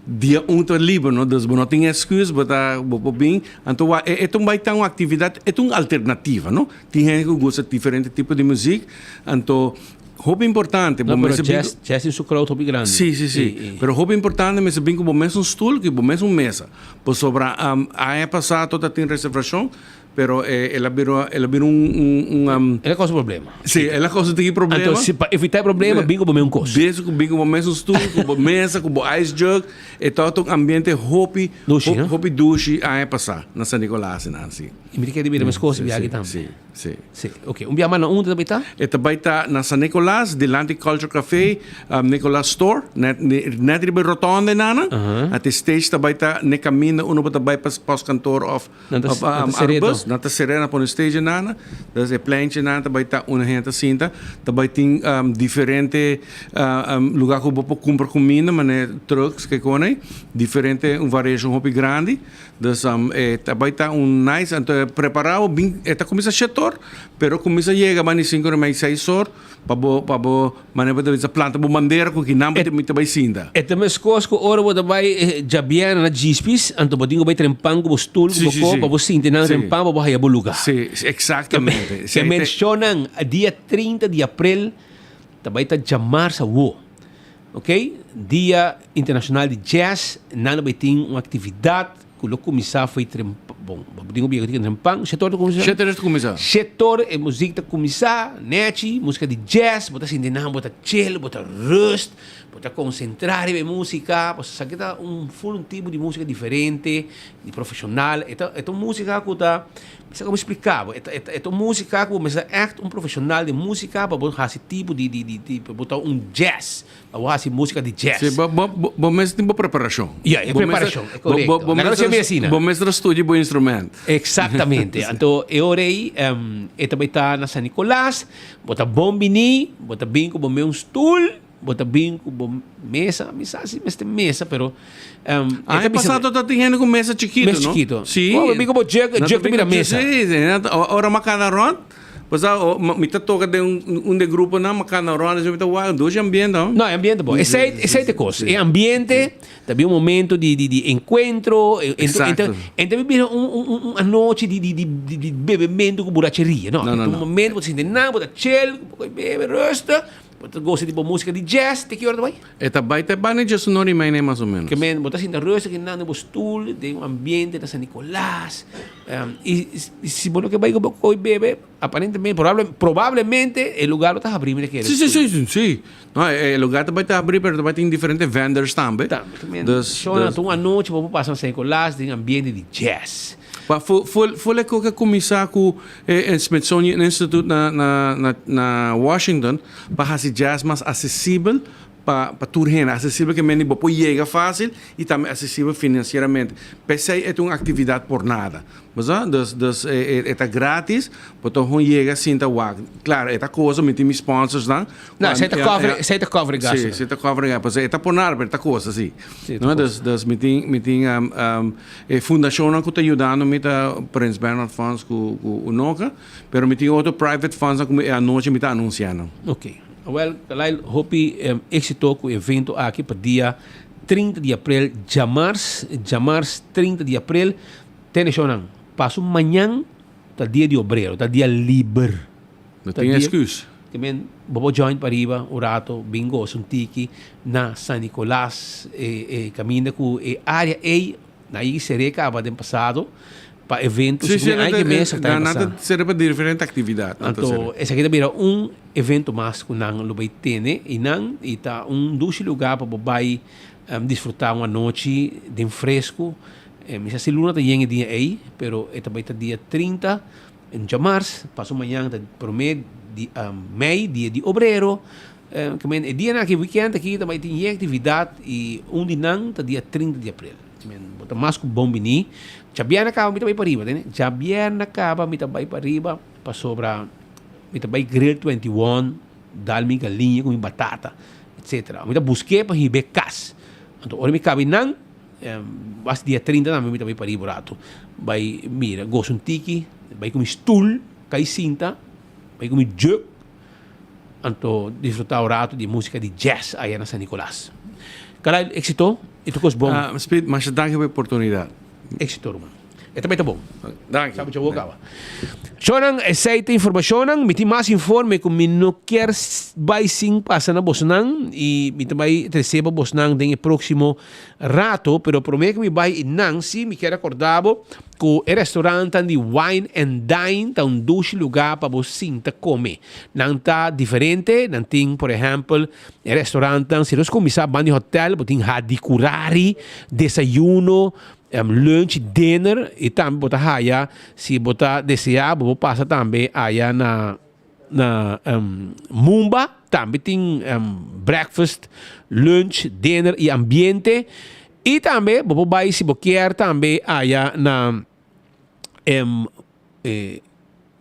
S12: dia un ta liber, no? Dus bo no tin excuse, bo ta, bo por bin. Anto wa, e, e ta un bai ta un actividad, e ta un alternativa, no? Tin hende ku gusta diferente tipo di muziek, anto Hopi importante,
S16: No,
S12: bo
S16: pero
S12: mester bin
S16: jazz, jazz tin su crowd hopi grandi.
S12: Sí, sí, sí.
S16: I, i.
S12: Pero hopi importante mester bin ku bo mesun stoel ku bo mesun mesa. Pasobra um, aña pasá tot a tin reservashon, pero eh, el a bira, el a bira un, un, un um,
S16: El a kousa problema.
S12: Sí, el a kousa tiki problema.
S16: Anto, si pa evitá e problema, bin ku bo mesun kos.
S12: Bin ku bin ku bo mesun stoel, ku bo mesa, ku bo ice jug. E tabata un ambiente hopi,
S16: Dushi,
S12: hopi,
S16: no?
S12: hopi dushi aña pasá na San Nicolas esnan, sí.
S16: I mi ta kere mira mes kos di biaha aki tambe.
S12: Sí, sí.
S16: Sí, ok. Un bia mas na unda ta bai ta?
S12: E ta bai ta na San Nicolas, dilanti Culture Café, um, Nicolas Store, net, net riba e rotonde nana. At e stage ta bai ta ne caminda uno bo ta bai pa postkantoor of,
S16: Nan ta,
S12: of
S16: nan
S12: um,
S16: ta sereto.
S12: Arubus. Nan ta seré, nan pone stage nana. Dus e pleintje nana ta bai ta unda hende ta sinta. Ta bai tin um, diferente uh, um, lugar ku bo por kumpra kuminda, mane trucks ke kone. Diferente, un variashon hopi grandi. Dus e ta bai ta un nice, anto e prepara bo bin, e ta kuminsa shet or, pero kuminsa yega bani sinku or i mei, seis or, pa bo, pa bo, manera bo ta bisa planta bo bandera ku kinan bo ta bai sinta.
S16: E ta meskos ku ora bo ta bai djabièrnè na djispis, anto bo tin ku bai trempan ku bo stul, ku bo kop, pa bo sinti nan trempan pa bo haya bo luga.
S12: Si, si, eksaktamente.
S16: Ke menshonan dia 30 di aprel ta bai ta djamars awo. Ok, Dia Internacional di Jazz, nan lo bay tin un actividad cu lo cuminsa fo'i tremp, bon, bo tin cu biba tin trempan, shete or ta cuminsa?
S12: Shete or ta cuminsa.
S16: Shete or e muziek ta cuminsa, nechi, musica di jazz, bo ta sinti nan bo ta chill, bo ta rust, bo ta concentra riba e musica, pasobra esaki ta un full un tipo di musica diferente, di profesional, e ta e ta un musica cu ta Mi sa como explica bo, e ta e ta un musica cu bo mester echt un profesional den musica pa bo haci tipo di di di di pa bo ta un jazz, pa bo haci musica di jazz.
S12: Si, bo bo bo mester tin bo preparacion.
S16: Ya, e preparacion, e corecto.
S12: Bo
S16: Laga nos yama asina.
S12: Bo mester a studia bo instrument.
S16: Exactamente. Anto e ora ey e ta bay ta na San Nicolas, bo ta bon bini, bo ta bin cu bo mes un stoel. Bo ta bin ku bo mesa, mi sa si mester mesa, pero um,
S12: Aña pasado ta tin hende ku mesa chiquito,
S16: Mesa
S12: no?
S16: chiquito.
S12: Sí.
S16: Oh, bin ku bo jug,
S12: Na
S16: jug ta
S12: bin
S16: bira
S12: ku
S16: mesa.
S12: Sí, sí. Na ta- Ora ma kana rond, pues ah, o- ma- mi ta toka den un, un de grupo nan, ma kana rond, mi ta wak, dushi ambiente, no?
S16: No, e ambiente bo. Esei, esei ta e kos. E ambiente, ta bin un momento di, di, di encuentro, e- ento,
S12: Exacto.
S16: ento, ento mi bira un, un, un, un anochi di, di, di, di, di bebemento ku buracheria, no?
S12: No, no,
S16: Un
S12: no.
S16: momento bo ta sinti nan, bo ta chill, bo ta bebe rustig. Bo ta gosa di bo músika di jazz, te ki ora ta bai?
S12: E ta bai te banda djes un ora i mei mas o menos.
S16: Ke men, bo ta sinta rustig kinan den bo stul, den un ambiente na San Nicolas. I si bo no ke bai ku bo koi bebe, aparentemente, probable, probablemente e lugar lo ta habrí, mi ta kere.
S12: Si, si, si, si, si. No, e lugar ta bai ta habrí, pero ta bai tin diferente vendors tambe.
S16: Tambe, ke men, shona, ta un anochi bo por pasa na San Nicolas den ambiente di jazz.
S12: Pa fu fu fu le koke kuminsá ku e e Smithsonian Institute na na na na Washington pa hasi jazz mas asesibel pa pa tur hende. Asesibel ke mende bo por yega fásil i tambe asesibel finansieramente. P'esei e ta un aktividat por nada. Bo sa? Dus dus e e ta gratis, bo ta hon yega sinta wak. Klaro e ta kosa, mi tin mi sponsorsnan.
S16: No, esei ta cover, esei ta cover e gasto.
S12: Sí, esei ta cover e gasto. Pasobra e ta por nada, pero e ta kosa sí.
S16: Sí, e ta
S12: No,
S16: kosa.
S12: dus dus mi tin mi tin E fundashonnan ku ta yudando mi ta Prins Bernhard Fonds ku ku Unoca, pero mi tin otro private fundsnan ku mi e anochi mi ta anunsiá nan.
S16: Ok. Awel, Carlyle, hopi éksito ku e evento aki pa dia 30 di aprel, djamars, djamars 30 di aprel. Tene shownan, paso mañan ta dia di obrero, ta dia liber.
S12: No tin excuus.
S16: Ke men bo por join pariba un rato bin gosa un tiki na San Nicolas e e kaminda ku e área ei nan a yega ser'é kaba den pasado pa evento
S12: Sí, sí,
S16: segun
S12: nan
S16: ai
S12: ta
S16: ke mes ta
S12: nan ta
S16: pasá.
S12: ser'é pa diferente aktividat nan ta
S16: Anto
S12: ser'é.
S16: esaki ta bira un evento mas ku nan lo bai tene i nan i ta un dushi lugá pa bo bai disfrutá un anochi den fresku. Mi sa si luna ta yen e dia ei pero e ta bai ta dia 30 Djamars, paso mañan ta prome di mei, dia di obrero. Ke men e dianan aki, weekend aki ta bai tin yen actividad y un di nan ta dia 30 di april. Ke men bo ta mas ku bon bini. Djabièrnè kaba mi ta bai pariba, tende? Djabièrnè kaba mi ta bai pariba pasobra mi ta bai Grill 21 dal mi galiña ku mi batata, etcetera. Mi ta busk'é pa hib'é kas. Anto ora mi kaba einan. Bas dia 30 tambe mi ta bai pariba un rato. Bai mira, gosa un tiki, bai ku mi stul, kai sinta, bai ku mi jug, anto disfruta un rato di musika di jazz aya na San Nicolas. Kala exito y tur kos bon.
S12: Speed, masha danki pa e oportunidad.
S16: Exito ruman. E ta bai ta bon.
S12: Danki.
S16: Sa mucha bo kaba. Shownan, esei ta informashonnan. Mi tin mas informe ku mi no kier bai sin pasa na bosnan i mi ta bai trese pa bosnan den e próksimo rato. Pero promé ku mi bai einan sí mi kier akorda bo ku e restaurantan di Wine and Dine ta un dushi lugá pa bo sinta kome. Nan ta diferente. Nan tin por ehèmpel e restaurantan si nos kuminsá banda di hòtèl bo tin Hadicurari, desayuno, Lunch, dinner y tambe bo ta haya si bo ta desea bo por pasa tambe aya na na Mumba tambe tin breakfast, lunch, dinner y ambiente y tambe bo por bay si bo kier tambe aya na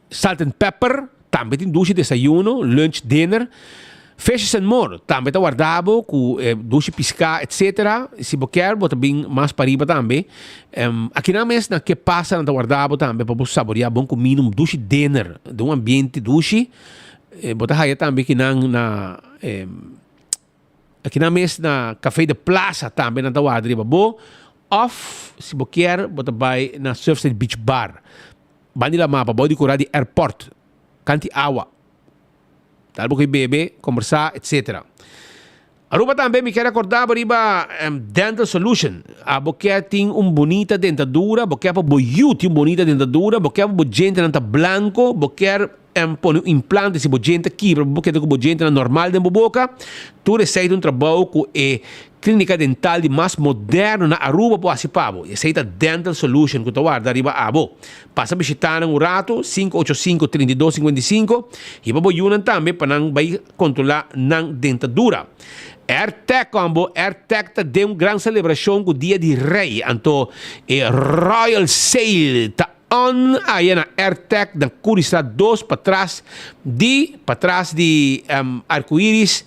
S16: Salt and Pepper tambe tin dushi desayuno, lunch, dinner. Fishes and More tambe ta warda bo ku dushi piská etc. Si bo kier bo ta bin mas pariba tambe. Akinan mes na Ke Pasa nan ta warda bo tambe pa bo saboreá bon kuminda, un dushi dinner den un ambiente dushi. Bo ta haya tambe kinan na akinan mes na Café de Plaza tambe nan ta warda riba bo. Òf si bo kier bo ta bai na Surfside Beach Bar. Ban di la mapa bou di kura di airport, kanti awa. Tal bo ku bebe, kombersá, etc. Aruba tambe mi kier akorda bo riba Dental Solution. Abo kier tin un bunita dentadura, bo kier pa bo yu tin un bunita dentadura, bo kier pa bo djentenan ta blanko, bo kier pone un implante si bo djente kibra, bo keda ku bo djentenan normal den bo boka. Tur esei ta un trabou ku e Clínica dental di mas moderno na Aruba por haci pa bo. Esey ta Dental Solution cu ta warda riba abo. Pasa bishita nan un rato, 585 32 55, Hiba bo yunan tambe pa nan bay controla nan dentadura. Airtag combo, Airtag ta den un gran celebracion cu Dia di Rey, anto e Royal Sale ta on aya na Airtag na Curiestraat 2 patras di patras di Arcoiris.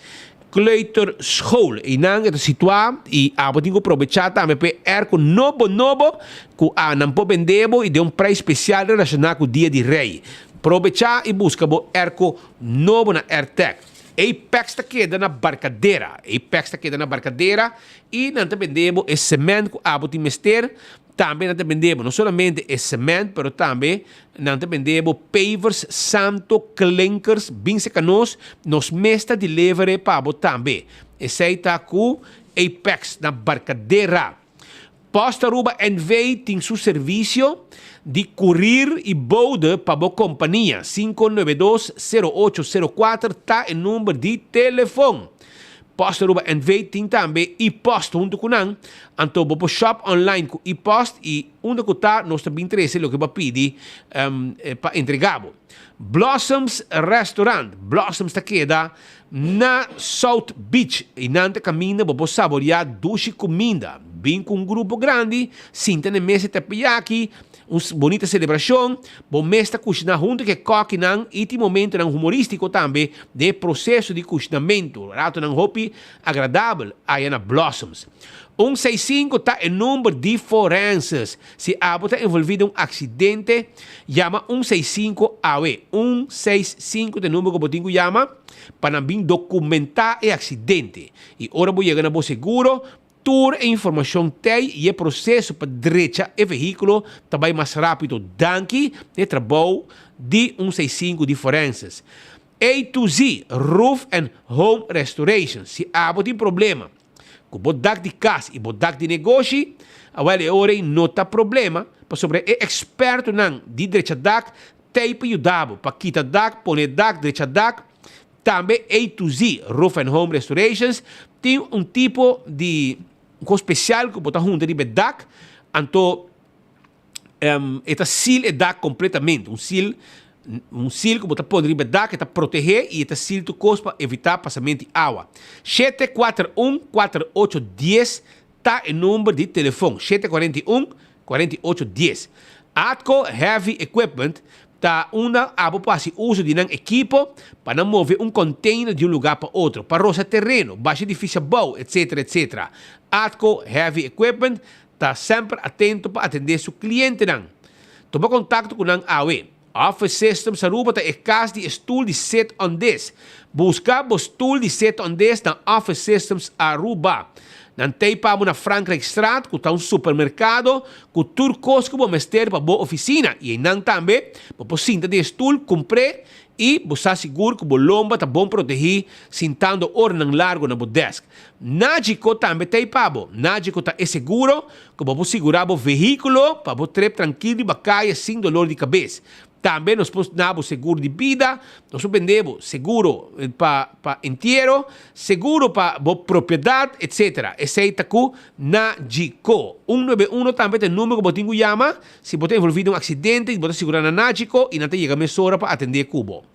S16: Kleuterschool. Einan e ta situá i abo tin ku probechá tambe pa e airco nobo nobo ku a nan por bende bo i den un prijs spesial relashoná ku Dia di Rei. Probechá i buska bo airco nobo na Airtec. Apex ta keda na Barcadera. Apex ta keda na Barcadera i nan ta bende bo e cement ku abo tin mester. Tambe nan ta bende bo no solamente e cement pero tambe nan ta bende bo pavers, santo, klinkers, bin seca nos, nos mes ta deliver pa bo tambe. Esey ta cu Apex na Barcadera. Post Aruba NV tin su servicio di courier y bode pa bo compania. 592 0804 ta e number di telefon. Post Aruba NV tin tambe e-post hunto cu nan, anto bo por shop online cu e-post y unda cu ta nos ta bin trece loke bo a pidi pa entrega bo. Blossoms Restaurant, Blossoms ta keda na South Beach y nan ta caminda bo por saborea dushi cuminda. Bin cu un grupo grandi, sinta na e mesa teppeyaki, Un bonita celebracion, bo mes ta cushina hunto cu e kokinan y tin momentonan humoristico tambe den e proceso di cushinamento, ratonan hopi agradabel aya na Blossoms. Un seis sinku ta e number di forenses. Si abo ta envolvi den un accidente, yama un seis sinku awe. Un seis sinku ta e number cu bo tin cu yama pa nan bin documenta e accidente. Y ora bo yega na bo seguro, Tur e informacion t'ey y e proceso pa drecha e vehiculo ta bay mas rapido danki n'e trabou di un 65 di forenses. A to Z Roof and Home Restoration. Si abo tin problema ku bo dak di kas i bo dak di negoshi, awel e ora ei no ta problema pasobra e ekspertonan di drecha dak t'ei pa yuda bo pa kita dak, pone dak, drecha dak. Tambe A to Z Roof and Home Restorations tin un tipo di un kos spesial ku bo ta hunta riba e dak, anto E ta seal e dak completamente. Un seal, un seal cu bo ta pone riba e dak, e ta protege y e ta seal tur cos pa evita pasamento di awa. Shete kuater un, kuater ocho dies ta e number di telefon. Shete kuarenta i un, kuarenta i ocho dies. Atco Heavy Equipment ta unda abo por haci uso di nan ekipo pa nan move un container di un lugar pa otro, pa rosa tereno, basha edificio abou, etc. Etc. Atco Heavy Equipment Ta semper atento pa atendé su klientenan. Tuma kontakto ku nan awe. Office Systems Aruba ta e kas di e stul di sit on this. Buska bo stul di sit on this na Office Systems Aruba. Nan t'ei pa bo na Frankrijkstraat ku ta un supermerkado ku tur kos ku bo mester pa bo ofisina i einan tambe bo por sinta den e stul, kumpr'é i bo sa sigur ku bo lomba ta bon protegí sintando oranan largu na bo desk. Nagico tambe ta ei pa bo. Nagico ta e seguro ku bo por sigurá bo vehíkulo pa bo trep trankil riba kaya sin dolor di kabes. Tambe nos por na bo seguro di bida, nos por bende bo seguro pa pa entiero, seguro pa bo propiedat, etc. Esei ta ku Nagico. Un nuebe uno tambe ta e numero ku bo tin ku yama si bo ta envolví den un aksidente i bo ta sigurá na Nagico i nan ta yega mesora pa atendé ku bo.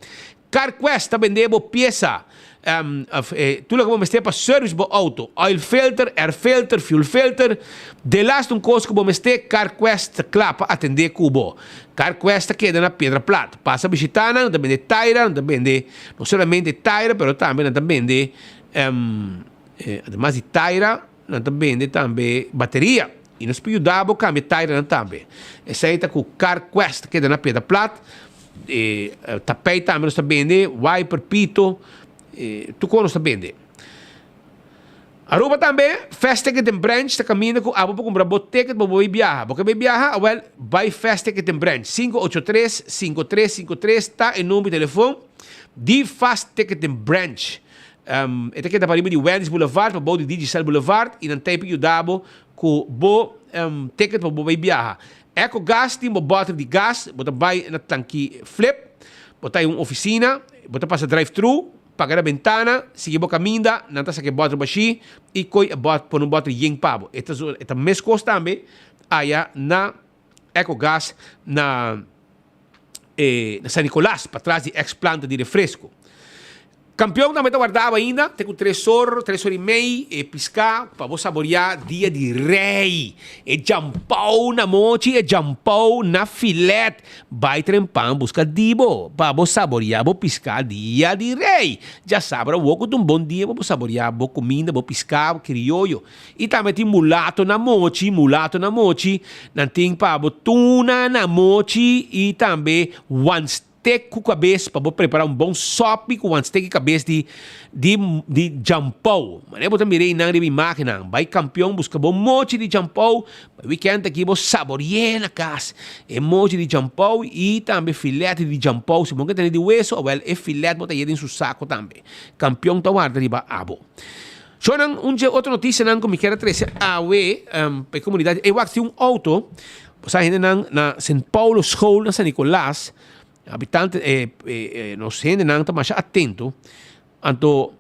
S16: CarQuest ta bende bo piesa, tur loke bo mester pa service bo auto, oil filter, air filter, fuel filter, delaste un kos ku bo mester, CarQuest ta kla pa atende ku bo. CarQuest ta keda na Piedra Plat. Pasa bishita nan, nan ta bende taira, nan ta bende no solamente taira pero tambe nan ta bende ademas di taira nan ta bende tambe bateria y nos por yuda bo kambia tairanan tambe. Esei ta ku CarQuest ta keda na Piedra Plat. E tapijt tambe nos ta bende, wiper, pito, tur kos nos ta bende. Aruba tambe, Fast Ticket and Branch ta kaminda ku abo por kumpra bo ticket pa bo bai biaha. Bo ke bai biaha? Awel, bai Fast Ticket and Branch. 583 5353 ta e number di telefon di Fast Ticket and Branch. E ta keda pariba di Wendy's Boulevard, pabou di Digicel Boulevard i nan ta ei pa yuda bo ku bo ticket pa bo bai biaha. Eco gas tin bo bòter di gas, bo ta bai na tanki Flip, bo ta un ofisina, bo ta pasa drive thru, paga na bentana, sigui bo kaminda, nan ta saka e bòter bashí i koi e bòt pone un bòter yen pa bo. E ta e ta meskos tambe aya na Eco gas na e na San Nicolas, patras di ex planta di refresco. Kampion tambe ta wardabo ainda te ku tres or, tres or i mei, e piská pa bo saboriá dia di rei. E djampou na mochi, e djampou na filet. Bai trempan buska di bo pa bo saboriá bo piská dia di rei. Djasabra awor ku ta un bon dia pa bo saboriá bo kuminda, bo piská krioyo. I tambe tin mulato na mochi, mulato na mochi. Nan tin pa bo tuna na mochi i tambe wansteak. Tek ku kabes pa bo prepara un bon sopi ku wan stek i kabes di di di djampou. Manera bo ta mira einan riba imagennan. Bai kampion buska bo mochi di djampou pa wikènt aki bo sabori'é na kas. E mochi di djampou i tambe filèt di djampou. Si bo no ke tene di weso, awèl e filèt bo ta yei den su sako tambe. Kampion ta warda riba abo. Shownan, un dje otro notisianan ku mi kier a trese awe pa e komunidat. Ey wak tin un outo, bo sa hendenan na Sint Paulus School na San Nicolas, habitante nos hendenan ta masha atento, anto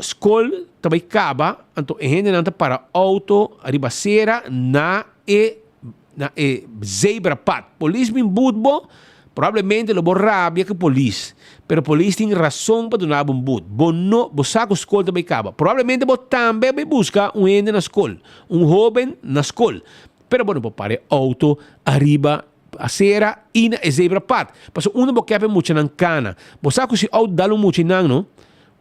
S16: skol ta bai kaba, anto e hendenan ta para outo riba sera na e na e zebrapad. Polis bin but bo, probablemente lo bo rabia ku polis, pero polis tin rason pa duna bo un but. Bo no, bo sa ku skol ta bai kaba. Probablemente bo tambe a bai buska un hende na skol, un hoben na skol, pero bo no por para e outo ariba asera i na e zebrapad. Pasobra unda bo ke pa e muchanan kana? Bo sa ku si outo dal un mucha einan no,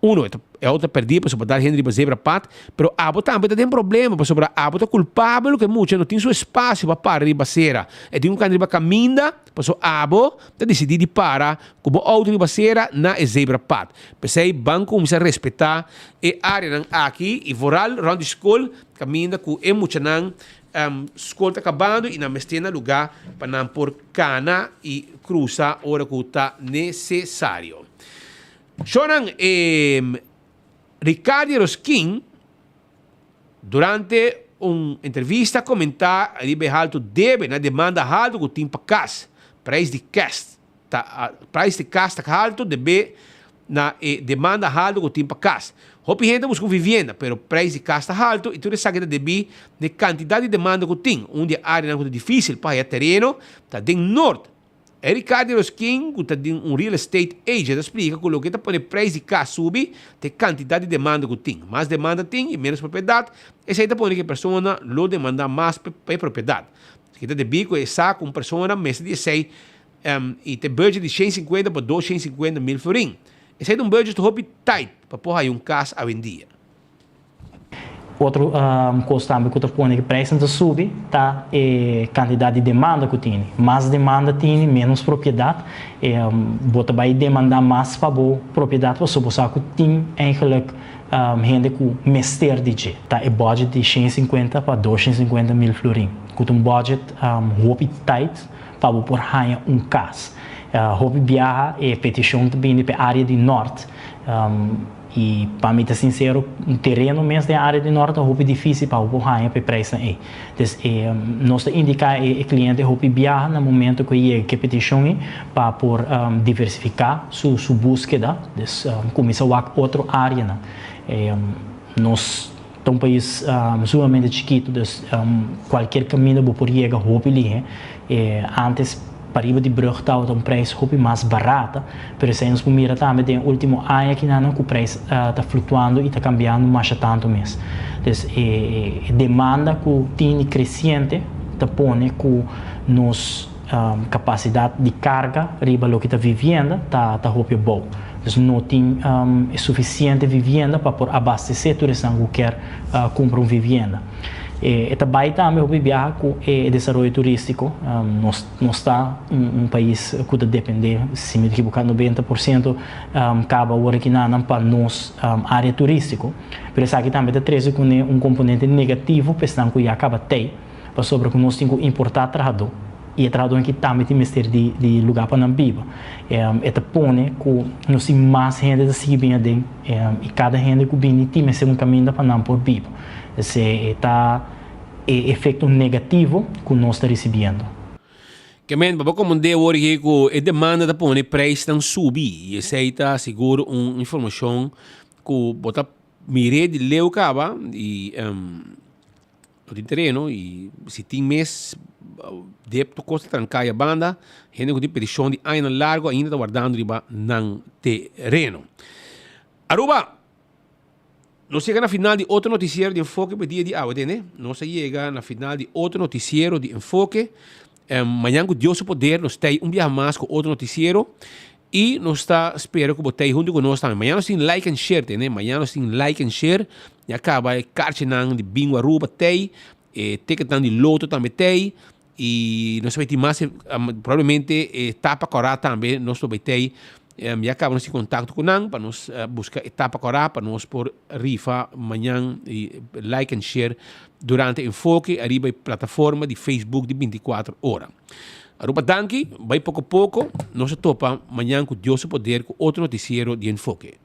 S16: Uno, e ta e auto ta perdí pasobra dal hende riba zebra pad, pero abo tambe ta den problema pasobra abo ta kulpabel ku e mucha no tin su espasio pa para riba sera. E tin ku kanda riba kaminda pasobra abo ta disidí di para ku bo auto riba sera na e zebra pad. P'esei ban kuminsá respetá e áreanan aki i vooral rònt di skol kaminda ku e muchanan skol ta kabando i nan mester na lugá pa nan por kana i krusa ora ku ta nesesario. Shownan e Ricardo Eroskin durante un entrevista a comenta riba e halto debe na demanda halto cu tin pa cas. Prijs di cas ta prijs di cas ta halto debe na e demanda halto cu tin pa cas. Hopi hende ta busca un vivienda, pero prijs di cas ta halto y tur esaki ta debi na e cantidad di demanda cu tin. Un di e areanan cu ta dificil pa haya tereno ta den Noord. Eric Carderos ken ku ta den un real estate agent a splika ku loke ta pone prijs di kas subi ta e kantidat di demanda ku tin. Mas demanda tin i ménos propiedat, esei ta pone ku e persona lo demandá mas pa e propiedat. Esaki ta debí ku e sa ku un persona mester di esei i ta e budget di 150 pa 250 mil florin. Esei ta un budget hopi tight pa por haya un kas awendia.
S13: Otro kos tambe ku ta pone ku preisnan ta subi ta e kantidat di demanda ku tini. Mas demanda tini, ménos propiedat. Bo ta bai demandá mas pa bo propiedat pasobra bo sa ku tin eigenlijk hende ku mester di dje. Ta e budget di shen i sinkuenta pa doshen i sinkuenta mil florin, ku ta un budget hopi tight pa bo por haña un kas. Hopi biaha e petishon ta bini pa e área di nòrt. I pa mi ta sinsero, un tereno mes den área di nòrt ta hopi difísil pa bo por haña pa e preisnan ei. Dus e nos ta indiká e kliente hopi biaha na momento ku e yega ku e petishon ei pa por diversifiká su su búskeda, dus kuminsá wak otro áreanan. Nos ta un pais sumamente chikitu, dus kualkier kaminda bo por yega hopi lihé. Ántes pariba di brug tabata un prijs hopi mas barata, pero esei nos por mira tambe den e ultimo aña kinanan ku prijs ta fluctuando i ta cambiando masha tanto mes. Dus e demanda ku tin creciente ta pone ku nos capacidad di carga riba loke ta vivienda ta ta hopi abou. Dus no tin e suficiente vivienda pa por abastece tur esnan ku kier cumpra un vivienda. E ta bai tambe hopi biaha ku e desaroyo turístiko. Nos nos ta un pais ku ta dependé, si mi ta ekiboká, 90% kaba awor aki nan pa nos área turístiko. Pero esaki tambe ta trese kuné un komponente negativo pa esnan ku ya kaba tei, pasobra ku nos tin ku importá trahadó i e trahadónan aki tambe tin mester di di lugá pa nan biba. E ta pone ku nos tin mas hende ta sigui bini aden i kada hende ku bini tin mester un kaminda pa nan por biba. Esei ta e efecto negativo cu nos ta ricibiendo.
S16: Ke men, pa bo komprendé awor aki ku e demanda ta pone preisnan subi i esei ta sigur un informashon ku bo ta mir'é di leu kaba i no tin tereno i si tin mes depto kos ta tranká ya banda, hende ku tin petishon di añanan largu ainda ta wardando riba nan tereno. Aruba! Nos yega na final di otro noticiero di Enfoke pa e dia di awe, tende? Nos a yega na final di otro noticiero di Enfoke. Mañan ku Dios su poder nos ta ei un biaha mas ku otro noticiero i nos ta spera ku bo ta ei huntu ku nos tambe. Mañan nos tin like and share, tende? Mañan nos tin like and share. Ya kaba e karchinan di Bingo Aruba ta ei, e ticketnan di Lotto tambe ta ei i nos ta bai tin mas, probablemente e tapa kòrá tambe nos lo bai ta ei. Ya kaba nos tin kontakto ku nan pa nos buska e tapa kòrá pa nos por rifa mañan i like and share durante Enfoke ariba e plataforma di Facebook di 24 ora. Aruba danki, bai poko poko, nos a topa mañan ku Dios su poder ku otro notisiero di Enfoke.